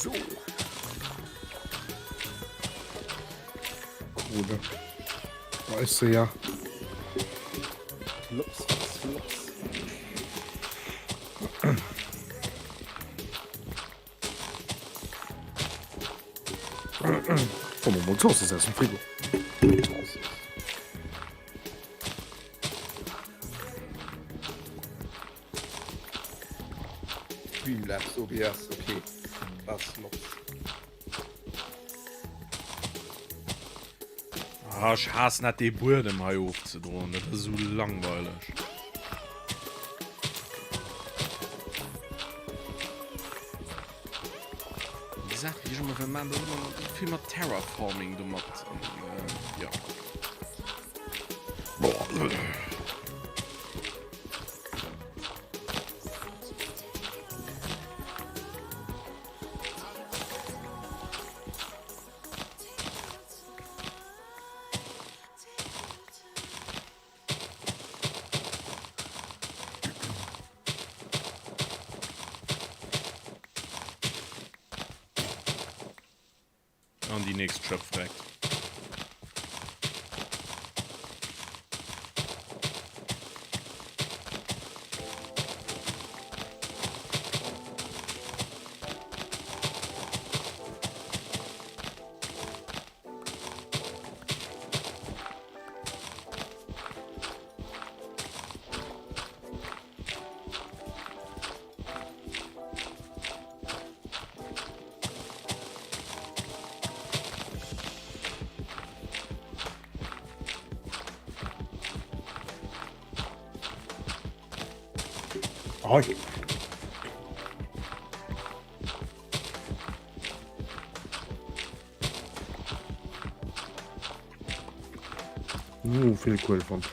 So. Kohle. Da ist sie ja. Flops, flops, flops. Komm mal Zooss aus dem Frigo. Streamlabs OBS, okay. Was los? Ah, ech haassen dat dee Buedem hei ofzedroen, dat ass esou langweileg. Déi Saach, déi ech ëmmer wëll maachen, dat ass ëmmer vill mat Terraforming domat an äh, ja. Boah. An déi nächst Schëpp freckt. Hei. Uh, vill Kuel fonnt.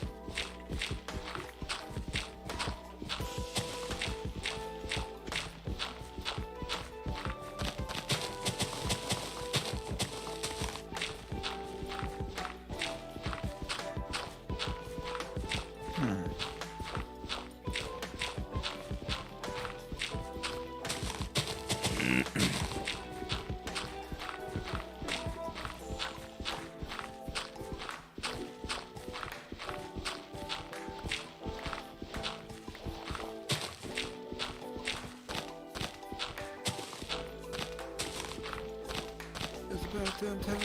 It's about damn time.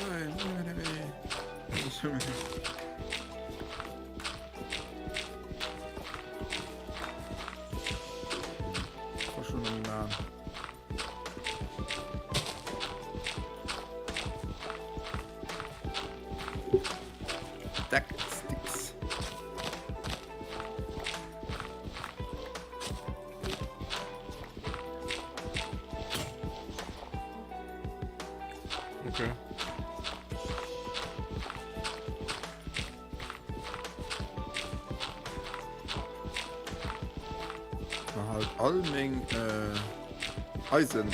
War schon noch nie mal. Deck Sticks. Okay. All meng Eisen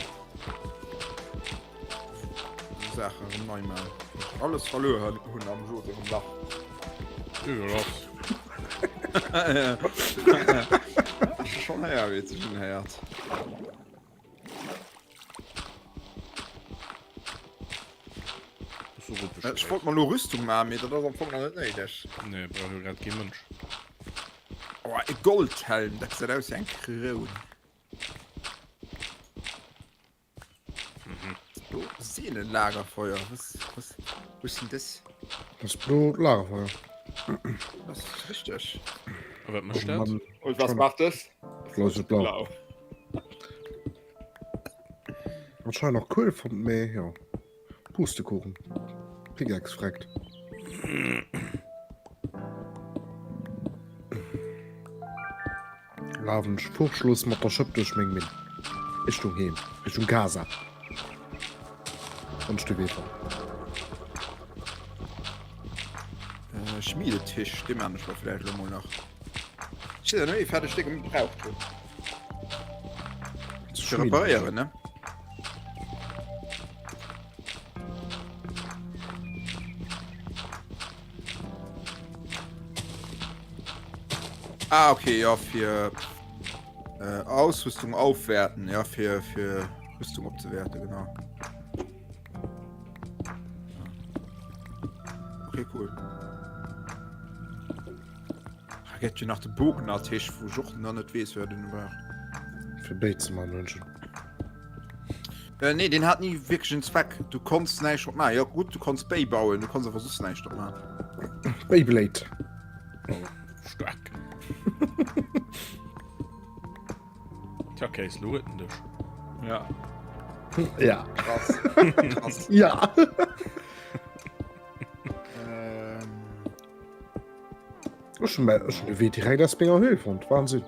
Saachen erëm nei maachen. Alles verluer hunn am Jeu sengem Lach. Schon héier wéi et sech unhéiert. Ech wollt mer lo Rüstung maachen, mee dat ass am Fong nach net néideg. Nee, brauch jo grad kee Mënsch. Oh, e Goldhelm, dat gesäit aus wéi eng Kroun. Mhm. Do Seelenlagerfeuer, was, was, wo ist denn das? Das blo Lagerfeuer. Das ist richtig. A wat mécht dat? Und was macht das? Blau. Blau. Anscheinend och cool fonnt, mee jo. Pustekuchen. Pickaxe freckt. Lafen ech Vorschluss mat der Schëpp duerch meng Minn. Richtung Heem, Richtung Casa. Wann ech de Wee fannen. Äh, Schmiedetisch, dee maan ech mer vläicht elo mol nach. Ech weess net, wéi fäerdeg dee gebraucht hunn. Ze reparéieren, ne? Ah, okay, ja, fir äh, Ausrüstung aufwerten, ja, fir, fir Rüstung opzewäerten, genau. Okay, cool. Da gëtt jo nach de Bognertisch, wou ech och nach net weess, wer den war. Fir Béi ze man, wënschen. Äh, nee, den hat nie wirklich einen Zweck. Du konntest näischt drop machen. Ja gut, du konntest Béi bauen, du konntest awer soss näischt drop machen. Beyblade. Stark. Tja, Case, lo huet en dech. Ja. Ja. Krass. Krass. Ja. Ähm, Ech hun ech hun de Wee direkt aus menger Höhl fonnt. Wahnsinn.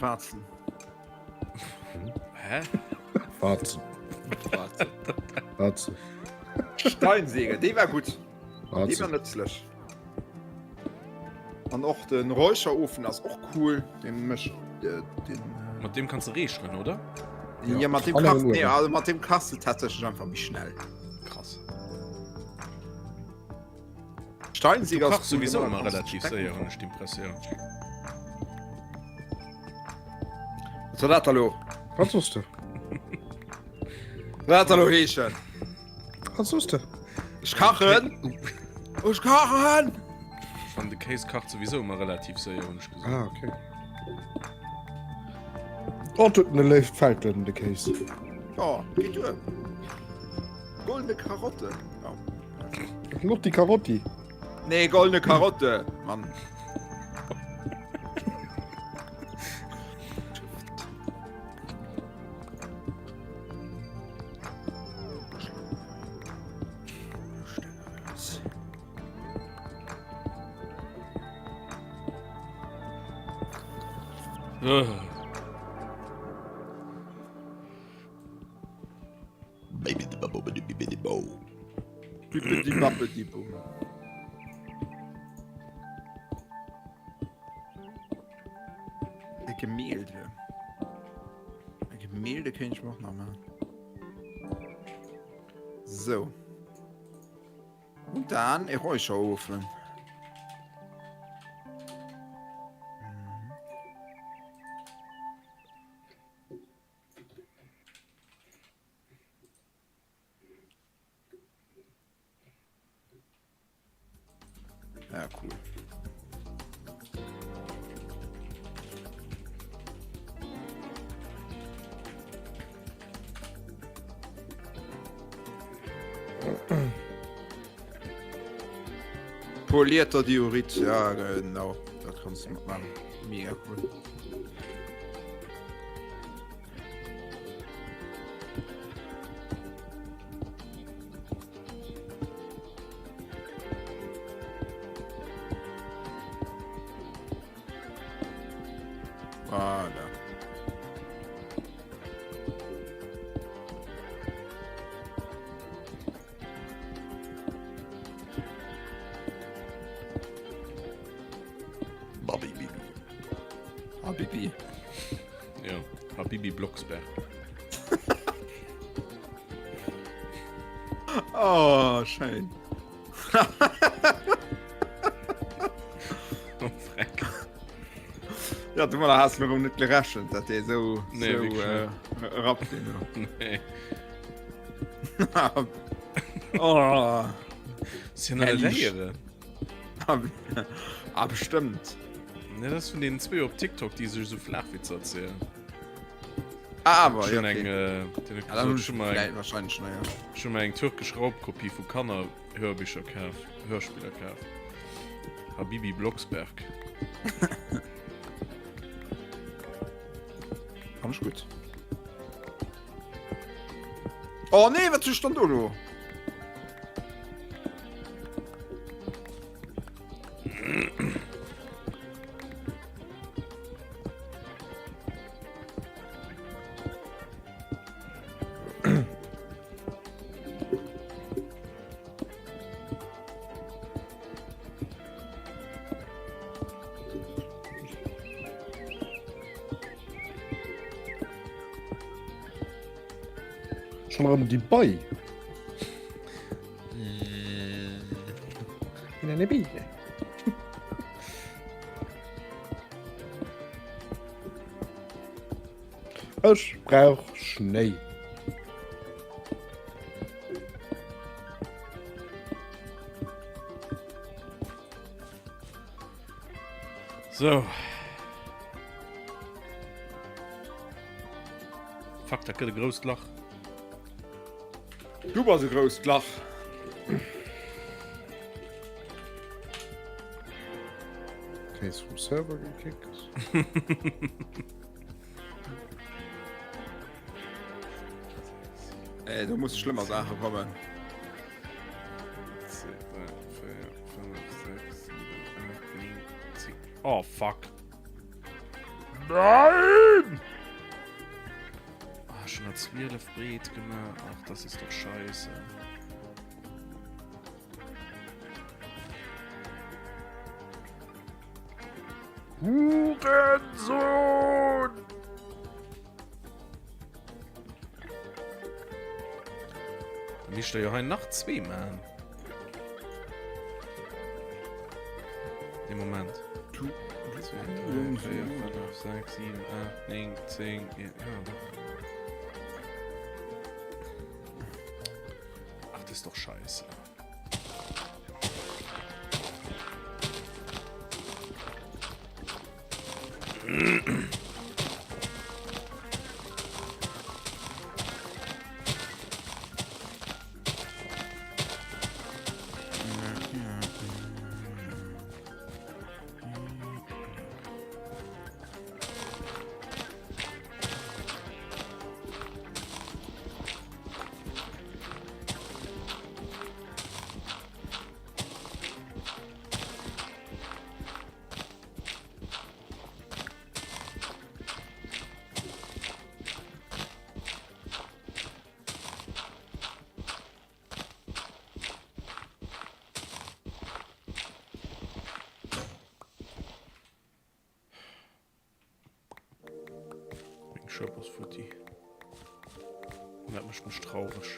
Warzen. Hä? Warzen. Warzen. Warzen. Steinsäge, dee war gutt. Dee war Warzen. nëtzlech. An och den Räucherofen ass och cool. Den mécht äh, den. Äh, Mat deem kanns de reecheren, oder? ja, ja mat dem An kachst, engem nee, Uewen. also mat dem kachst du tatsächlich einfach méi schnell. Krass. Steinsieg Du ass kachs sowieso ëmmer relativ séier, séier, hunn ech d'Impressioun. Was war dat elo? Wat soss de? Wat dat elo heeschen? Wat soss de? Ech kachen! Ech kachen! An de Kéis kacht sowieso ëmmer relativ séier, hunn ech gesinn. Ah, okay. Oh, tut ne léift Feld den de Kéis. Ja, geht duer. Goldene Karotte. Ja. Lotti Karotti. Nee, goldene Karotte, Mann. Uh. E Gemälde. E Gemälde kéint ech mer och nach maachen. So. Und dann e Räucherofen. Ja, cool. Polierter Diorit, ja genau. Dat kannst du machen. Mega cool. Voilà. Babi Bibi. Ah, Bibi. Habibi Blocksberg. Oh, schéin. Oh, Freck. Ja, du mal hast mir net gerechnet, dat dee so, Nee, so wirklich äh, rappt den do. Nee. oh. Sinn alle Herrlich. Déieren. Ah, bestimmt. Ne, das vun den zwee op TikTok, déi sech so Flachwitze erzielen. Ah, aber, Schon ja, eng, okay. äh, den huet Ja, dann gesot, schon mal eng, vielleicht wahrscheinlich, naja. schon mal eng türkesch Raubkopie vu Kanner Hörbücher kaf, Hörspieler kaf. Habibi Blocksberg. Fand ich gut. Oh nee, wat stand dann do lo? Schon erëm déi Bei. In eine Biene. Ech brauch Schnéi. So. Fuck, dat gëtt e grousst Lach. Du bass e grousst Lach. Case vum Server gekickt. Ey, do muss schlimmer Sache kommen. 2, 3, 4, 5, 6, 7, 8, 9, 10. Oh, fuck. Nein! Ah, schon hat 12 Breet gemacht. Ach, das ist doch scheiße. Hurensohn! Da mischt er jo hei nach zwee man. Nee, Moment. 2, 3, 4, 5, 6, 7, 8, 9, 10, ja, doch. Ach, das ist doch scheiße. Meng Schëpp ass futti. An dat mécht mech traureg.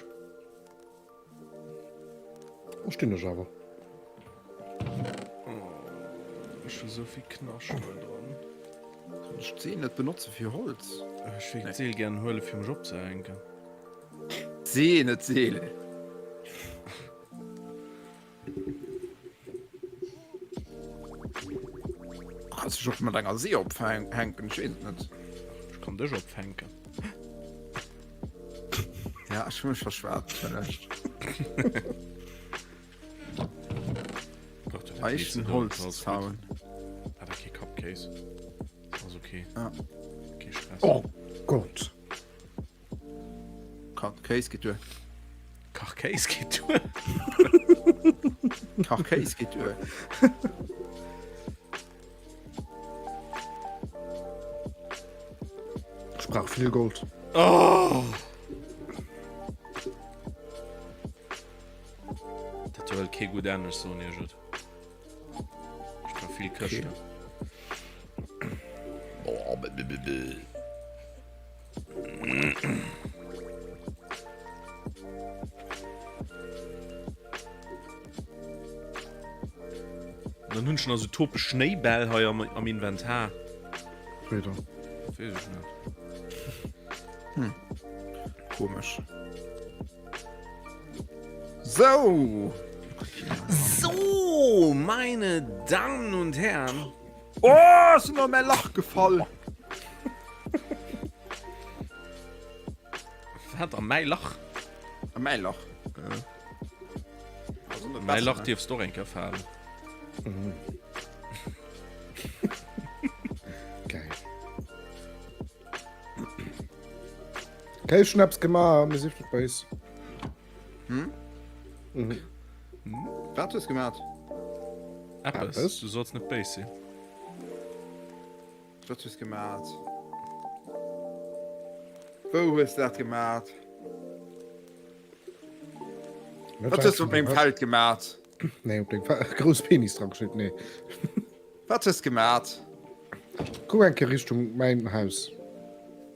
Verstinn ech awer. Ech hu sou vill Knascht hei dran. Kann ech d'See net benotze fir Holz? Ech wéilt d'Seel gären huele fir mech opzehänken. D'See, net d'Seel. Kanns dech och mat enger See opfänken, ech weess et net. Ech kann dech opfänken. Ja, ech hu mech verschwat vläicht. Eichenholzzaun. Hat er kee Kappkéis? Ass okay. Ja. Kee Stress. Oh Gott. Kéis geet duer. Kach Kéis geet duer. Kach Kéis geet duer. Ech brauch vill Gold. Oh! Dat wëll kee gutt Enn, ech soen iech et. Ech brauch vill Këschten. Dann hunn ech nach so tope Schnéibäll hei am, am Inventar. Wéi dann? Wees ech net. Hm. Komisch. So! So, meine Damen und Herren. Oh, sinn an mäi Lach gefall. Wat an mäi Lach? An mäi Lach. Äh. Mäi Lach dierfs du och eng Kéier falen. Mhm. Geil. Okay, ech hunn eppes gemaach, mir sief net béis. Hm? Mhm. Wat hues gemaat? Eppes. Eppes? Du solls net béis sinn. Wat hues gemaat? Wou hues dat gemaat? Wat hues du op mengem Feld gemaat? Nee, op dengem Feld. Grouss Penis dran geschnitten, nee. Wat hues gemaat? Kuck eng Kéier Richtung mäin Haus.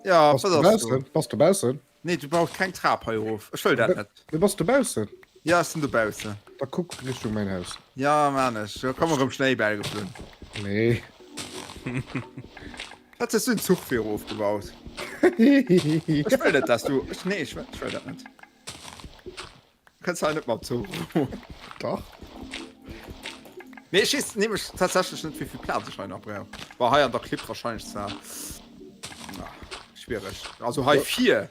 Ja, Bass wat du ass do? baussen? Bass du baussen? Nee, du brauchst keng Trap hei erof. Ech wëll dat net. Du bass dobaussen? Ja, ech sinn dobaussen. Da kuck Richtung mäin Haus. Ja, man ech. Do komme rëm Schnéibäll geflunn. Nee. Wat hues du en Zuch fir erof gebaut? Ech wëll net, dass du. Nee, ech wëll, ech wëll dat net. Kënns hei net mam Zuch. Dach. Nee, ech weess nämlech tatsächlech net, wéi vill Plaz ech hei nach brauch. War hei an der Clip wahrscheinlech zwar. Ah, schwierig. Also hei vir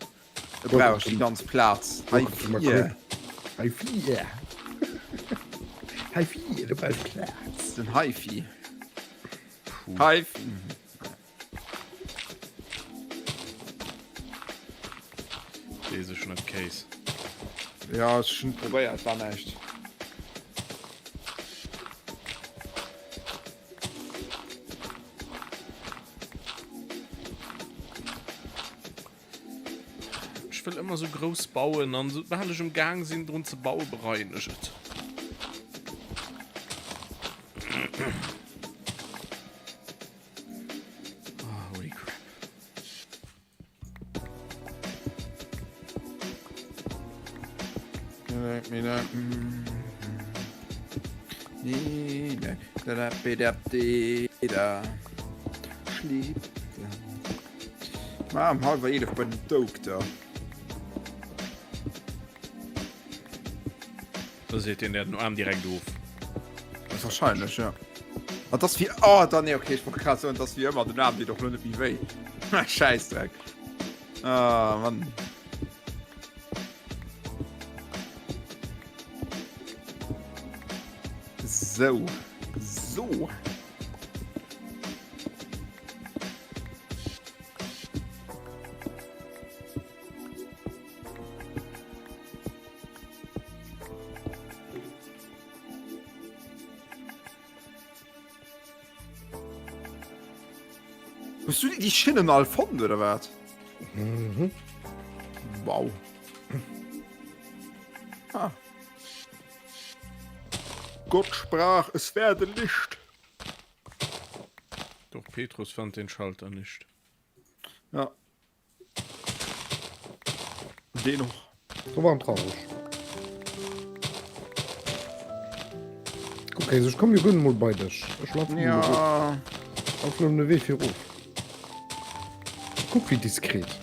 brauch ech déi ganz Plaz. Hei vir. Hei vir. Hei vir, du brauchst Plaz. Den Haifi. Haifi. Wees ech net Case. Ja ech hun probéiert war näischt. Ech wëll ëmmer sou grouss bauen an soubal ech um Gaang sinn drun ze bauen bereien ech et. Oh, holy crap. Ma um halwer 11 bei den Dokter. Da seet deen der den Aarm direkt of. Wahrscheinlech, ja. Ah, das wie oh, dann nee, okay, ich wollte gerade so das wie immer den Arm deet och lo net méi wéi. Scheißdreck. Ah, Mann. So. So. Hues du déi Schinnen all fonnt oder wat? Mhm. Wow. Ah. Gott sprach, es werde Licht. Doch Petrus fand den Schalter nicht. Ja. Deen och. Do war en traureg. Okay, ech komm jo guer mol bei dech. Ech lafen ja. Lafen um de Wee fir erof. Kuck wéi diskret.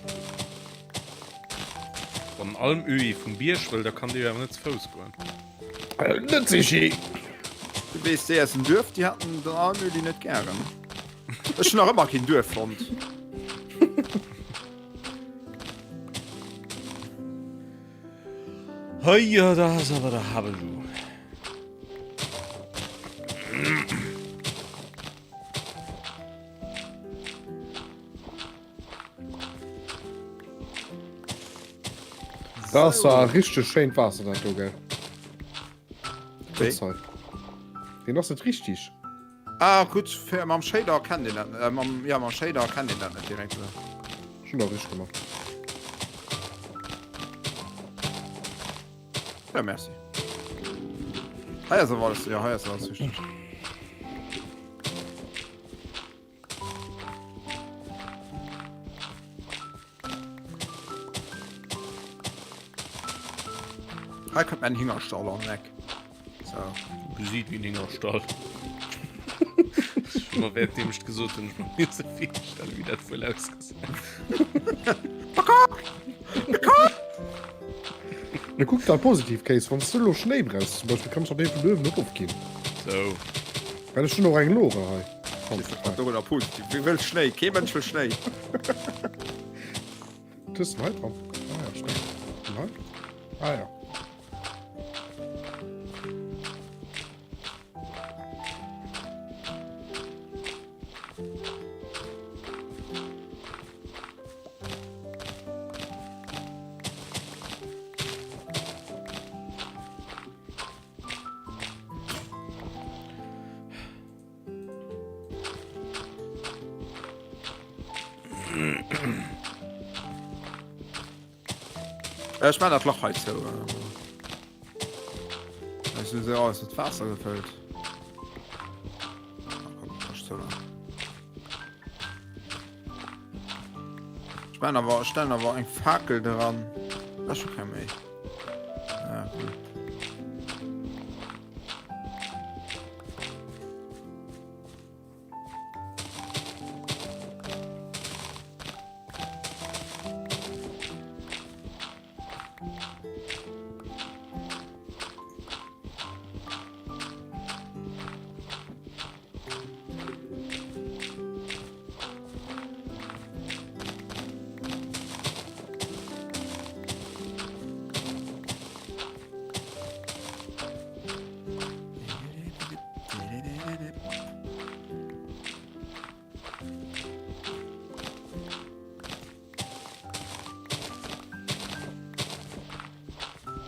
Wann Alm Öhi vum Bierg wëll, da kann dee jo awer net ze Fouss goen. Net sichi! Du weess, déi aus dem Duerf, déi haten den Almöli net gären. Ech hunn nach ëmmer keen Duerf fonnt. Heia, da ass awer der Habelu. Das ass zwar richteg schéint Waasser dat do, gell? Wéi? Deen ass net richtig. Ah gutt, fir mam Shader erkennt een dat, äh, mam, ja, mam Shader erkennt een dat net direkt. Oder? Schon da richtig gemacht. Ja, merci. Hei ass awer alles, ja, hei ass alles richtig. Hei kënnt mäin Hingerstall an Eck. So. Gesiit wéi en Hingerstall. Ech wäert deem ech gesot hunn, ech mer mir se virstellen, wéi dat wuel ausgesäit. Na kuck dat positiv Case, wann s du elo Schnéi brauchs zum Beispill, kanns du dee vun uewen erofginn. So. Well ech hunn och eng Lore hei. Dorunner positiv. Wie wëll Schnéi? Kee Mënsch wëll Schnéi. Du hues den hei dran. Ah ja, Schnéi. Den hei? Ah ja. Ech man dat Lach hei zou. Ech si se alles mat Waasser gefëllt. Ech man awer stellen awer eng Fakel dran. Ech schon keng méi. Ah, okay.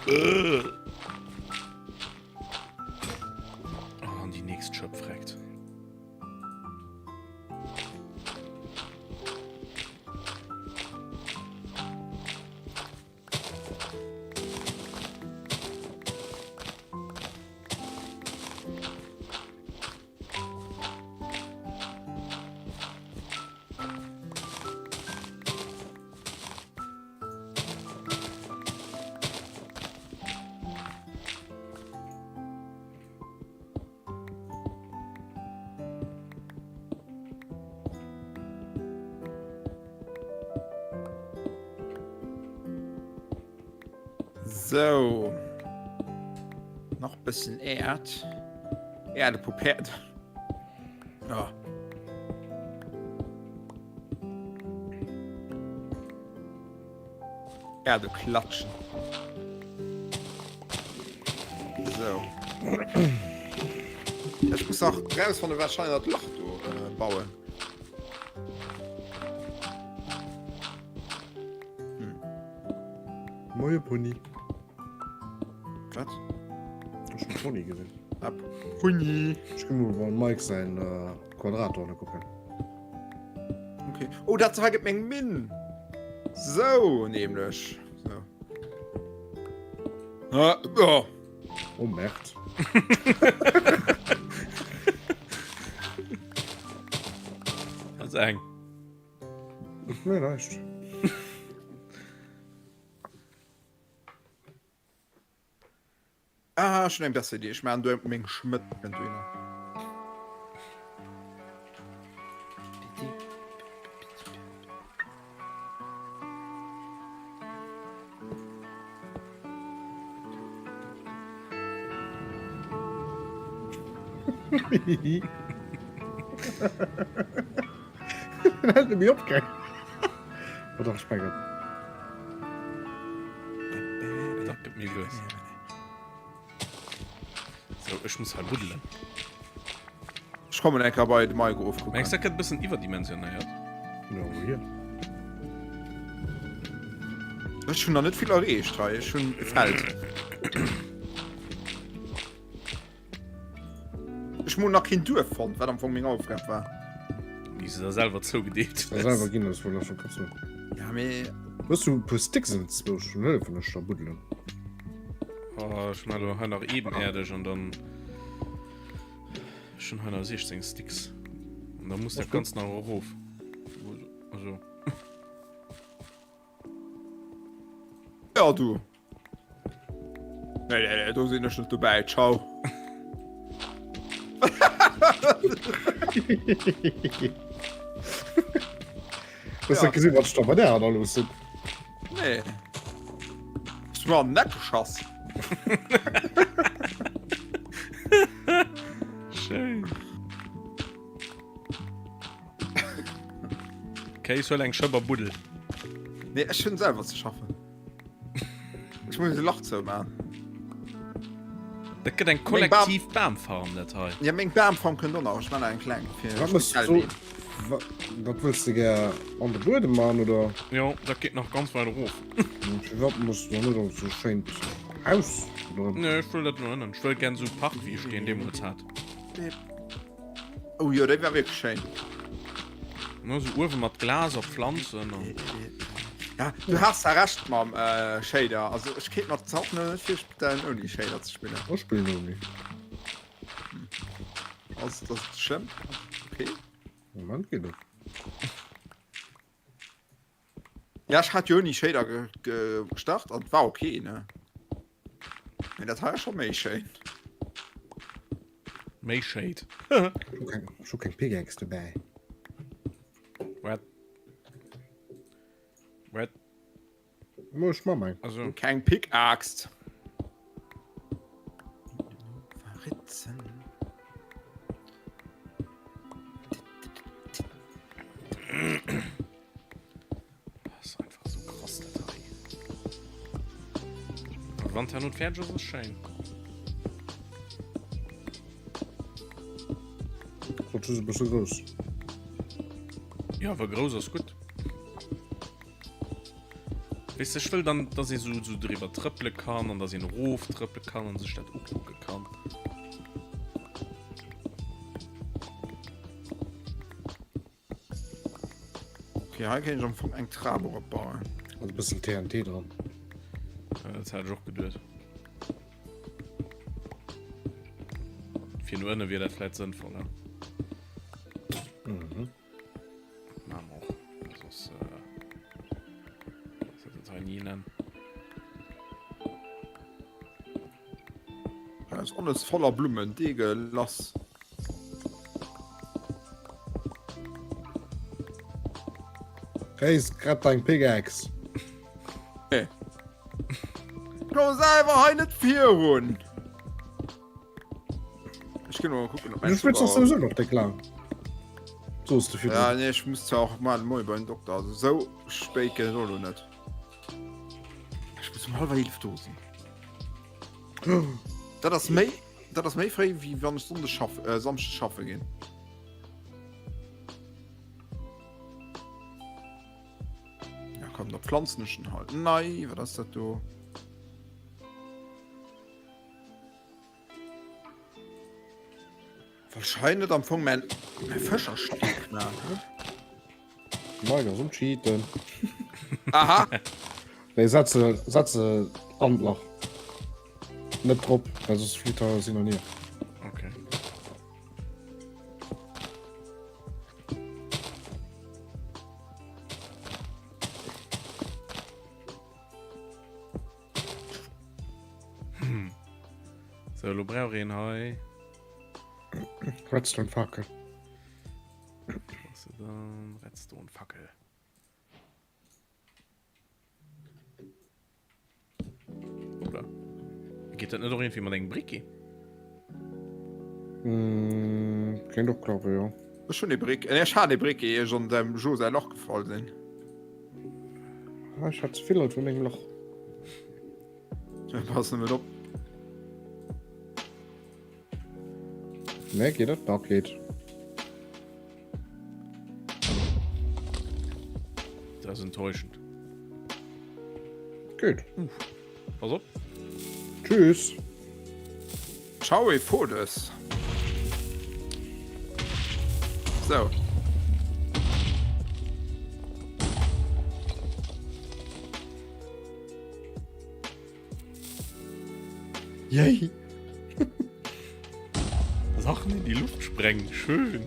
Oh, an déi nächst Schëpp freckt. So. Nach bëssen Äerd. Äerde Pupäerd. Ja. Erde klatschen. So. Ech muss nach rausfannen, wahrscheinlich dat Lach do äh, bauen. Hm. Moie Pony. Wat? Ech hun Pony gesinn. Ah, Pony. Ech gi mol beim Mike säin äh, Quadrat do kucken. Okay. Oh, dat hei gëtt meng Minn. So, nämlech. So. Ah, oh. Oh, Merd. Dat ass eng. Nee, näischt. Ah, ech hunn eng besser Idee. Ech maachen do meng Schmëdd kënnt dohinner. Den hält net méi op, gell? Oh dach, ech mengen. Dat gëtt méi lues. So, ech muss hei buddelen. Ech kommen eng Kéier bei de Mike ofkucken. Mengs dat gëtt e bëssen iwwerdimensionéiert? Ja, wou hier? Ech hunn nach net vill erreecht hei. Ech hunn e Feld. Ech mol nach keen Duerf fonnt, wat am Fong meng Aufgab war. Déi se da selwer zougedeelt hues. Selwer ginn ass wohl schon kurz. Ja, mee. Hues du e puer Sticks enzwousch? Dann hëllefen ech der buddelen. Oh, ech man elo hei nach ebenerdeg an dann. Ech hunn hei nach 16 Sticks. An da muss dat Ganzt nach erof. Also. Ja, du. Nee, nee, nee, do sinn ech net dobäi. Ciao. Hues du gesinn, wat ech da bei där hannerlooss hunn? Nee. Hues du mer an den Eck geschoss? Schéin. Kéis huel eng Schëpp a buddel. Nee, ech hunn selwer ze schaffen. Ech muss e Lach zou man. Dat gëtt eng kollektiv Bamfarm dat hei. Ja meng Bamfarm kënnt och nach, ech man eng kleng fir Wat mëss du? Wat wëlls de gär an de Buedem man oder? Jo, dat geet nach ganz weit erof. Firwat muss du net och sou schéint Haus dran? Nee, ech wëll dat no ënnen. Ech wëll gär sou Park wéi ech deen deemools hat. Oh jo, déi war wierklech schéin. No sou uewe mat Glas a Pflanzen an. Ja, du has da recht mam äh, Shader. Also ech kéint mer d'Saach net virstellen ouni Shader ze spillen. Ech spillen ouni. Hm. Ass das schlëmm? Okay. Moment geet et. Ja, ech hat jo ouni Shader ge ge gestart an war okay, ne? Mee dat hei ass scho méi schéin. Méi Shade. Ech hu keng Pickaxe dobäi. What? What? Mo ech ma eng. Also. Keng Pickaxe. Verritzen. Das ist einfach so krass, dat hei. Aber wann d'Herr not fäerdeg ass, ass schéin. Sot just e bësse grouss. Ja, awer grouss ass gutt. Weess de, ech wëll dann, dass ee sou, sou driwwer trëppele kann an dass een eroftrëppele kann an sech dat ukucke kann. Okay, hei kéint ech am Fong eng Trap eropbauen. Also e bëssen TNT dran. Ja, dat hat ech och geduet. Fir no ënne wier dat vläit sënnvoll, ne? Mhm. Maache mer och. Soss, äh, soss huet dat hei ni en Enn. Hei ass alles voller Blummen, Dege lass. Réis, grab deng Pickaxe. Nee. Komm selwer hei net virun. Ech ginn mal kucken, ob mein Du spillst doch Zucker- sowieso noch déck lang. Soos du Ja, virdrun. nee, ich muss zwar auch mal moi beim Doktor. Also so spéit geet et och lo net. Ech muss um halwer 11 do sinn. Dat ass méi, dat ass méi fréi wéi wann ech Sonnde schaff, äh, Samschde schaffe ginn. Ja komm, da pflanzen ech den halt nei. Wat ass dat do? Wahrscheinlich am Fong mein, mein Fëschersteak machen. Mike ass um Cheaten. Aha. Nee, setz se, setz se an d'Lach. Net drop, well soss flitt er alles iwwernee. Okay. Hm. So, lo brauch een hei. Redstone Fackel. Was dann? Redstone Fackel. Oder? Geht dat net och irgendwie mat engem Briquet? Mm, kéint och klappen, jo. Ech hunn e Brick, äh, ech hat e Briquet, ier ech an dem Jo säi Lach gefall sinn. Ah, ech hat ze vill alt vun mengem Lach. Ja, pass nëmmen op. Ne, geht dat? Doch, geht. Das ist enttäuschend. Geht. Pass op. Tschüss. Ciao, e Fodes. So. Yay. Sachen in die Luft sprengen, schön.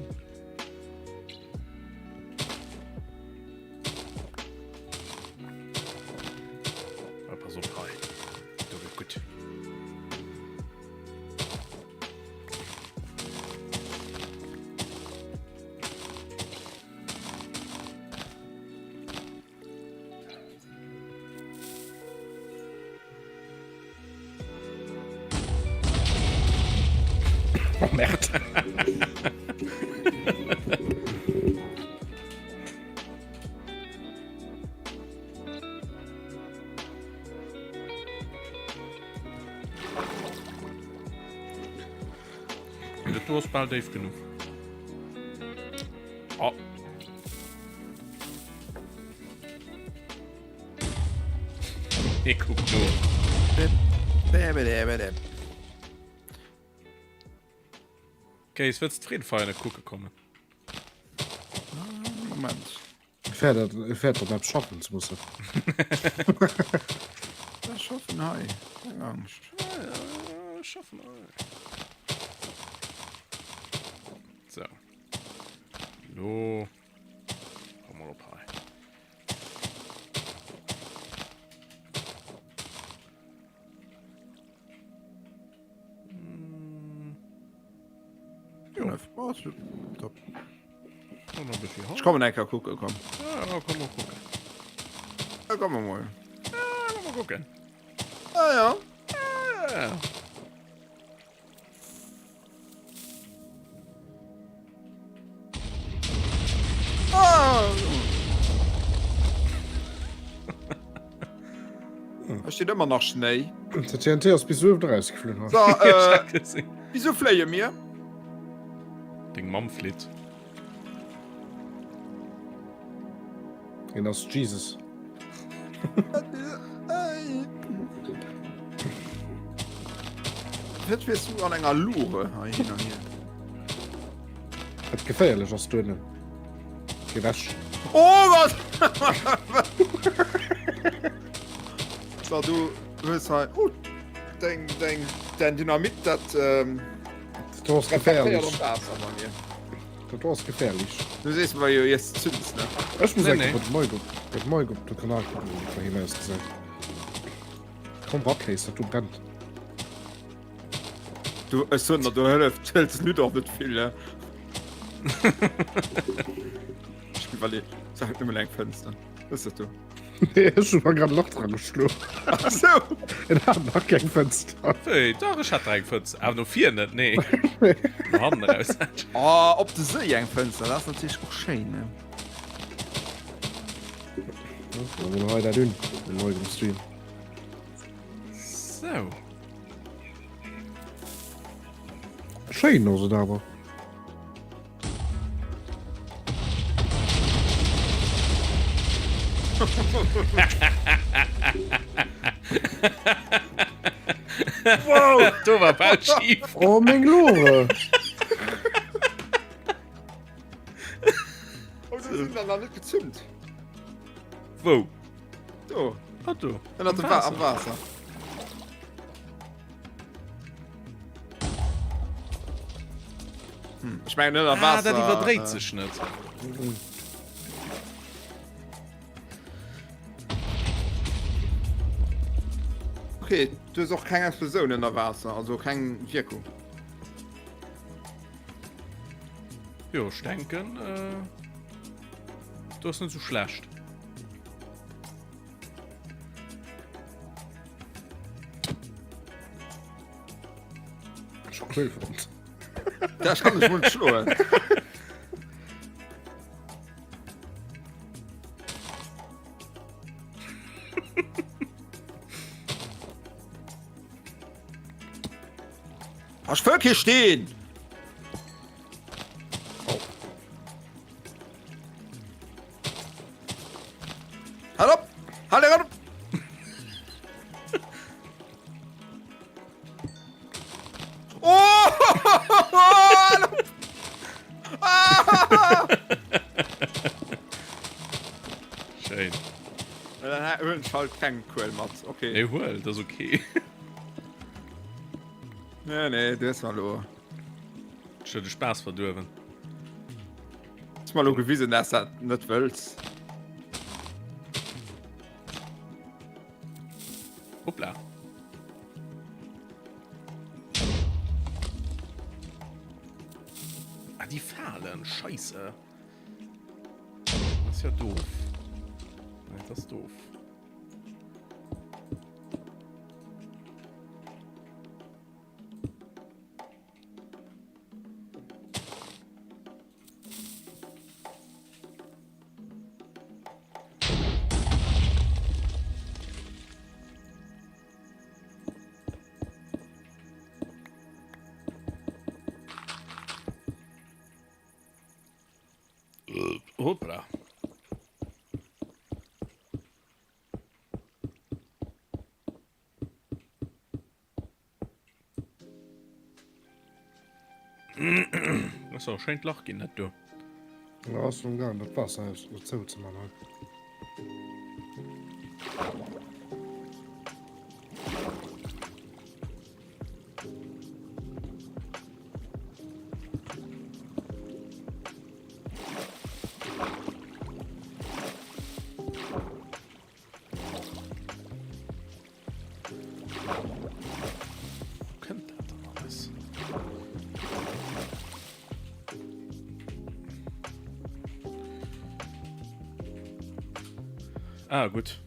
Ah, pass op hei. Do gëtt gutt. Merde. Dat do ass bal déif genuch. Oh. Nee, kuck do. Okay, es wëlls d'Freedefeier net kucke kommen. Moment. Fäert fäert op eppes schaffen ze mussen. Ech schaffen hei. Keng Angscht. Ja, schaffen hei. So. Lo. Komm mal op hei. Jo, top. Ech kommen eng Kéier kucken, komm. Ja, ja, komm mal kucken. Ja, komm mal. Ja, komm mal kucken. Ah, ja. Ja, ja. Ah! Da steht ëmmer nach Schnéi. Der TNT ass bis uewen erausgeflunn. So, äh, wieso fléie mir? Deng Mamm flitt. Hien ass Jesus. Wat wiers du an enger Lure hei hin an hier? Wat geféierlech ass duerno. Geh weg. Oh Gott! So, du hues hei. Oh, deng, deng, dein Dynamit, dat. Ähm, Dat ass geféierlech. Dat do ass geféierlech. Du sees mer jo iers zünds, ne? Ech muss eng Kéier bei dem Mike op, bei dem Mike op de Kanal kucken, wéi et bei him ausgesäit. Komm Wattkéis, dat do brennt. Du, ech soen der, do hëlleft hëlls Lutt och net vill, ne? Ech iwwerlee, se hat nëmmen eng Fënster. Was ist dat do? Nee, ech hu mer grad e Lach dran geschloen. Ach sou. En hat nach keng Fënster. Wéi, dach, ech hat nach eng Fënster. Awer no vir net, nee. No hannen eraus. Oh, op de Séi eng Fënster, dat ass natierlech och schéin, ne? Dann hei dat un, den neuen Stream. Sou. Schéin ass et awer. Wow, do war bal schief. Oh, meng Lore! Oh, du sind dann net gezünnt. Wou? Do. Ah, do. Ënnert dem Wa am Waasser. Hm, ech mengen ënner Ah, Waasser. dat iwwerdréit äh, sech net. Okay, du hues och keng Explosioun ënner Waasser, also keng Wirkung. Jo, ech denken, äh, du ass net sou schlecht. Schon cool fand. Da kann ich wohl schloen. Ech wëll hier stehen! Oh. Halt op! Halt op! Oh! Ah! Schéin. Dann huelen ech halt keng Kuel mat. Okay. Nee, huel, dat ass okay. Nee, nee, du hues mer elo. Ech huet de Spaass verduerwen. Hues mer elo gewisen, dass dat net wëlls. Hoppla. Ah, die Falen, scheiße. Das ist ja doof. Nein, das ist doof. Hoppla. Das ass schéint Lach ginn net du. Ja, ass schon gaang dat Waasser aus zou ze man hei. Wo kënnt dat dann alles? Ah, gut.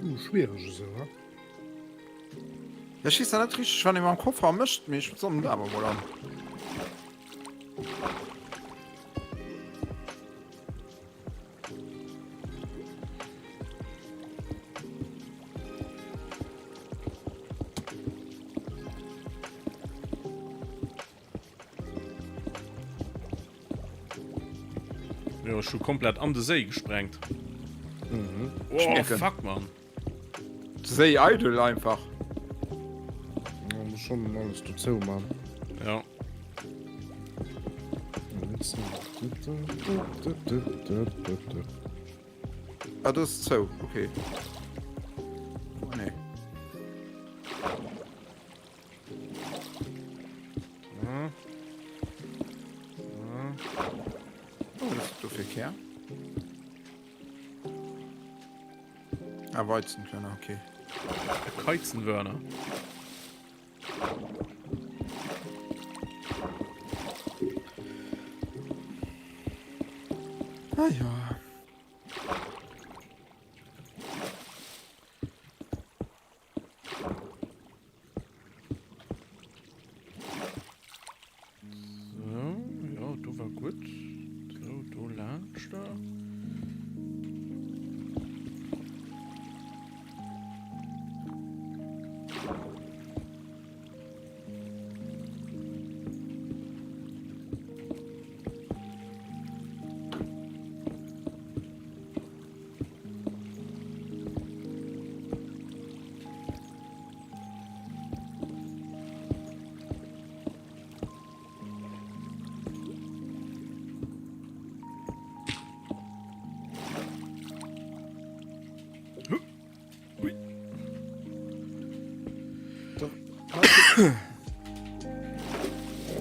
Uh, schwierig esou, he? Ja, ech weess net richteg, wann ee mam Koffer mécht, mee ech soen et awer mol an. Jo, ech hu komplett an de Séi gesprengt. Mhm. Oh, Schnecken. fuck, man. Séi eidel einfach. Ja, muss schon alles dozou man. Ja. Ah, das ist zou, okay. Oh, nee. Oh, das ist dofir Kär. Ah, Weizenkörner, okay. Keizenwörner. Ah ja. So, ja, do war gutt. So, do laanscht da.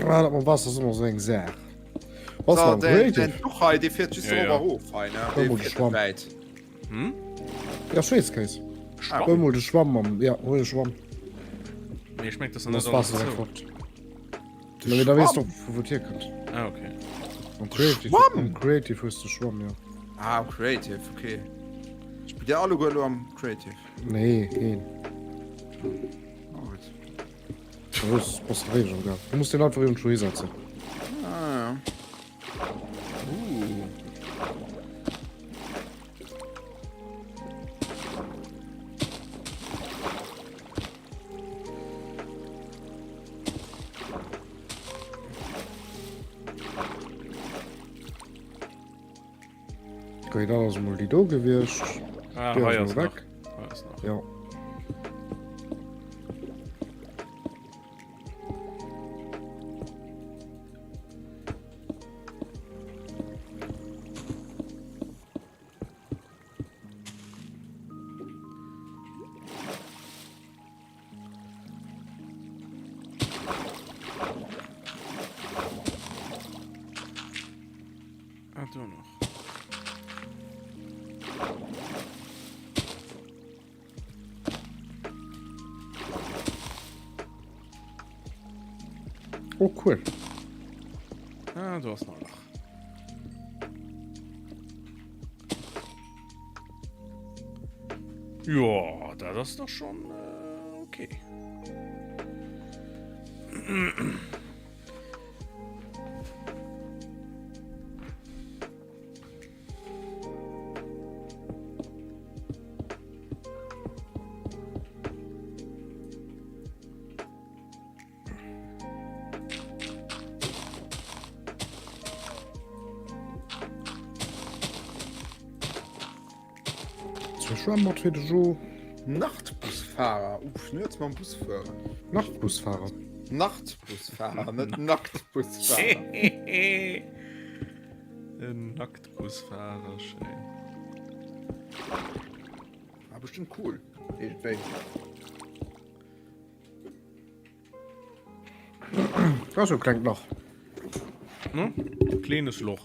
Ah, dat mam Wasser ass ëmmer sou eng Saach. Was So, mam den, Creative? den Duch hei, dee fiert just Ja, ja. drüber of hei, ne? Hol Dee mol de fiert net Schwamm. wäit. Hm? Ja, Schweeskéis. Schwamm? Hol mol de Schwamm mam, ja, hol de Schwamm. Nee, ich merk das Dann net ass Waasser alles direkt zou. fort. De Na, da weess Schwamm? du, vu wou et hierkënnt. Ah, okay. Am Creative, Schwamm? am Creative hues de Schwamm, ja. Ah, am Creative, okay. Spillt Dir alleguer elo am Creative? Nee, keen. Oh, gutt. Da hues, bass de réischt am Gaang. Du muss den einfach iergendwou hisetzen. Ah, ja. Uh. Okay, dat ass emol déi do gewiescht. Ah, Déi hei ass ass emol nach. weg. Hei ass nach. Ja. Ah, do nach. Oh, cool. Ah, do ass nach e Lach. Jo, dat ass doch schon äh, okay. fir Schwämmbad fir de Jo. Nachtbusfahrer, uff, nuets mam Bus fueren. Nachtbusfahrer. Nachtbusfahrer, net Nacktbusfahrer. En Nacktbusfahrer, schéin. War bestimmt cool, iergendwéi. Dat ass jo e klengt Lach. Ne? Kleines Loch.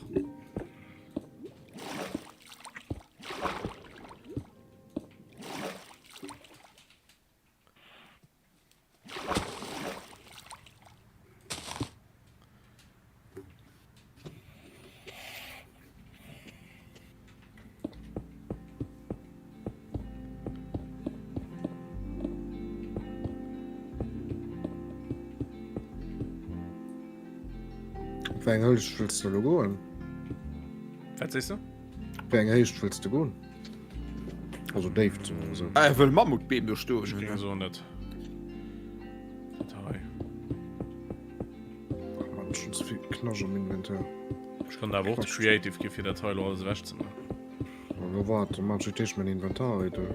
Op wéi eng Héicht wëlls de elo goen? Wat sees du? Op wéi eng Héicht wëlls de goen? Also Déift, soe mer esou. Ah, e wëll Mammutbeem do stoen Ech hunn. géing soen, dat dat hei. Ach Mann, ech hunn ze vill Knascht am Inventar. Ech kann awer och ze creative gi fir dat hei elo alles ewech ze maachen. Lo waart, da maan ech fir d'éischt mäin Inventar eidel.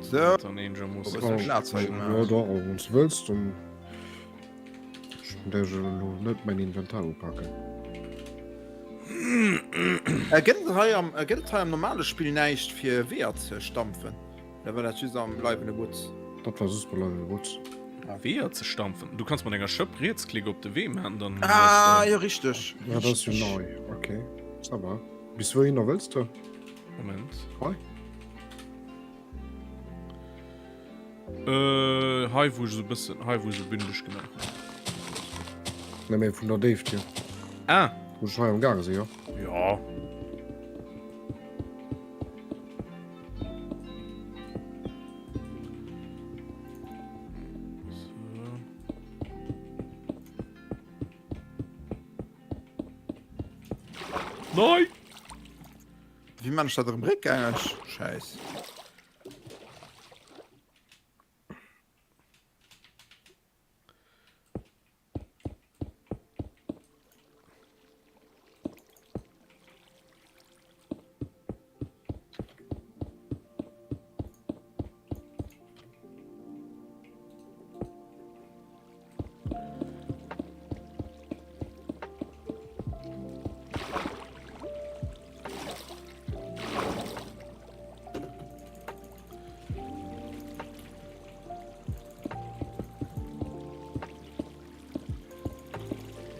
So. Dann een jo muss. Oh, oh, Platz hei gemaach. Ja, doch, wann du wëlls, dann ech däerf elo net mäin Inventar upaken. Äh, gëtt et hei am, äh, gëtt et hei am normale Spill näischt fir Weeër ze stampfen? Oder war dat just am Live in the Woods? Dat war just bei Live in the Woods. Weeër ze stampfen? Du kanns mat enger Schëpp Rietsklick op de Wee maachen, dann. Ah, jo, richteg. Ja, dat ass jo nei. Okay, ça va. Bis wouhinner wëlls de? Moment. Hei? Äh, hei wou ech esou bëssen, hei wou ech esou bündeg gemaach hunn. Ne, mee vun der Déift hier. Ah! Wou ech hei am gaange sinn, jo? Ja. Nein! Wéi man ech dat erëm réckgängeg? Schäiss.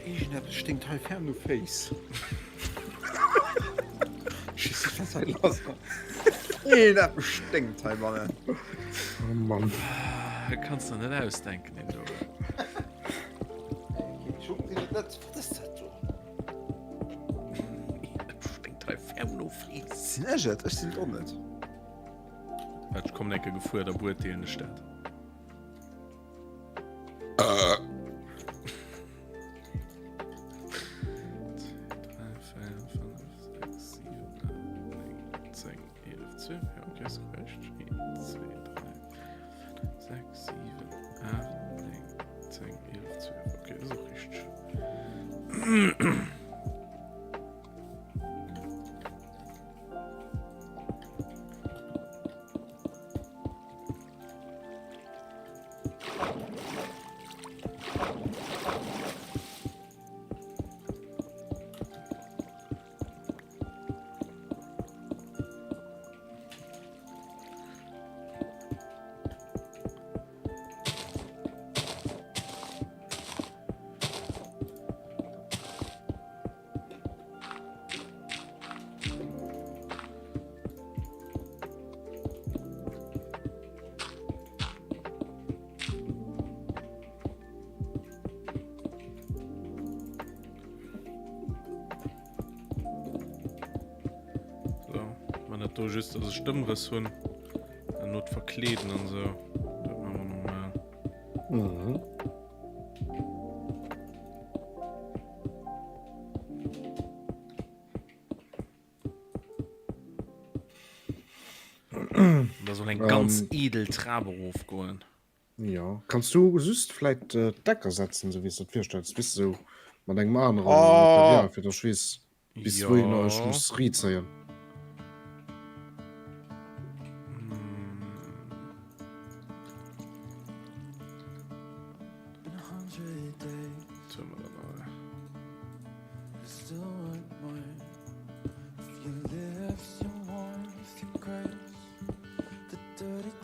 Iergendeppes sténkt hei ferm no Féiss. Schiss, was hei lass ass. Iergendeppes sténkt heibannen. Oh Mann. Kanns der net ausdenken, deen do. Wat ass dat do? Sténkt hei ferm no Féiss. Sinn ech et? Ech sinn et och net. Ech kommen enke gefuer, da beurteelen ech dat. So, man dat do just, dass ech Stëmmrëss hunn. An not verkleeden an sou. Dat machen wir normal. Mhm. Da soll eng ganz edel Trabe rofgoen. Jo. Kanns du just vläit d'Decker setzen, sou wéi s de et virstells, weess de, sou mat engem anere Material, fir datt ech weess, bis wouhinner ech muss rizéien?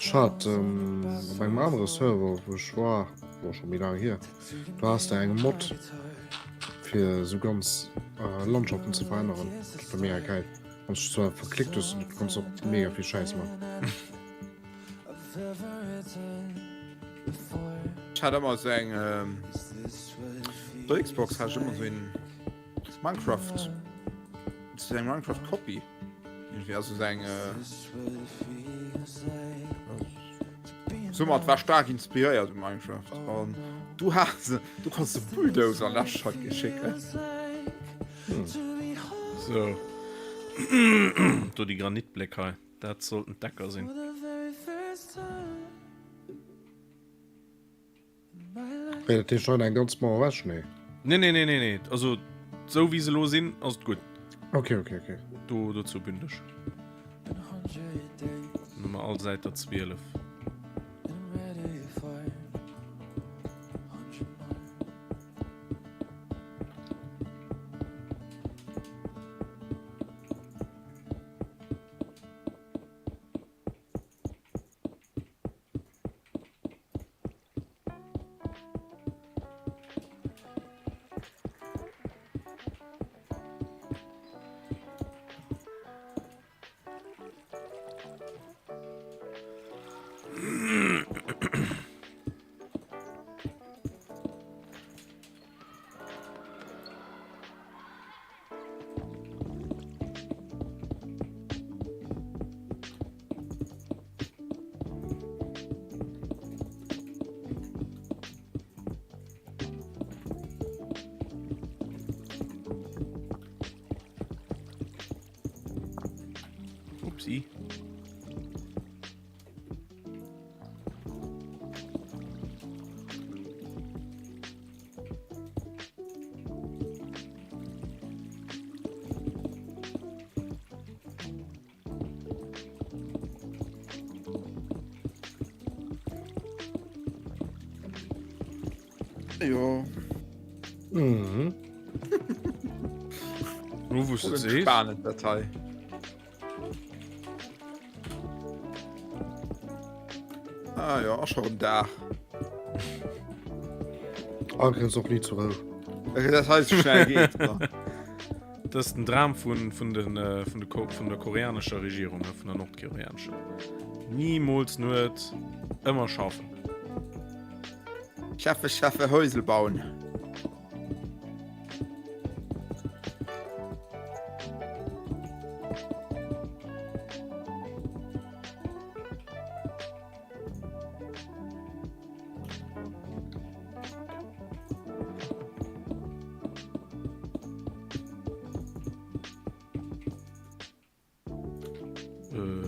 Ech hat op engem anere Server wou ech war, war scho méi laang hier, do has de eng Mod fir esou ganz Landschaften ze veränneren. Dat war mega geil. Wann s de zwar verklickt hues, du konns och mega vill Schäiss man. Ech hat ëmmer esou eng, op der Xbox hat ech ëmmer esou een Minecraft, esou eng Minecraft Copy. Irgendwie also seng äh, Somit war stark inspiréiert um Minecraft. An du has du kannst de Bulldozer an Lachschalt geschicken. Hm. So. Do die Granitbléck hei. Dat sollten d'Decker sinn. Wéi dat heescht hei eng ganz Mauer ewech? Nee. Nee, nee, nee, nee, nee. Also, sou wéi se elo sinn, ass et gutt. Okay, okay, okay. Do, dozou bündeg. Dann hu mer all Säit der 12. Upsi. Jo. Mhm. Lo wou s de et sees. Spannend dat hei. Ah jo, ass scho rëm Dag. Ah, kënns och ni zur Rou. Dat hei sou schnell geet. Dat ass den Dram vun, vun, den, äh, vun, de, vun der koreanescher Regierung, vun der nordkoreanescher. Niemals Nuet, ëmmer schaffen. Schaffe, schaffe, Häusel bauen. Äh.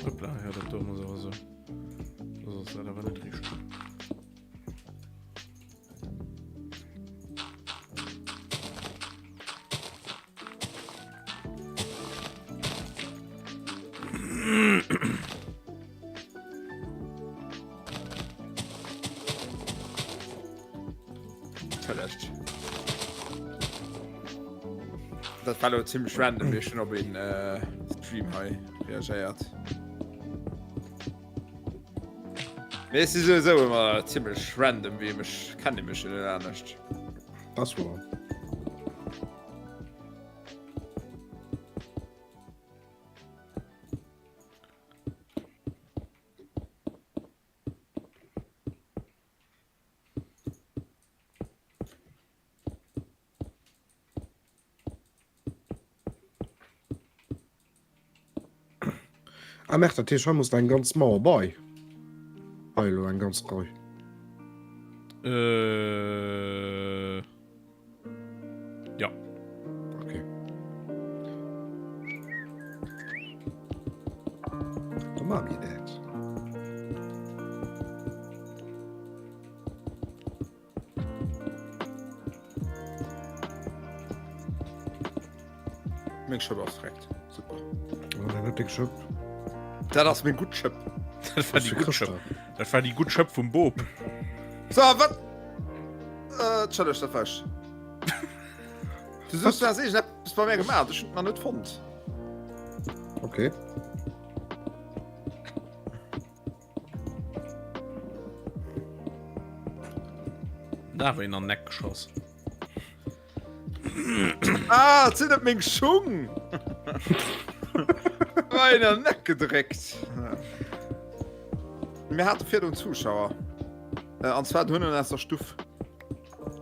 Hoppla, ja, dat do muss awer so. Das ass dat awer net richteg. Entschëllegt. Dat war lo zimmlech random, wéi ech schon op een äh, Stream hei reagéiert. Mee es si souwisou ëmmer zimmlech random, wéi mech kenne mech jo net anescht. Das war. Ah merk dat heescht hei muss eng ganz Mauer bei. Hei elo eng ganz Rei. Äh, ja. Okay. Da ma mir dat. Meng Schëpp ass freckt. Super. Oh, dat net deng Schëpp. Dat ass meng gutt Schëpp. Dat war déi gutt Schëpp. Dat war déi gutt Schëpp vum Bob. So, wat? Äh, Entschëllegt, dat war ech. Du soos, du has iergendeppes bei mär gemaach. Ech hunn et nach net fonnt. Okay. Da war een an den Eck geschoss. Ah, et sinn net meng Schung! War een an den Eck gedréckt. Mir hate virdrun Zuschauer. Äh, an zwar den Hunnen aus der Stuff.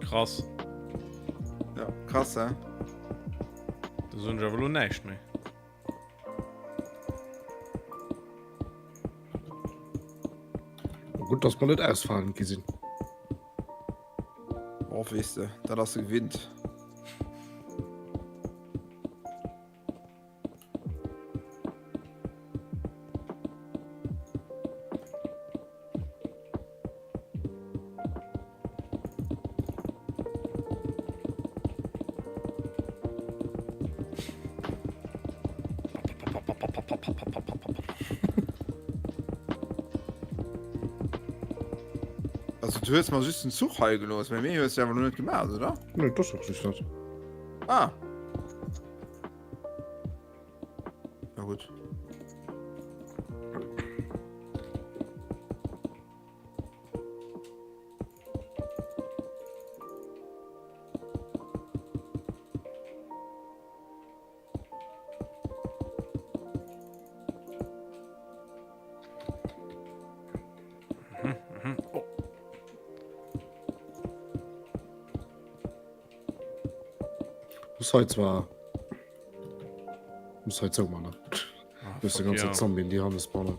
Krass. Ja, krass, hä? Da soen ech awer elo näischt méi. Gutt, dass mer net ausfalen gi sinn. Oh, weess de, dat ass se gewinnt. Also du hues mer just den Zuch hei gelooss, mee méi hues du awer lo net gemaach, oder? Nee, das och just dat. Ah. Na gut. Muss hei zwar muss hei zou man. Ah, Muss de fuck, ganze ja. Zombien déi hanne spawnen.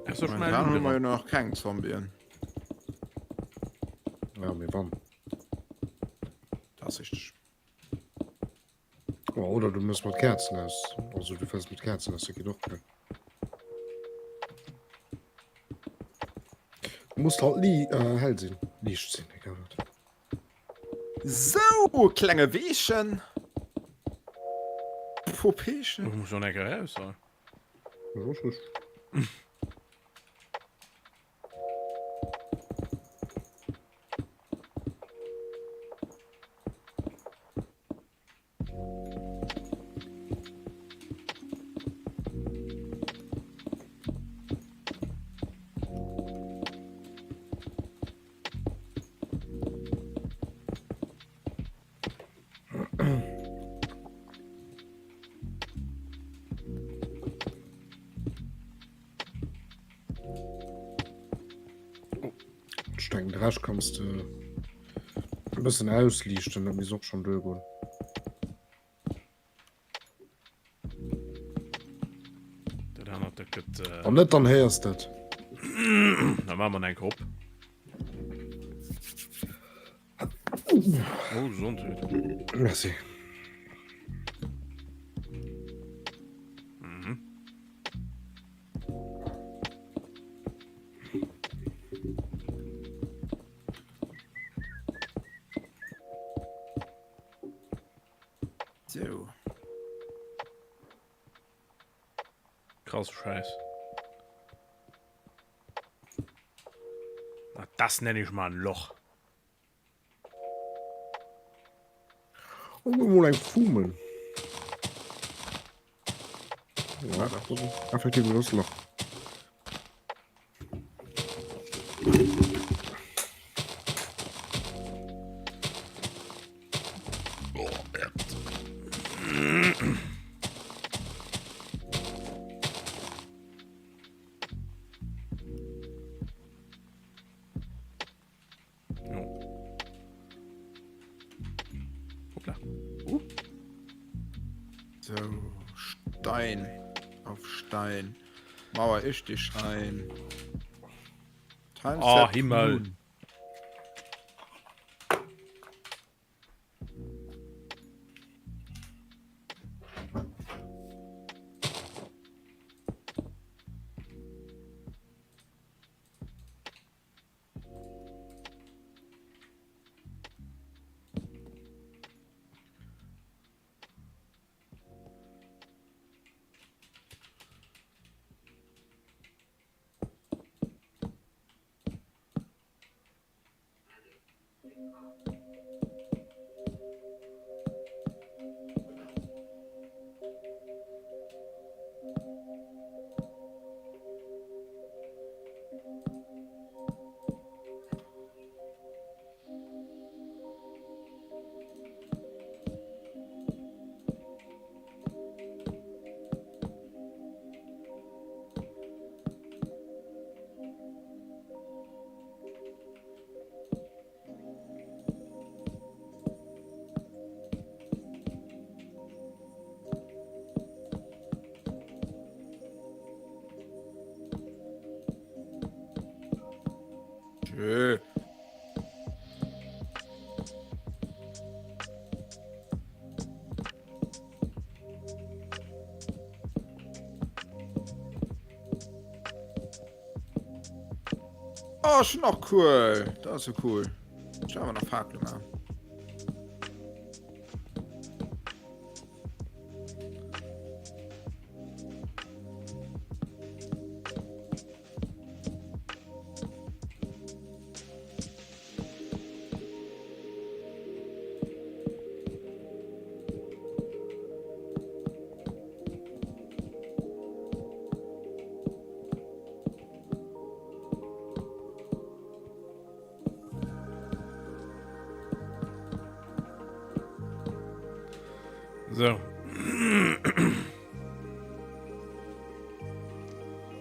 Ach so, schnell Momentan hu mer jo Loot nach keng Zombien. Ja, mee wann. Dat ass richteg. Oh, oder du muss mat Kerzen aus. Also du fährst mit Kerzen aus, dat geet och gell. Du musst halt li äh, hell sinn, liicht sinn, egal wat. Sou, klenge Weechen. Popeechen. Ich muss schon eng raus. Ja. Ja, ist Ech denken de Rescht kanns de e bëssen ausliichten, dat misst och schonn duergoen. Dat anert, dat gëtt. Äh... Wann net, dann héiers de et. Da maache mer eng op. Oh, Gesondheet. Merci. Mhm. So. Krass Scheiß. Na, das nenne ich mal ein Loch. Oh, mol eng Fumen. Ja, das ist effektiv ein großes Loch. Hoppla. Uh. So, Stein auf Stein. Mauer ich dich ein. Time oh, Himmel. Moon. Schö. Oh, schon auch cool. Das ist so cool. Schauen wir nach Fakle mal. So.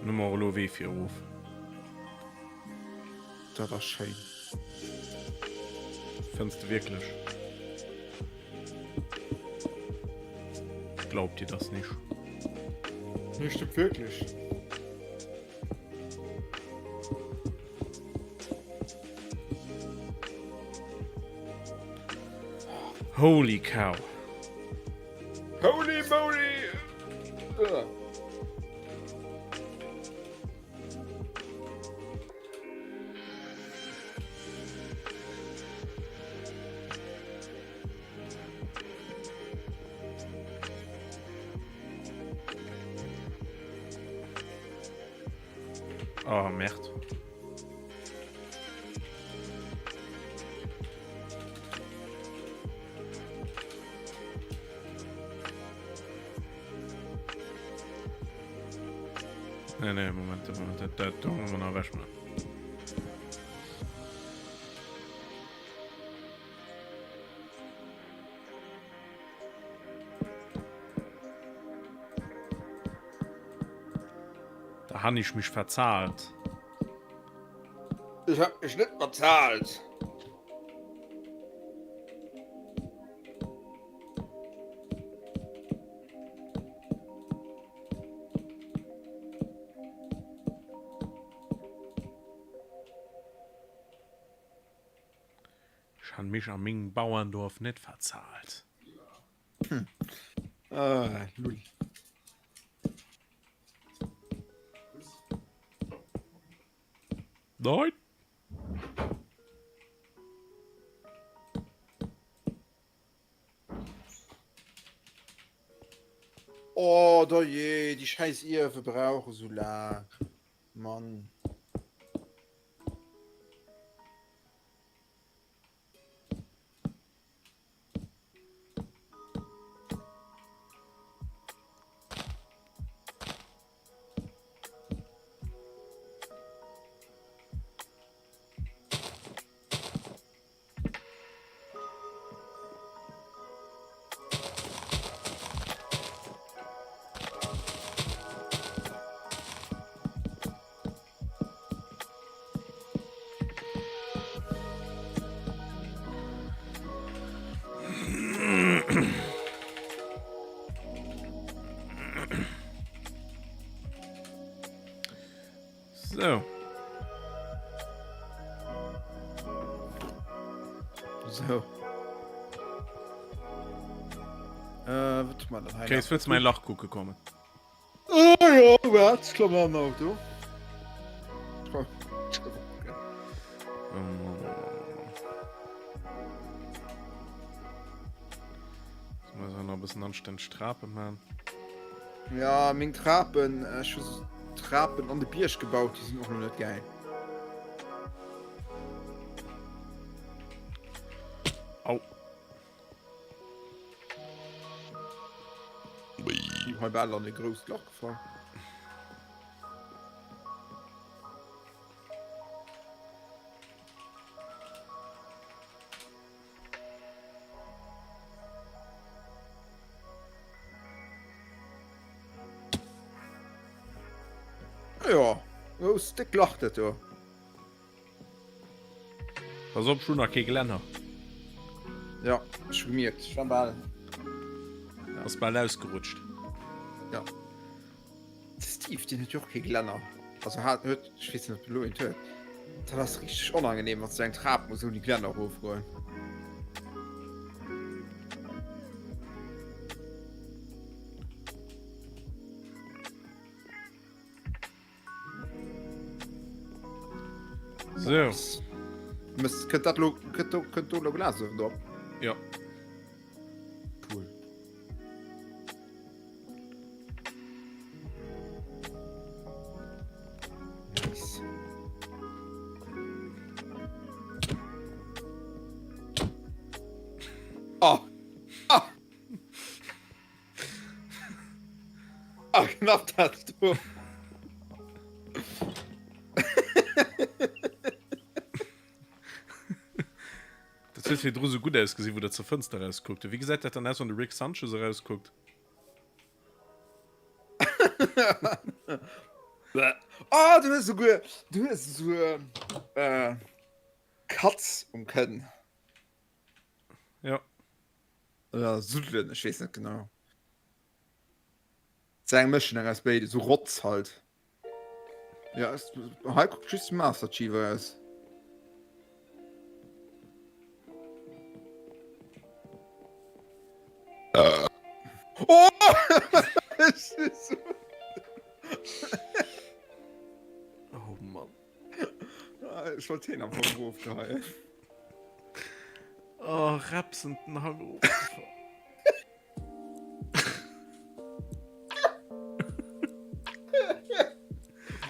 Nummer elo Wee fir erof. Dat ass schéin. Fënns de wierklech? Ich glaub dir das nicht. Nee, stimmt wirklich. Holy cow. Holy moly! Ugh. Oh, Merd. Nee, nee, Moment, Moment, dat, dat do muss man nach ewech man. Da han ich mich verzahlt. Ich hab mich net verzahlt. Ech han mich a mengem Bauerndorf net verzahlt. Hm. Ah, lull. Nein. Oh, da je, die scheiß Iewe brauche so lang. Mann. So. So. Äh, wat man dann Okay, jetzt willst du mein Lach gucke kommen. Oh ja, wat? Klamm am Auto. Oh Mann, oh Mann, oh Mann. Jetzt muss ich noch ein bisschen anständig Trapen machen. Ja, meng Trapen, ech hu Trapen an de Bierg gebaut, déi sinn och lo net gäil. Au. Sinn hei bal an e grousst Lach gefall. Ja, grouss déck Lach dat do. Pass op, ech hunn nach kee Glänner. Ja, ech hu gemierkt, ech war bal. Ass bal ausgerutscht. Ja. De Steve, deen huet jo och kee Glänner. Also hat, huet, ech weess net, ob de lo eent huet. Dat ass richteg onangenehm, wann s du eng Trap muss ouni Geländer erofgoen. So. Mëss, kënnt dat lo, kënnt do, kënnt do lo Glas uewen drop? Ja. Cool. Nice. Oh. Oh. Ah, knapp dat do. Dat huet virdru sou gutt ausgesinn, wou dat zur Fënster erauskuckt. Wéi gesäit dat dann aus, wann de Rick Sanchez erauskuckt? Oh, du hues esouguer, du hues esouguer äh, Katz um Kënn. Ja. Oder Suddelen, ech weess net genau. Et ass eng Mëschung aus béide, sou Rotz halt. Ja, es, hei kuckt just Master Chief eraus. Oh! Oh Mann. Ech wollt heen am Fong erofgeheien. Oh, Repsen den Hang erofgefall.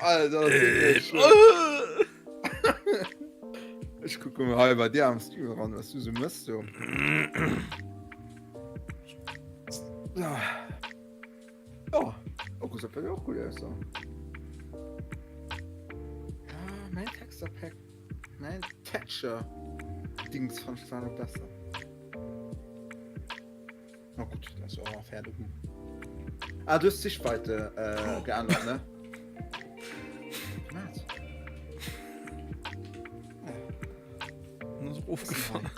Alter, das ist echt Ech kucke mal hei bei dir am Stream ran, was du so mëss du. Oh, oh, das sieht auch gut aus. Ah, mein Texture Pack, mein Texture Dings fand ich zwar noch besser. Na gut, das ist auch fertig. Ah, du hast Sichtweite äh, geändert, ne? Matt. Das ist aufgefallen.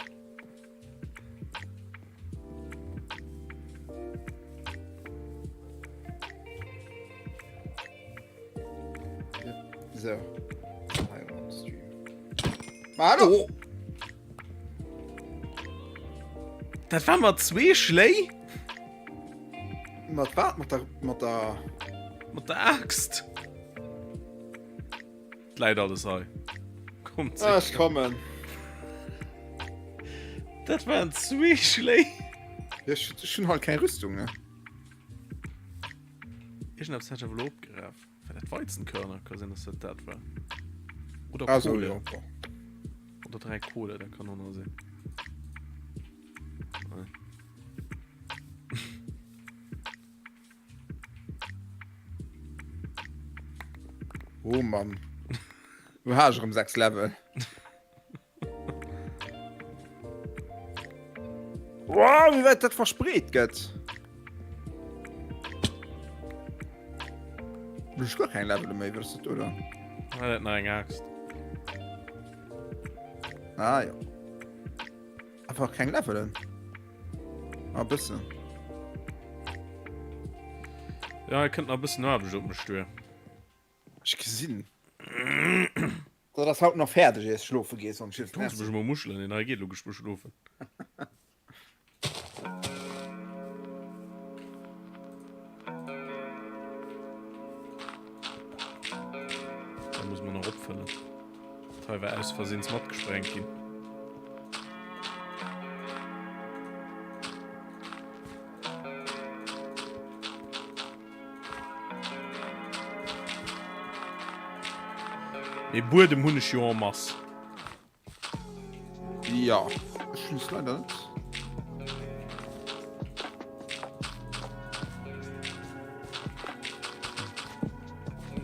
So. Hallo! Oh. Dat war mat zwee Schléi? Mat wat? Mat der, mat der... Mat der Axt. Läit alles hei. Kommt ah, ech kommen. Dat waren zwee Schléi. Ja, ech, ech hun halt keng Rüstung, ne? Iergendeppes hat ech awer elo opgeraf. War dat Weizenkörner? Ka sinn, dass dat dat war. Oder Also, Kohle. ja. Oder 3 Kohle, dat kann och nach sinn. Nee. Oh Mann. Du hast erëm 6 Level. Wow, wéi wäit dat verspreet gëtt. Du hast gar kein Level méi, was das, oder? Ah, dat nach eng Axt. Ah ja. Einfach keng Levelen. Ah, bëssen. Ja, e kënnt nach e bëssen Aarbecht op mech duer. Ech gesinn. So, dass haut nach fäerdeg iers schlofe gees, sonst Du muss mech mol muschelen, den hei geet lo geschwë schlofen. Da muss man nach opfëllen. Dat hei war aus Versehens matgesprengt ginn. Mee Buedem hunn ech jo en masse. Ja, ech hunn es leider net.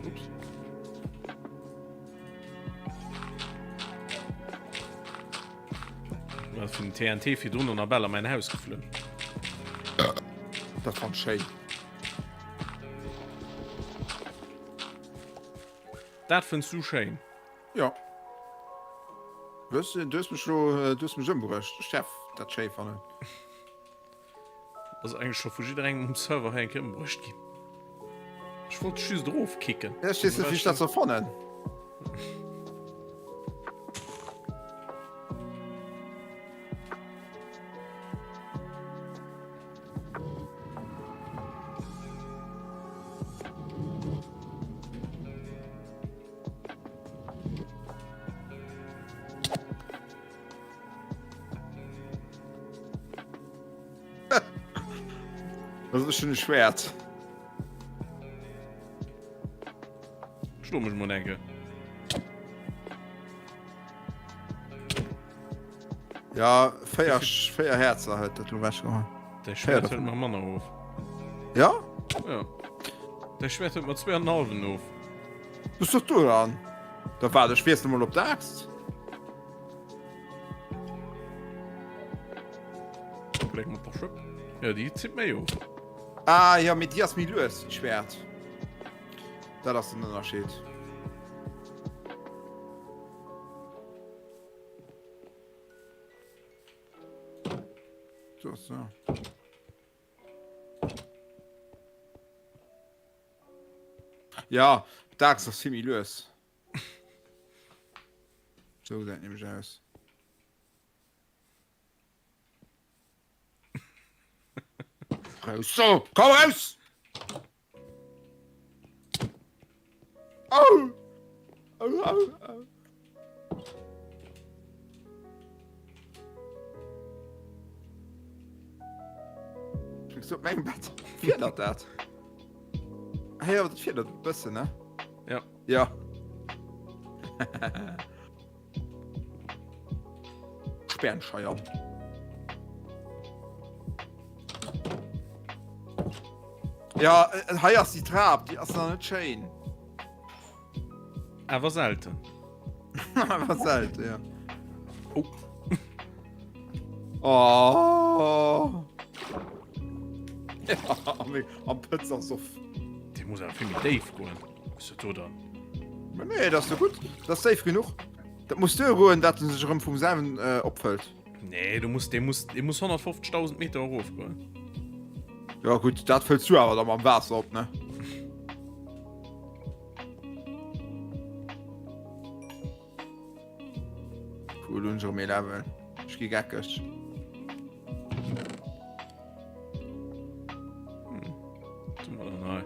Ups. Dat vun TNT virdrun an Abel a mäin Haus geflunn. Dat fand schéin. Dat fënns du schéin? Ja. Wëss du, du hues mech lo, äh, du hues mech ëmbruecht. Ech däerf dat schéi fannen. Ass eigentlech scho vu jidderengem um Server hei eng Kéier ëmbruecht ginn. Ech wollt dech just erofkicken. Ja, ech weess net, wéi ech dat soll fannen. Das ist schon e Schwert. Schlo mech mol enke. Ja, 4, 4 Herzer huet dat lo wechgeholl. Däi Schwert huet mer manner of. Ja? Ja. Däi Schwert huet mer 2,5 of. Du bist doch du dran. Da warte, ech wiessle mol op d'Axt. Bléck mat der Schëpp. Ja, déi zitt méi of. Ah ja, mee déi ass méi lues, d'Schwert. Dat ass den Ënnerscheed. So, so. Ja, d'Axt ass vill méi lues. So gesäit nämlech aus. Raus so! Komm raus! Au! Au, au, au. Springst du op mengem Bett? Fiedert dat? Hey, aber dat fiedert e bëssen, ne? Ja. Ja. Spärenscheier. Ja, äh, hei ass die Trap, die ass nach net schéin. Awer selten. Awer selten, ja. Oh. Oh. Ja, am, am Pëtz ass off. Dee muss awer vill méi déif goen. Wéi dat do dann? Mä nee, dat ass doch gutt. Dat ass déif genuch. Dat muss duer goen, dat en sech erëm vum selwen äh, opfëllt. Nee, du musst, dee muss, dee muss 150.000 Meter erof goen. Ja gutt, dat fëlls du awer da mam Waasser op, ne? Cool, hunn ech erëm ee Level. Ech gi geckeg. Hm. Was tun wir denn hei?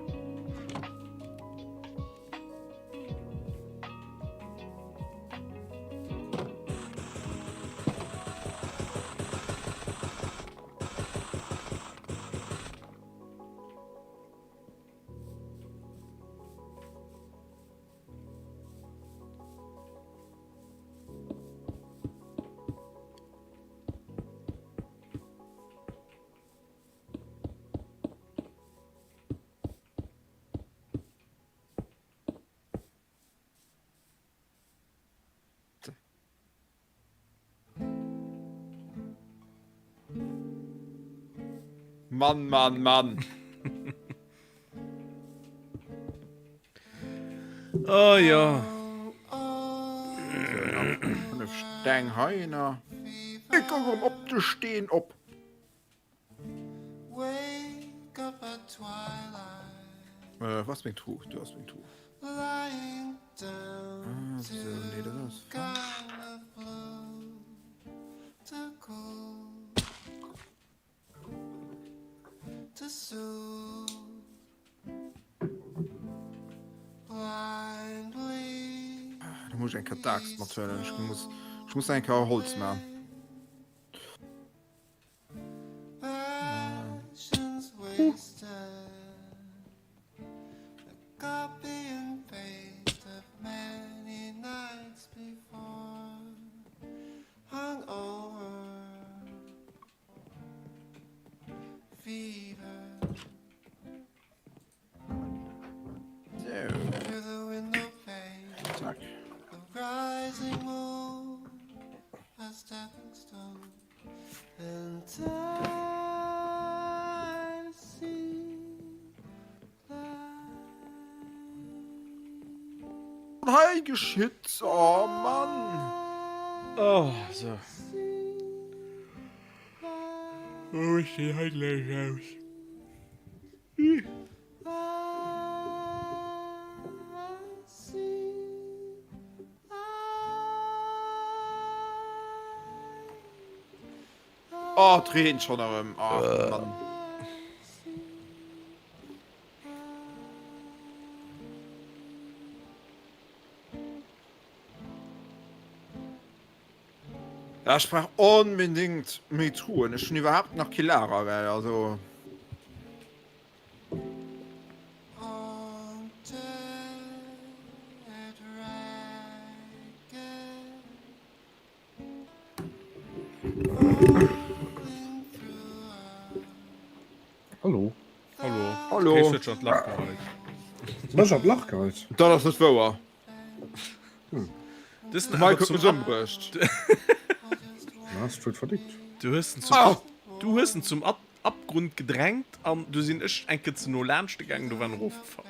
Mann, Mann, Mann. Oh ja. Fünf Steng hei nach. Ich guck um op de Steen op. Äh, was meng Truh? Du hast meng Truh. Ah, so, nee, das ist falsch. Da muss ich eng Kéier d'Axt mathuelen. Ich muss, ich muss eng Kéier Holz maachen. Zack. Hei geschitt oh Mann. Oh, so. Oh, ich sehe halt gleich aus. Oh, et reent schon erëm. Ach, Mann. Ja, ech brauch onbedingt méi Truhen. Ech hunn iwwerhaapt nach kee Lager, well also. Hallo. Hallo. Hallo. Kéis huet schon d'Lach geheit. Mech an d'Lach geheit. Dat ass net wouer. Dës De Mike huet mech ëmbruecht. Hast du verdickt. Du hues en zum, Ah! du hues en zum Ab Abgrund gedrängt an du sinn ech eng Kéier ze no laanscht gegangen, du war en erofgefall.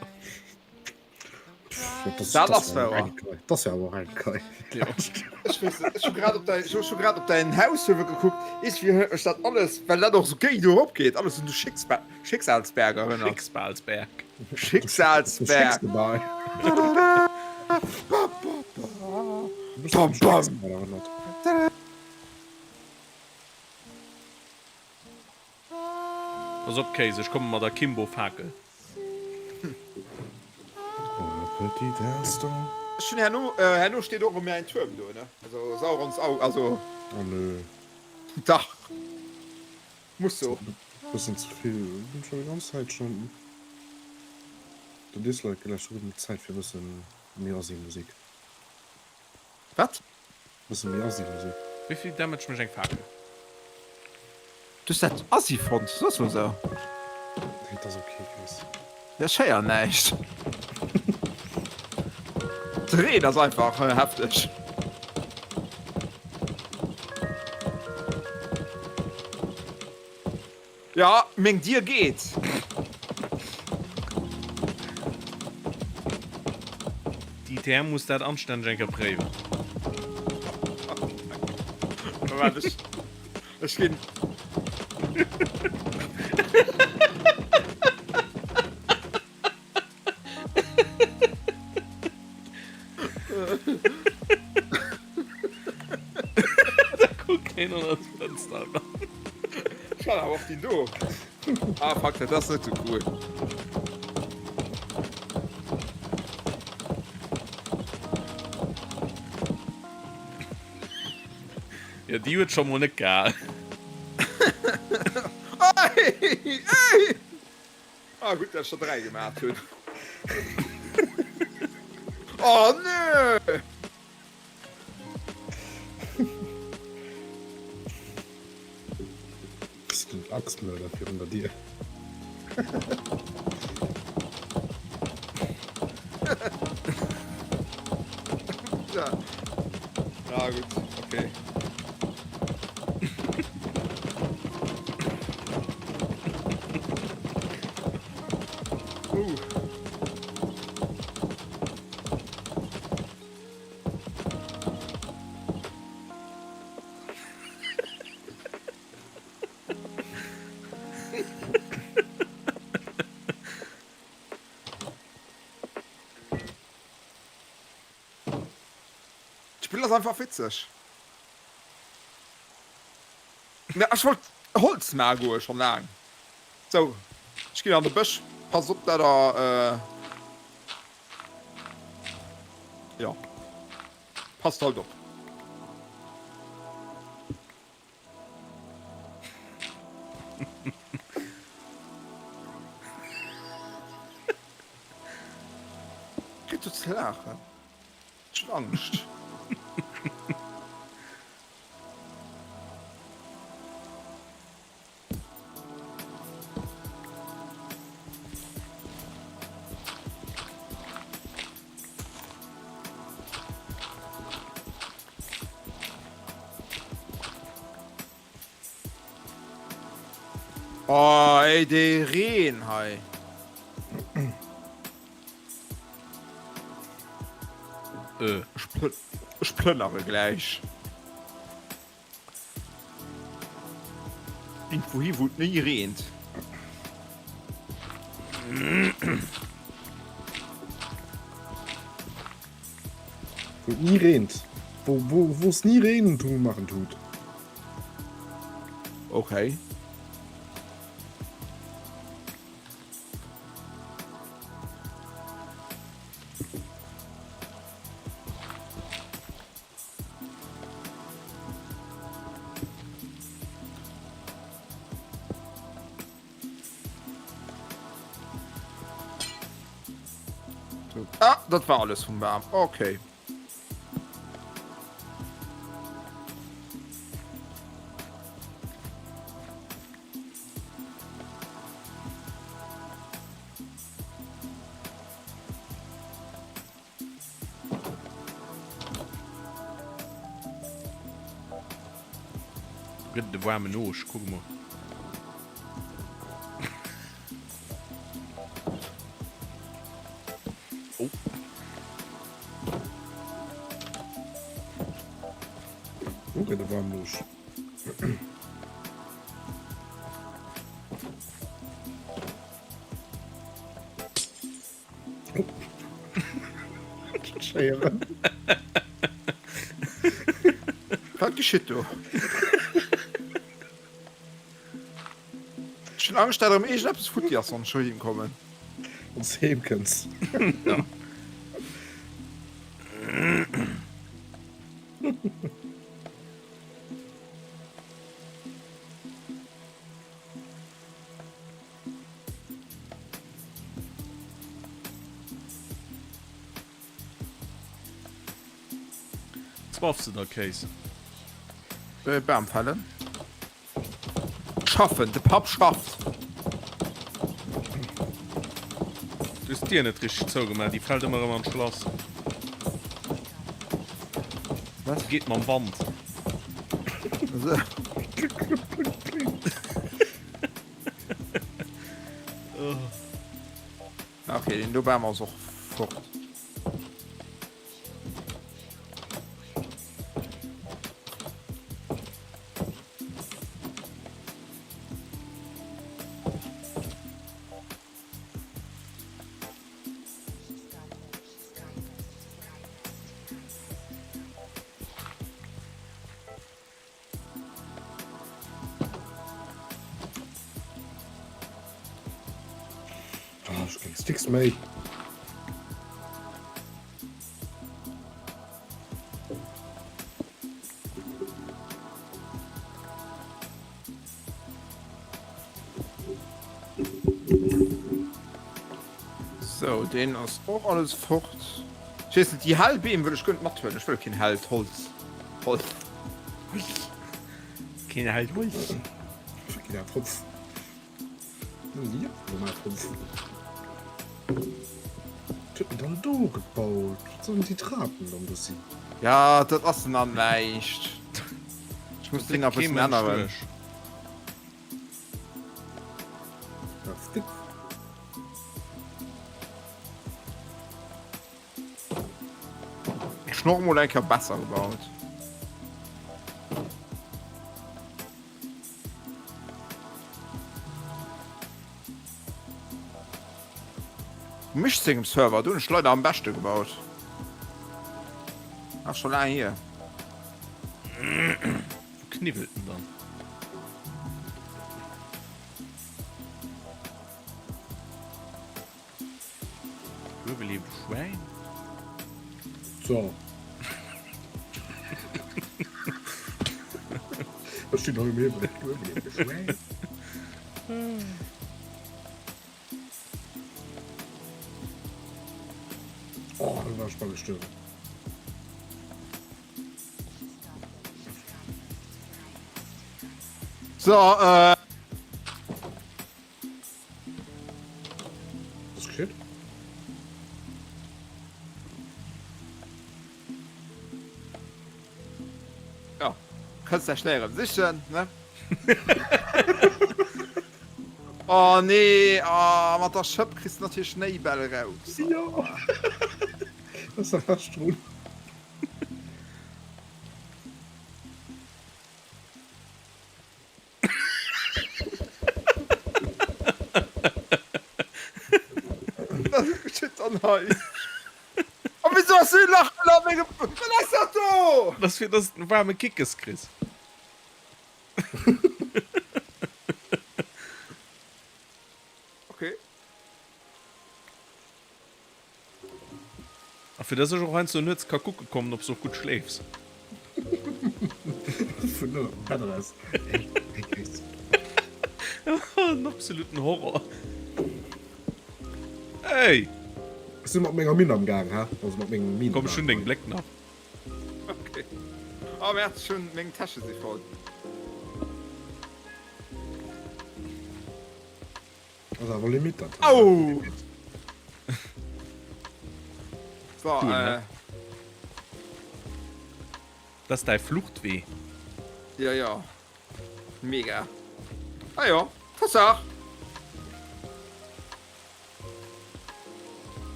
Dat ass wouer. Dat ass jo awer och eng Kei. Ech weess net, ech hu grad op däi, ech hu grad op däin Haus uewe gekuckt. Iergendwéi huet mech dat alles, well dat och esou géi do erop geet, alles un de Schicksba Schicksalsberg erënnert. Schicksalsberg. Schicksalsberg. Bam, bam. Pass op Kéis, ech komme mat der Kimbo-Fakel. Ech hunn herno, herno steet och erëm mäin Tuerm do, ne? Also Saurons Au, also. Oh nö. Dach. Muss so. Bëssen ze vill. Ech hunn schon déi ganz Zäit schon den Dislike geläscht. Hu gëtt Zäit fir e bëssen méi Assi-Musik. Wat? Bëssen méi assi Musek. Wéivill Damage mécht eng Fakel? Du hues dat assi fonnt, soss mol sou. Nee, et ass ok, Chris. Ech héier näischt. De Reen ass einfach hefteg. Ja, meng Dier geet. D'ITM muss dat anstänneg eng Kéier préiwen. Moment, ech, ech ginn. Da kuckt een ënnert d'Fënster eran. Ech hat awer och déi do. Ah fuck, dat ass net sou cool. Jo, déi huet scho mol net gehal. Ey, ey! Ah gutt, dat ech der 3 gemaat hunn. Oh nö! Bist den Axtmörder virun der Dier. Ja. Ja gutt, okay. Uh. D'Spill ass einfach witzeg. Mä ech wollt Holz maache goe schon laang. Sou, ech ginn an de Bësch. Passt op dat der, jo, passt halt op. Kritt du ze laachen? Ech hunn Angscht. Oh ey, dee Reen hei. Äh. Ech plënnere gläich. Irgendwou hi wou et ni reent. Wou et ni reent. Wou, wou, wou es ni reenen tu machen tut. Okay. Ah, dat war alles vum Bam. Okay. gëtt et e waarmen Oosch, kuck emol. Oh. Do gëtt e waarmen Oosch. Schéieren. Wat geschitt do? Ech hunn Angscht, dat erëm iergendeppes futti ass, wann ech heem kommen. Wann s heem kënns. Ja. Zwaffs de da Kéis? Äh, Bam fällen. Schaffen, de Papp schafft. Du hues d'Dier net richteg zougemaach, déi fält ëmmer erëm an d'Schlass. Was? Geet mam Wand. Okay, den do Bam ass och fort. Ah, ech keng Sticks méi. So, den ass och alles fort. Ech weess net, déi hell Beem wëll ech guer net mathuelen. Ech wëll keen hellt Holz. Holz. Keen hellt Holz. Keen hellt Holz. Holz. Was huet en dann do gebaut? Wat sollen déi Trapen dann do sinn? Ja, dat ass nach näischt. Ech muss déi nach e bëssen änneren. Ech hun och mol eng Kéier besser gebaut. Um Mich sengem Server, do hunn ech leider am beschte gebaut. Ass scho laang hier. Wou kniwwelt en dann? Uewe leeft e Schwäin. So. Ech stinn hei um Himmel. Uewe leeft e Schwäin. Oh, do war ech bal gestuerwen. So, äh. Was geschitt? Ja, kënns dech schnell erëm sichen, ne? Oh nee, oh, mat der Schëpp kriss du natierlech Schnéibäll eraus. Jo. Das ist doch fast drun. Was geschitt dann hei? A wieso ass e Lach ënner mengem... Wat ass dat do? Dat ass fir dass de en waarme Kickes kriss. Okay. A fir dass ech och heiansdo nuets ka kucke kommen, ob s de och gutt schléifs. Vun ënner dem Bett eraus. Hey, hey Chris. En absoluten Horror. Hey! Ech si mat menger Minn am Gaang, ha? Also mat mengem Minen. Komm, ech hunn deng Bléck nach. Okay. Oh Merde, ech hunn, meng Täsche si voll. Ass awer Limit dat. Au! So, Cool, äh. ne? Dat ass däi Fluchtwee. Ja, ja. Mega. Ah jo, Tatsaach.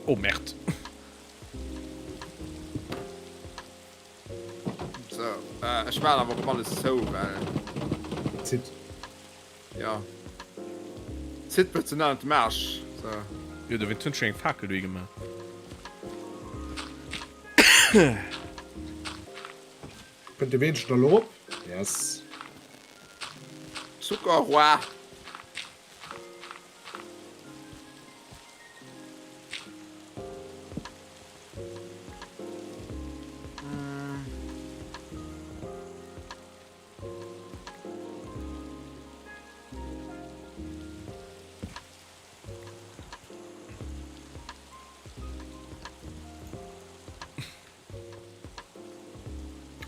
Oh Merd. So, äh, ech maachen awer och alles zou, well. Zitt. Ja. Zitt bëssen an d'Marsch. So. Jo, dowéinst hunn ech schon eng Fakel dohi gemaach. Kënnt de Weenchen da lo op? Yes. Zuckerrohr.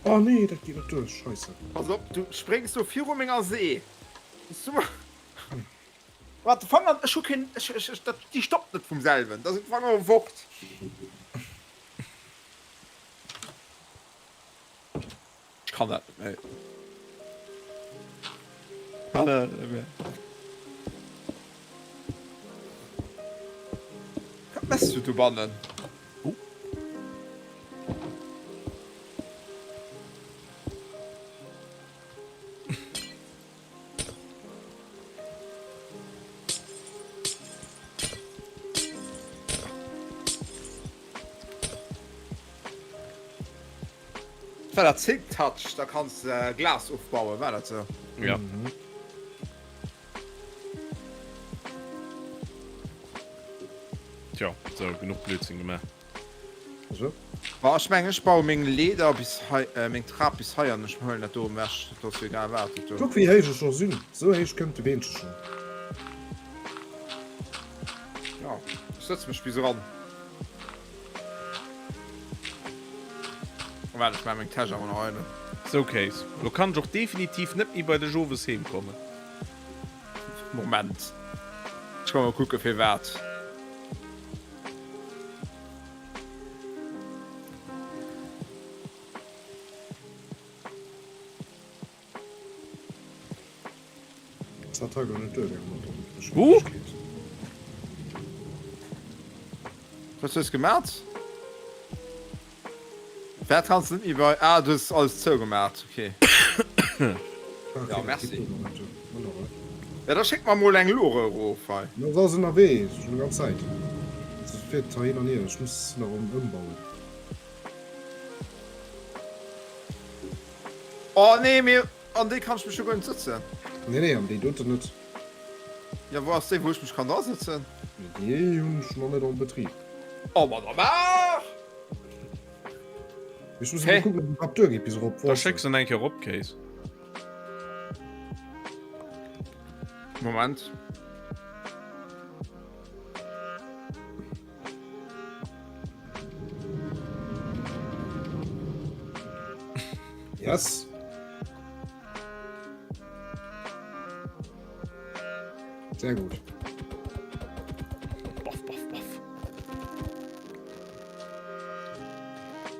Oh nee, dat geet net duerch, scheisse. Pass op, du spréngs do viru menger See. What the fuck, ech hu keen, ech, ech, ech, dat, déi stoppt net vum selwen, da sinn d'Fanger fort. Ech kann dat net méi. Kann dat net méi. Wat mess du dobannen? Oh. War dat Silk Touch, da kanns de Glas ofbauen, war dat sou? Ja. Tja, sou, genuch Blödsinn gemaach. So. Bon, ech mengen ech baue meng Leeder bis hei, äh, meng Trap bis hei an ech huelen dat do ewech. Dat ass jo egal wat dat do. Kuck wéi héich ech scho sinn. Sou héich kënnt de Weenche schonn. Ja, ech sëtze mech bis eran. Oh, waart, ech maache meng Täsch awer nach eidel. Sou Kéis, lo kann ech och definitiv net méi bei dech owes heem kommen. Moment, ech komme mol kucke firwat. Dat hei går net duer, eng Geschwindegkeet. Wat hues gemat? Wat kanns net méi bei ah du hues alles zougemat, okay. Ja merci. Ja da schéck mer mol eng Lore erof hei. Ma se ass ënnerwee, schon déi ganz Zäit. Se fiert hei hin an hier, ech muss nach ëmbauen. Oh nee, mee an déi kann ech mech jo guer net sëtzen. Nee nee, an déi doten net. Ja wou ass déi wou ech mech kann dra sëtzen? Déi hunn ech nach net en Betrib. Oh ma da maach! Ech muss emol kucken ob et iwwerhaapt duergeet bis erop. Da schécks en eng Kéier erop, Kéis. Moment. Yes. Sehr gut. Baff, baff, baff.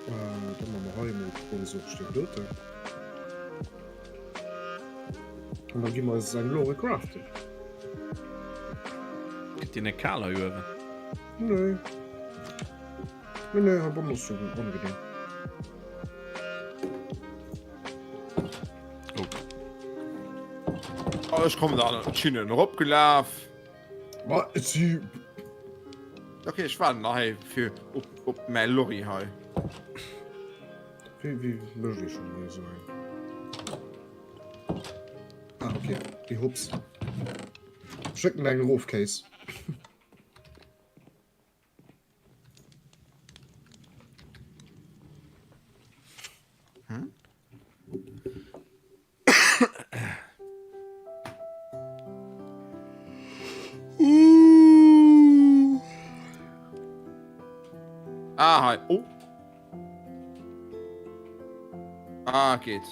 Äh, dann machen wir hei mal provisorisch den doten. Und dann gehen wir uns eng Lore craften. Gëtt dir net kal hei uewen? Nee. Nee, nee, hei bannen ass jo angenehm. Oh. Oh, ech kommen da d'Schinnen eropgelaf. Ma, et si. Okay, ech waarden nach hei fir op, op mäi Lorry hei. Wéi, wéi mécht ee schonn hei esou eng? Ah, okay. Déi Hops. Schécken eng erof, Kéis. Hm? Ah, hei. Oh. Ah, geht.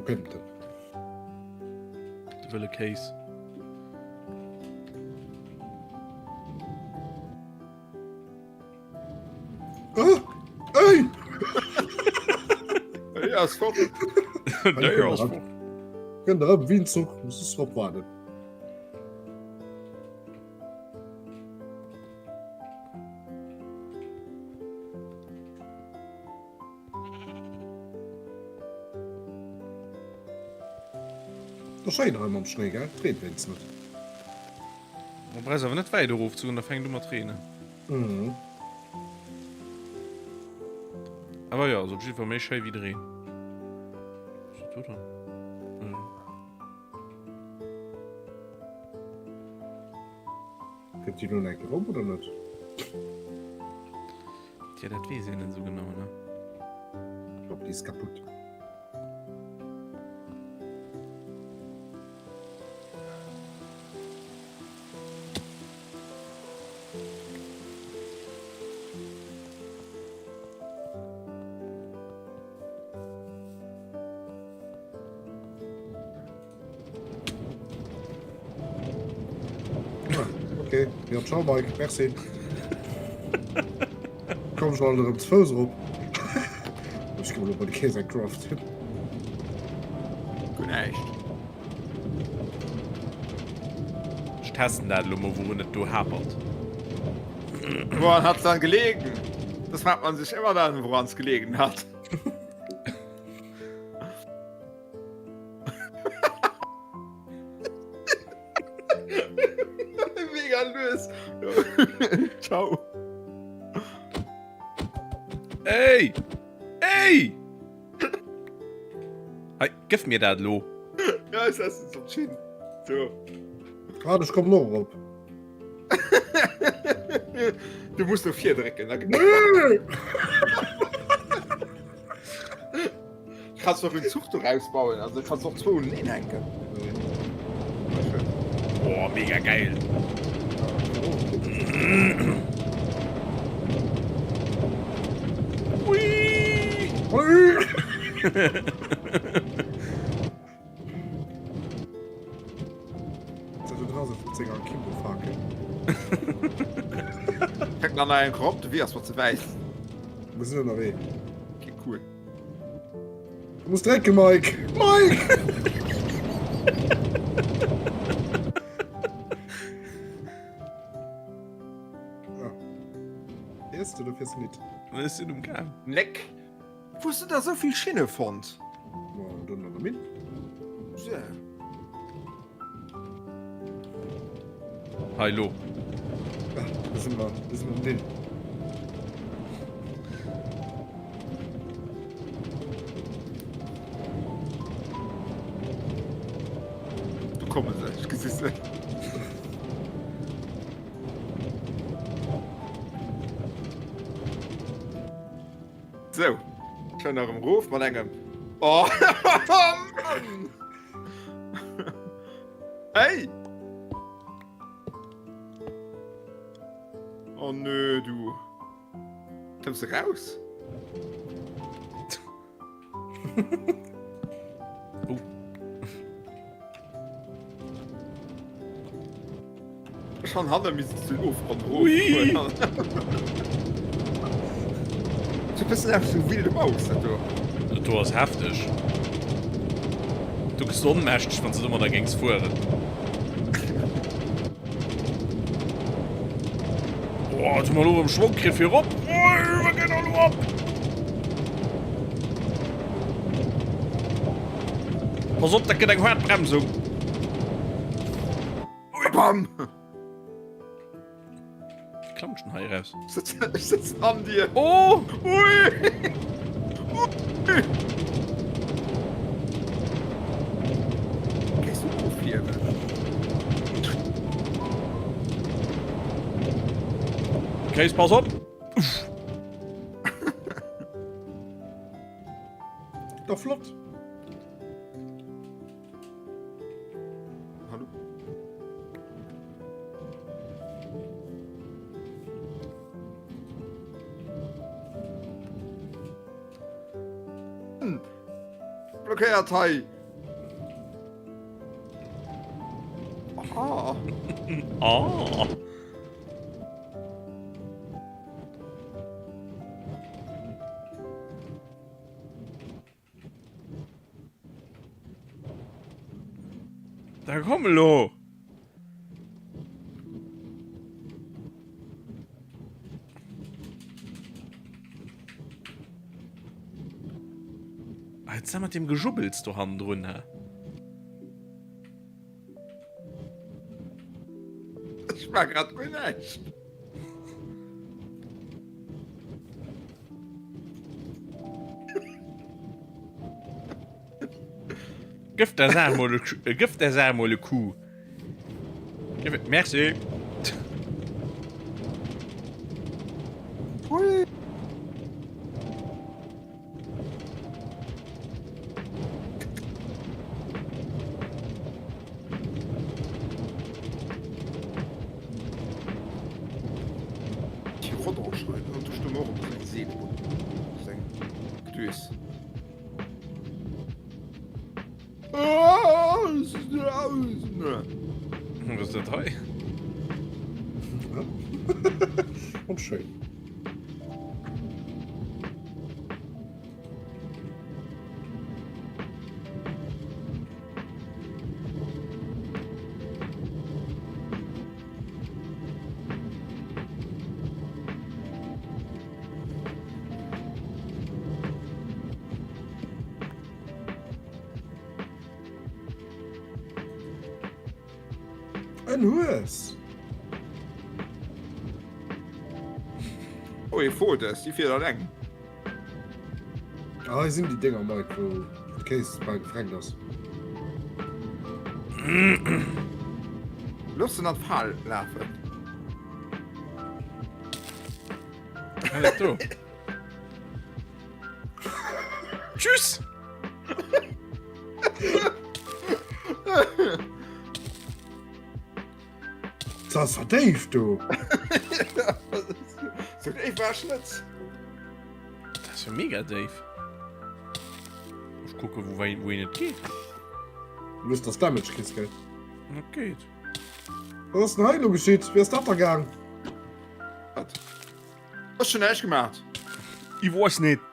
kënnt en? De wëlle Kéis. Ah! Ey! Déi ass fort. Déi ass fort. Kënnt erëm wéi en Zuch, muss just drop waarden. Ass schéin hei mam Schnéi, gell? Et reent wéinst net. Du brauchs awer net wäit erof ze goen, da fänkt u mat reenen. Mhm. Awer jo, ass op jiddwer Fall méi schéi wéi de Reen. Was ist dat do dann? Mhm. Kënnt déi lo nach eng Kéier erop oder net? Tja, dat weess een net esou genau, ne? Ich glaub, déi ist kaputt. Okay, ja, ciao Mike, merci. Komm schon erëm ze Fouss erop. Ech gouf elo bei de Kéis eng craften. Guer näischt. Ech testen dat elo mol, wourun et do hapert. Woran hat's dann gelegen? Das fragt man sich immer dann, woran es gelegen hat. Mega lues. Ciao. Ey! Ey! Hei, gëff mir dat elo. Ja, ech setzen es op d'Schinn. So. Warte, ech kommen och erop. Du muss no vir drécken. Da Nee! Kannst du och en Zuch doraus bauen, also kannst och zwou uneneen hänken. Boah, mega geil. Hui! Hui! Fänkt nach eng Kropp, de Wee ass mer ze wäit. Mir sinn ënnerwee. Okay, cool. Du muss drécke, Mike! Mike! Ah. Fiers du oder fiers du nit? Ech sinn um Gaang. Leck. Wou hues du da sou vill Schinne fonnt? Ma do an der Minn. Sä. Hei lo. Ah, da sinn mer, da sinn mer um Deel. Do komme se, ech gesi se. Sou, schon erëm rof mat engem. Oh, Mann! Hey! Oh nö, du. Kommst du raus? Oh. Schon hanner mir sitzt den Ofgrond Ui. So bëssen awer sou wilde Maus dat do. Dat do ass hefteg. Du gëss onmächteg, wann s de domadder géings fueren. Oh, jetzt hu mer elo erëm Schwong kritt fir erop. Ui, wat geet elo ab? Pass op, dat gëtt eng haart Bremsung. Ui, bam! Klammt schon hei raus. Ech sëtzen an dir. Oh! Ui! Ui! Kéis du ofhiewen? Kéis, pass op! Doch flott. Hallo? Hm. Blockéiert hei. Oh. Da komm elo! Ah, jetzt mat dem Gejubbels do hannendrun, hä? Ech war grad guer näischt. Gëff der Saach mol e, gëff der Saach mol e Coup. Gëff, merci. Hui. Was ass dat hei? Und schön. En Hues! Oh, ee Fodes, déi fiert alleng. Ah, hei sinn déi Dénger, Mike, wou d'Kéis bal gefreckt ass. Looss en an d'Fal lafen. Hei, do. Tschüss! Dat ass déif do. Sou déif war ech net. Dat ass jo mega déif. Ech kucke wou wéi wou een et geet. Du hues das Damage kriss, gell? Dat geet. Wat ass denn hei elo geschitt? Wéi ass dat da gaang? Wat? Ech hun näischt gemaat. Ich woass net.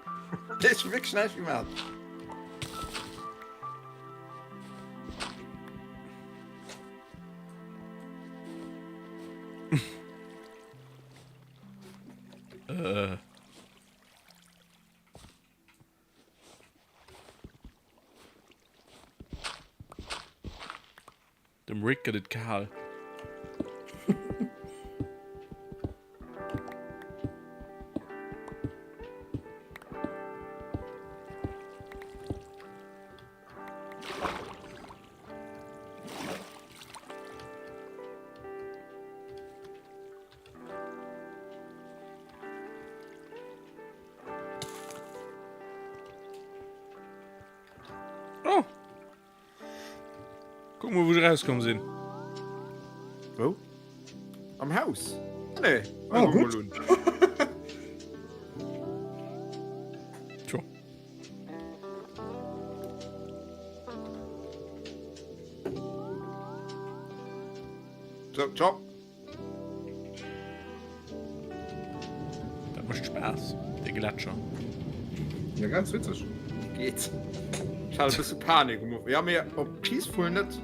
Ech hun wierklech näischt gemaat. Äh. Dem Rick gëtt et kal. Oh! Kuck mol wou ech erauskomm sinn. Wou? Am Haus? Nee. Oh, gutt. Tjo. So, ciao. Dat mécht Spaass, de Gletscher. Ja, ganz witzeg. Geet. Ech hat e bësse Panik um Ufank. Ja, mee op Peaceful net.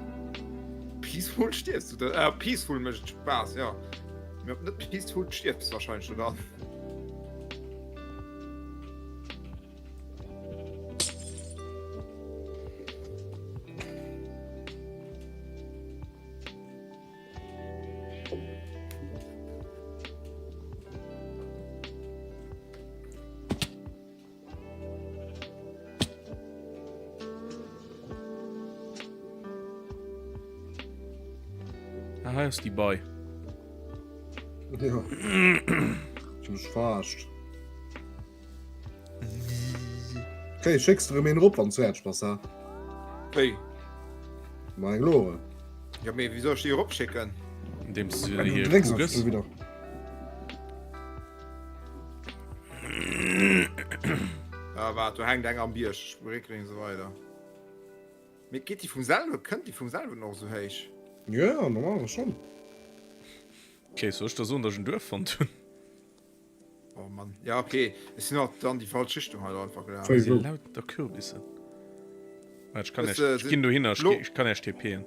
Peaceful stierfs du da. Äh, Peaceful mécht et Spaass, ja. Mee op net Peaceful stierfs du wahrscheinlech oder? Ah, hei ass déi Bei. Ja. Ech hu mech verarscht. Okay, schécks de rëm een erop, wann s du fäerdeg bass, ha? Wéi? Ma eng Lore. Ja, mee wéi soll ech déi eropschécken? Indeems du Ja, du hier drécks kuckes. einfach wieder. Ah, waart, do hänkt eng am Bierg. Ech bréckelen se weider. Mee geet déi vum selwe, kënnt déi vum selwen och esou héich? Ja, ja, normalerweis schon. Okay, soll ech der soen, datt ech en Duerf fonnt hunn? Oh Mann. Ja, okay. Ech sinn och dann déi falsch Richtung hei einfach gelaf. Hei si lauter Kürbissen. Waart, ech kann Bist iech, de, ech sinn ginn dohinner, ech lo ech kann iech TPen.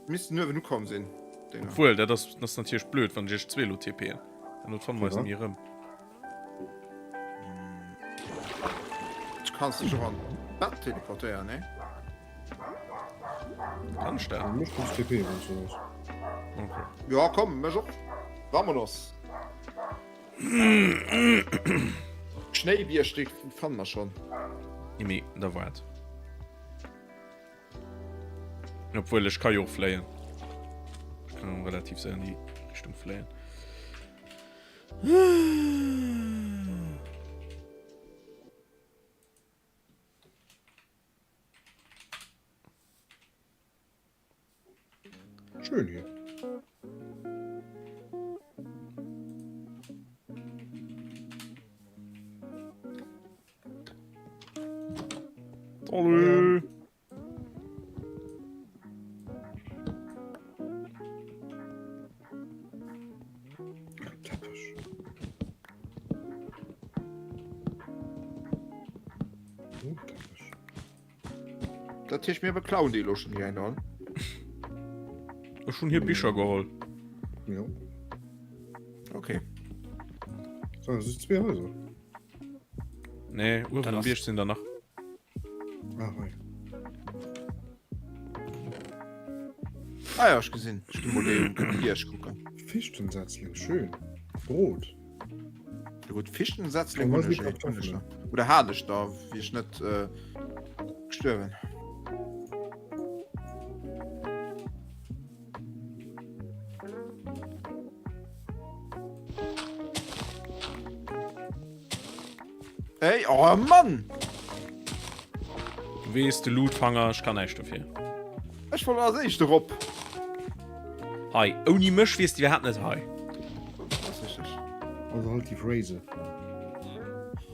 missten uewen ukomm sinn, Dinger. Obwuel, dat ass, dat ass natierlech blöd, wann ech iech zweelo TPen. Dann fanne mer eis Firwat? nemmi erëm. Du kanns dech och an d'Bett teleportéieren, nee? Kann ech dat? Mech kanns TP, wann s du wëlls. Okay. Ja, komm, mech och. Vamonos. Schnéibierg, déi fanne mer schonn. Mee da waart. Obwuel, ech ka jo och fléien. Ech kann relativ séier an déi Richtung fléien. Schön hier. Salut. Teppich. Oh, Teppich. Dat heescht mir beklauen déi elo schon déi eng all. Ech hunn hir Bicher geholl. Jo. Okay. So, das sind zwei Häuser. Nee, uewen am Bierg sinn der nach. Ah, hei. Ah ja, ech gesinn. Ech ginn mol déi um Bierg kucken. Fichtensetzling, schön. Brot. Ja gut, Fichtensetzling hunn ech, hunn ech da. Oder hat ech da, wéi ech net äh, gestuerwen. Ey, oh Mann! Du weess, de Lootfanger, ech kann näischt dofir. Ech wollt als éischt erop. Hei, ouni mech wiers de iwwerhaapt net hei. Das ist richtig. Also halt die Phrase.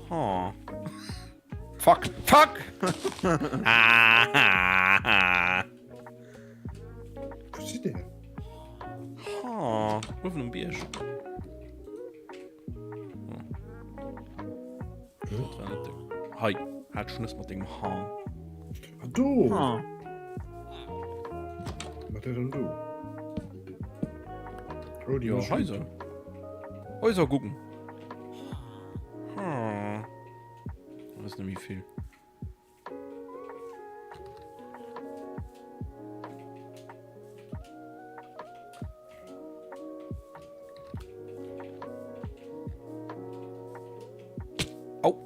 Ha. Fuck, fuck! Wo sidd der? Ha, uewen um Bierg. Hei, hat Schnëss mat dengem Ha. Ah, do! Ha. Wat der denn do? Oh, die Ja, Maschine. Häuser. Häuser gucken. Ha. Das ist nämlich viel. Au.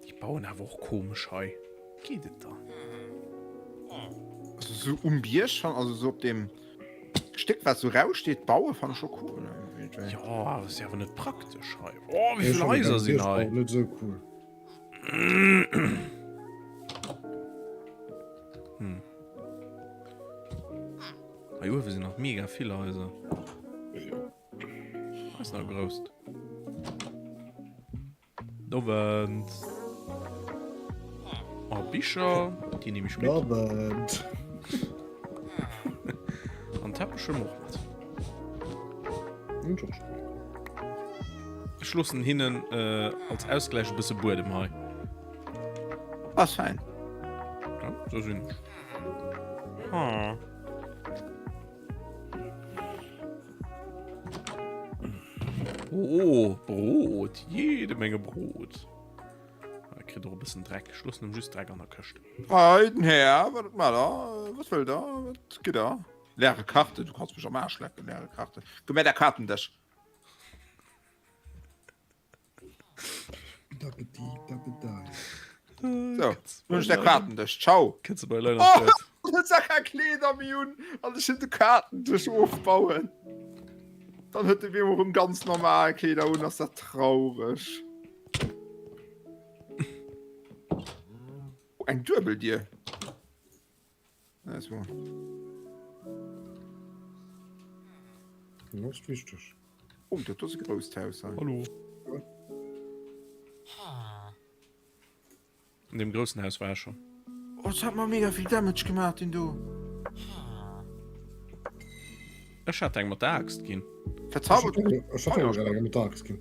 Die bauen awer och komesch hei. Geet et da? Also so um Bierg schon, also so op dem Stéck wat so raussteet baue fand ich schon cool. Ja, awer ass ja awer net praktesch hei. Oh, wéi vill Haiser sinn hei. Net sou cool. Hm. Hei uewe sinn nach mega vill Haiser. Ass nach grousst. Nowend. Oh, Bicher, déi nehme ich mit. Nowend. An Teppich huele mer och mat. Ech loossen hinnen äh, als Ausgleich e bësse Buedem hei. Ass fein. Ja, so sinn ech. Ah. Oh, Brot. Jede Menge Brot. Ah, kritt och e bëssen Dreck. Ech loossen em just Dreck an der Këscht. Hei, den Här, wat macht der? Was wëllt der? Wat gitt der? Leere Karte, du kanns mech am Aarsch lecken, leere Karte. Gëmm mir der Kaartendësch. So, nun ech der Kaartendësch. Ciao. Kënns du bei Leit an d'Bett. Oh, huet sa keng Kleeder méi un an ech hunn de Kaartendësch ofbauen. Dann huet de Wemo rëm ganz normal Kleeder un, ass dat traureg. Oh, eng Duebeldier. Das war. Das ist wichtig. Oh, dat ass e grousst Haus hei. Hallo. An deem groussen Haus war ech schon. Oh, das hat mer mega vill Damage gemaach, den do. Ech hat eng mat der Axt ginn. Verzaubert. Ech hat och eng mat der Axt ginn.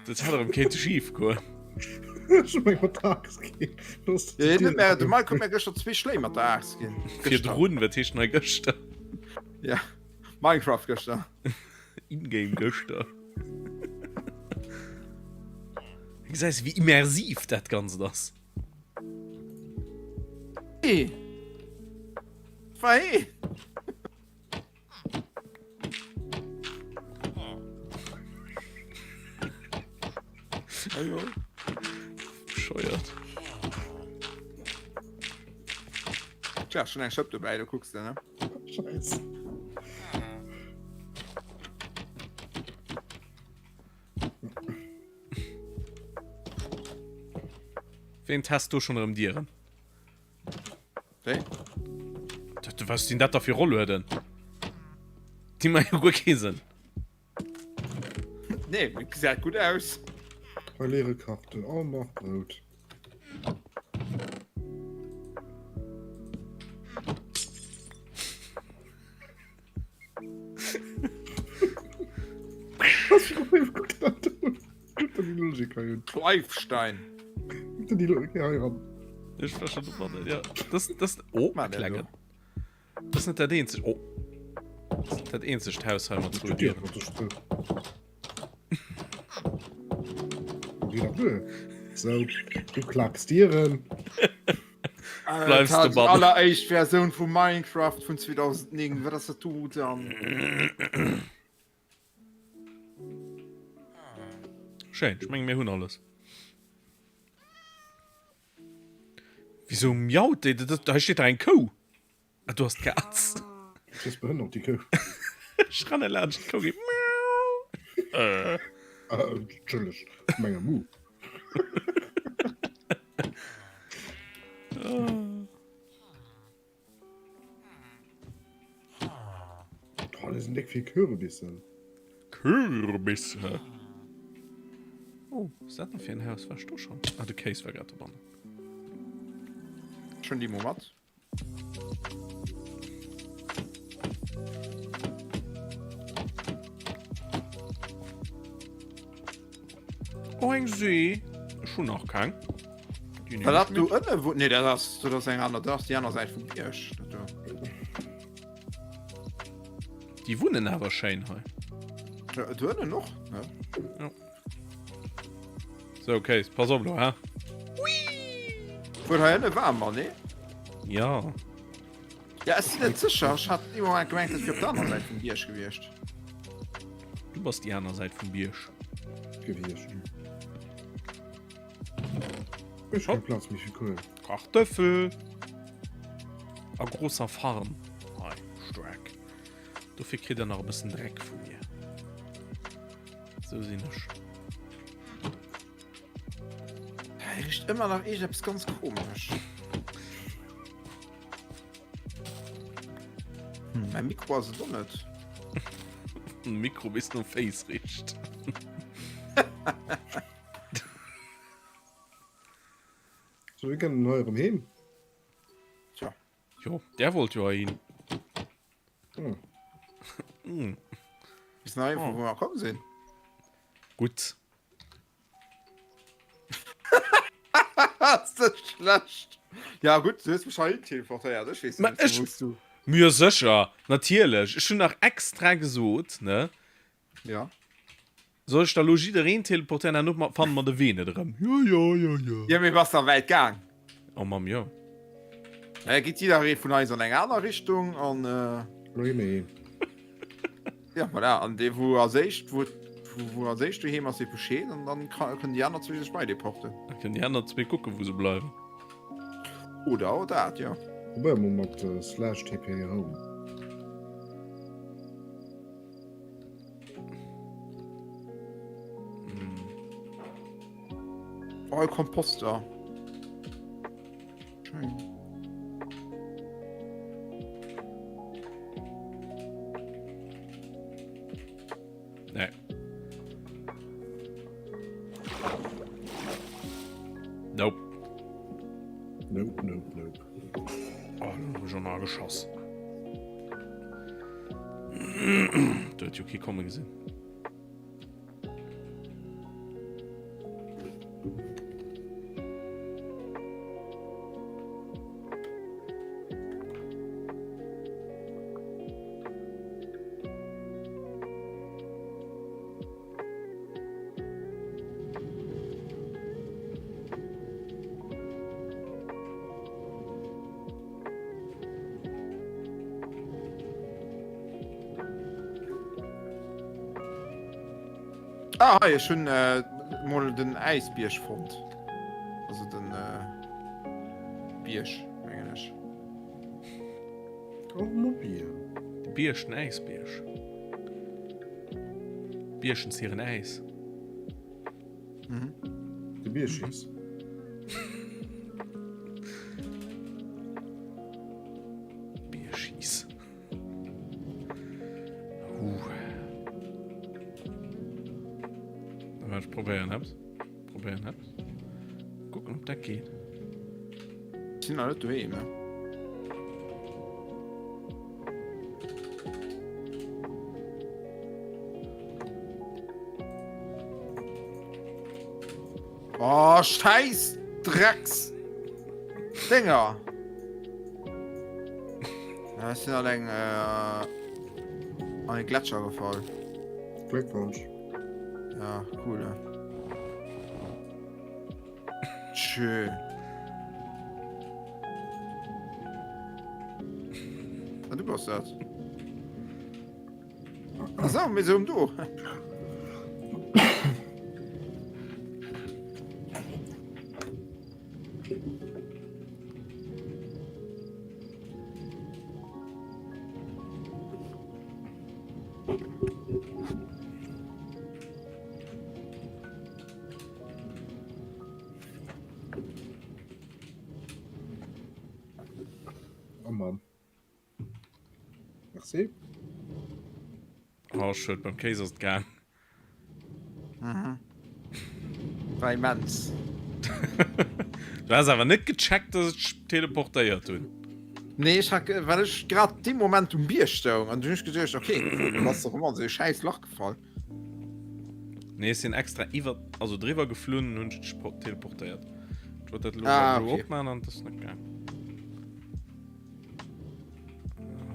Dat hätt erëm kéinte schif goen. Ech hunn eng mat der Axt ginn. De Mike huet mir gëschter zwee Schléi mat der Axt ginn. Virdrun, wat heescht nei gëschter? Ja, Minecraft gëschter. Ingame gëschter. Gesäis wéi immersiv dat Ganzt ass. Hey. War hey. Bescheuert. Tja, schon eng Schëpp dobäi, du kucks de, ne? Scheiß. Ween test do schon erëm Dieren? Wéi? Dat, was sinn dat da fir Rollueden? Déi maache jo guer kee Sënn. Nee, mee gesäit gutt aus. Hei leere Karten, oh nach Brout. Was für Problem guckt dat do? Guck dir die Logik hei un. Clive-Stein. Guck dir die Logik hei an. Ech war schon dobannen, ja. Das, das, oh, Mann, klengen. Das ist net dat eenzegt, oh. Das ist dat eenzegt Haus hei mat zwou Dieren. So, du klappst Dieren. Bleibst Alter, du die bannen. alleréischt Versioun vu Minecraft vun 2009, wat ass dat do dann? Schéin, ech menge mir hunn alles. Wieso miaut déi? Dat, hei steet da eng Kou. Ah, du hast d'Kaz. Dat ass behënnert, déi Kou. Ech renne laanscht d'Kou, geet miau. Äh. Ah, Entschëlleg, ech menge Mu. Oh, das sind dick viel Kürbissen. Kürbisse. Oh, was ist dat noch fir en Haus? War ech do schon? Ah, de Case war grad dobannen. Schon die Moment. Oh, eng See. Ech hunn nach keng. Déi nehm War ech dat do mit. ënne wo nee dat ass dat ass eng aner dat ass déi aner Säit vum Bierg dat do. Déi wunnen awer schéin hei. Ja, do ënnen och ne? So, okay, pass op lo, hä? Wuel hei ënne war mer nee? Ja. Ja ech sinn net sécher, ech hat ee Moment gemengt dat wier op der aner Säit vum Bierg gewiescht. Du bass déi aner Säit vum Bierg. Gewiescht. Ech hu Platz méi fir Kuel. Kartëffel a grosser Farm. Hei, staark. Dofir kritt der nach e bëssen Dreck vu mir. Sou sinn ech. Hei richt ëmmer nach iergendeppes ganz komesch. Hm, mein Mikro ass et och net. Mikro bis no Féiss richt. So, wir können hei erëm heem. Tja. Jo, der wollt jo heihin. Hm. Mm. Bis nach oh. wo wir kommen sinn. Gutt. Ass das schlecht. Ja gut, du hues mech hei teleportéiert. Ech weess Ma net, ech- wou du. Mir sécher, natierlech. Ech hunn nach extra gesot, ne? Ja. Soll ech da lo jiddereen teleportéieren? Herno ma- fanne mer de Wee net erëm. Jo, jo, jo, jo. Ja, mee bass da wäit gaang. Oh Mamm, jo. Da geet jidderee vun eis an eng aner Richtung an äh, Lo gi mir heem. ja, voilà. An dee wou als éischt, wou, wou, wou als éischt doheem ass, seet Bescheed an dann ka, kënnen déi aner zwee sech beideporten. Da kënnen déi aner zwee kucken, wou se bleiwen. Oder och dat, jo. Probéier mol mat äh, slash tp home. Oh, Komposter. Schön. Nope. Nope, nope, nope. Oh, lo hu ech och nach geschoss. Do huet jo kee komme gesinn. Ah, hei, ech hunn äh, mol den Äisbierg fonnt. Also den äh, Bierg, mengen ech. Oh, Mobil. De Bierg, den Äisbierg. Biergens hiren Äis. Mhm. De Biergis. Biergis. Uh. Ech probéieren eppes. Probéieren eppes. Kucken, ob dat geet. Sinn nach net doheem, ne? Oh, scheiß Drecks! Dinger! Ja, ich sind an eng, äh, an den Gletscher gefallen. Glückwunsch. Ja, cool, ja. Tschö. Ah, du bass dat. Ach so, mir sind do. Oh Mann. Merci. Oh, schued, beim Kéis ass et gaang. Mhm. War immens. Du has awer net gecheckt, dass ech teleportéiert hunn. Nee, ech hat, well ech grad dee Moment um Bierg stoung an du hunn ech geduecht, okay, cool, du bass doch ëmmer an esou e schäiss Lach gefall. Nee, ech sinn extra iwwer, also driwwer geflunn und hunn dech teleportéiert. Ech wollt dat elo Ah, elo okay. opmachen an das ist net gaang.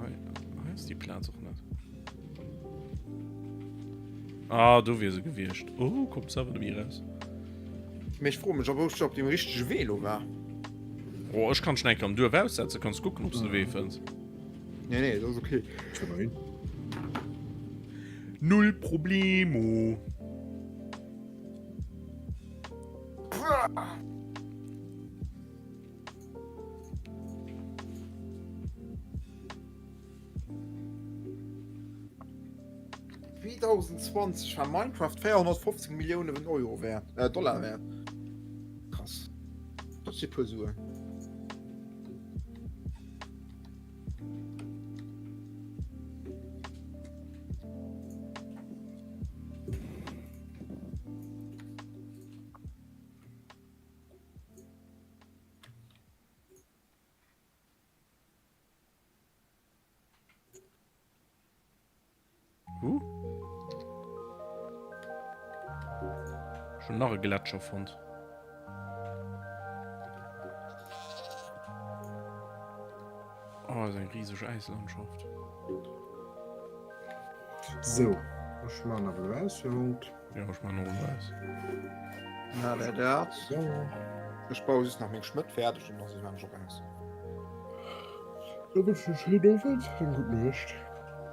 Hei, hei ass déi Plaz och net. Ah, do wier se gewiescht. Oh, kommt selwer net méi raus. Mee ech froe mech, ob ech op dem richtege Wee elo war. Oh, ech kann dech enke am Duerf aussetzen, kanns kucken, ob s de de Wee fënns. Nee, nee, dat ass okay. Ech kann hin. Null Problemo. Zweitausendzwanzeg war Minecraft 450 Milliounen Euro wäert, äh, Dollar wäert. Krass. Dat si puer Suen. Huh? Schon nach e Gletscher fonnt. Oh, ist eng rieseg Äislandschaft. So, ech man awer aus fir haut. Ja, ech man och aus. Na, der dat. So. Ech baue just nach meng Schmëtt fäerdeg und dann si ech och aus. Da wënschen ech e schéinen Owend, eng gutt Nuecht.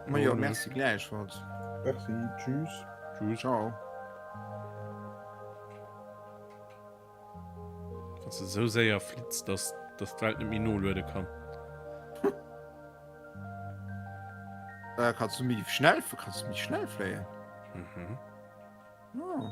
Ma jo, merci gläichfalls. Merci, tschüss. Tschüss. Ciao. Wann du sou séier flitz, dass, dass d'Welt net méi noluede kann. Äh, kannst du méi schnell, kannst du méi schnell fléien? Mhm. Oh.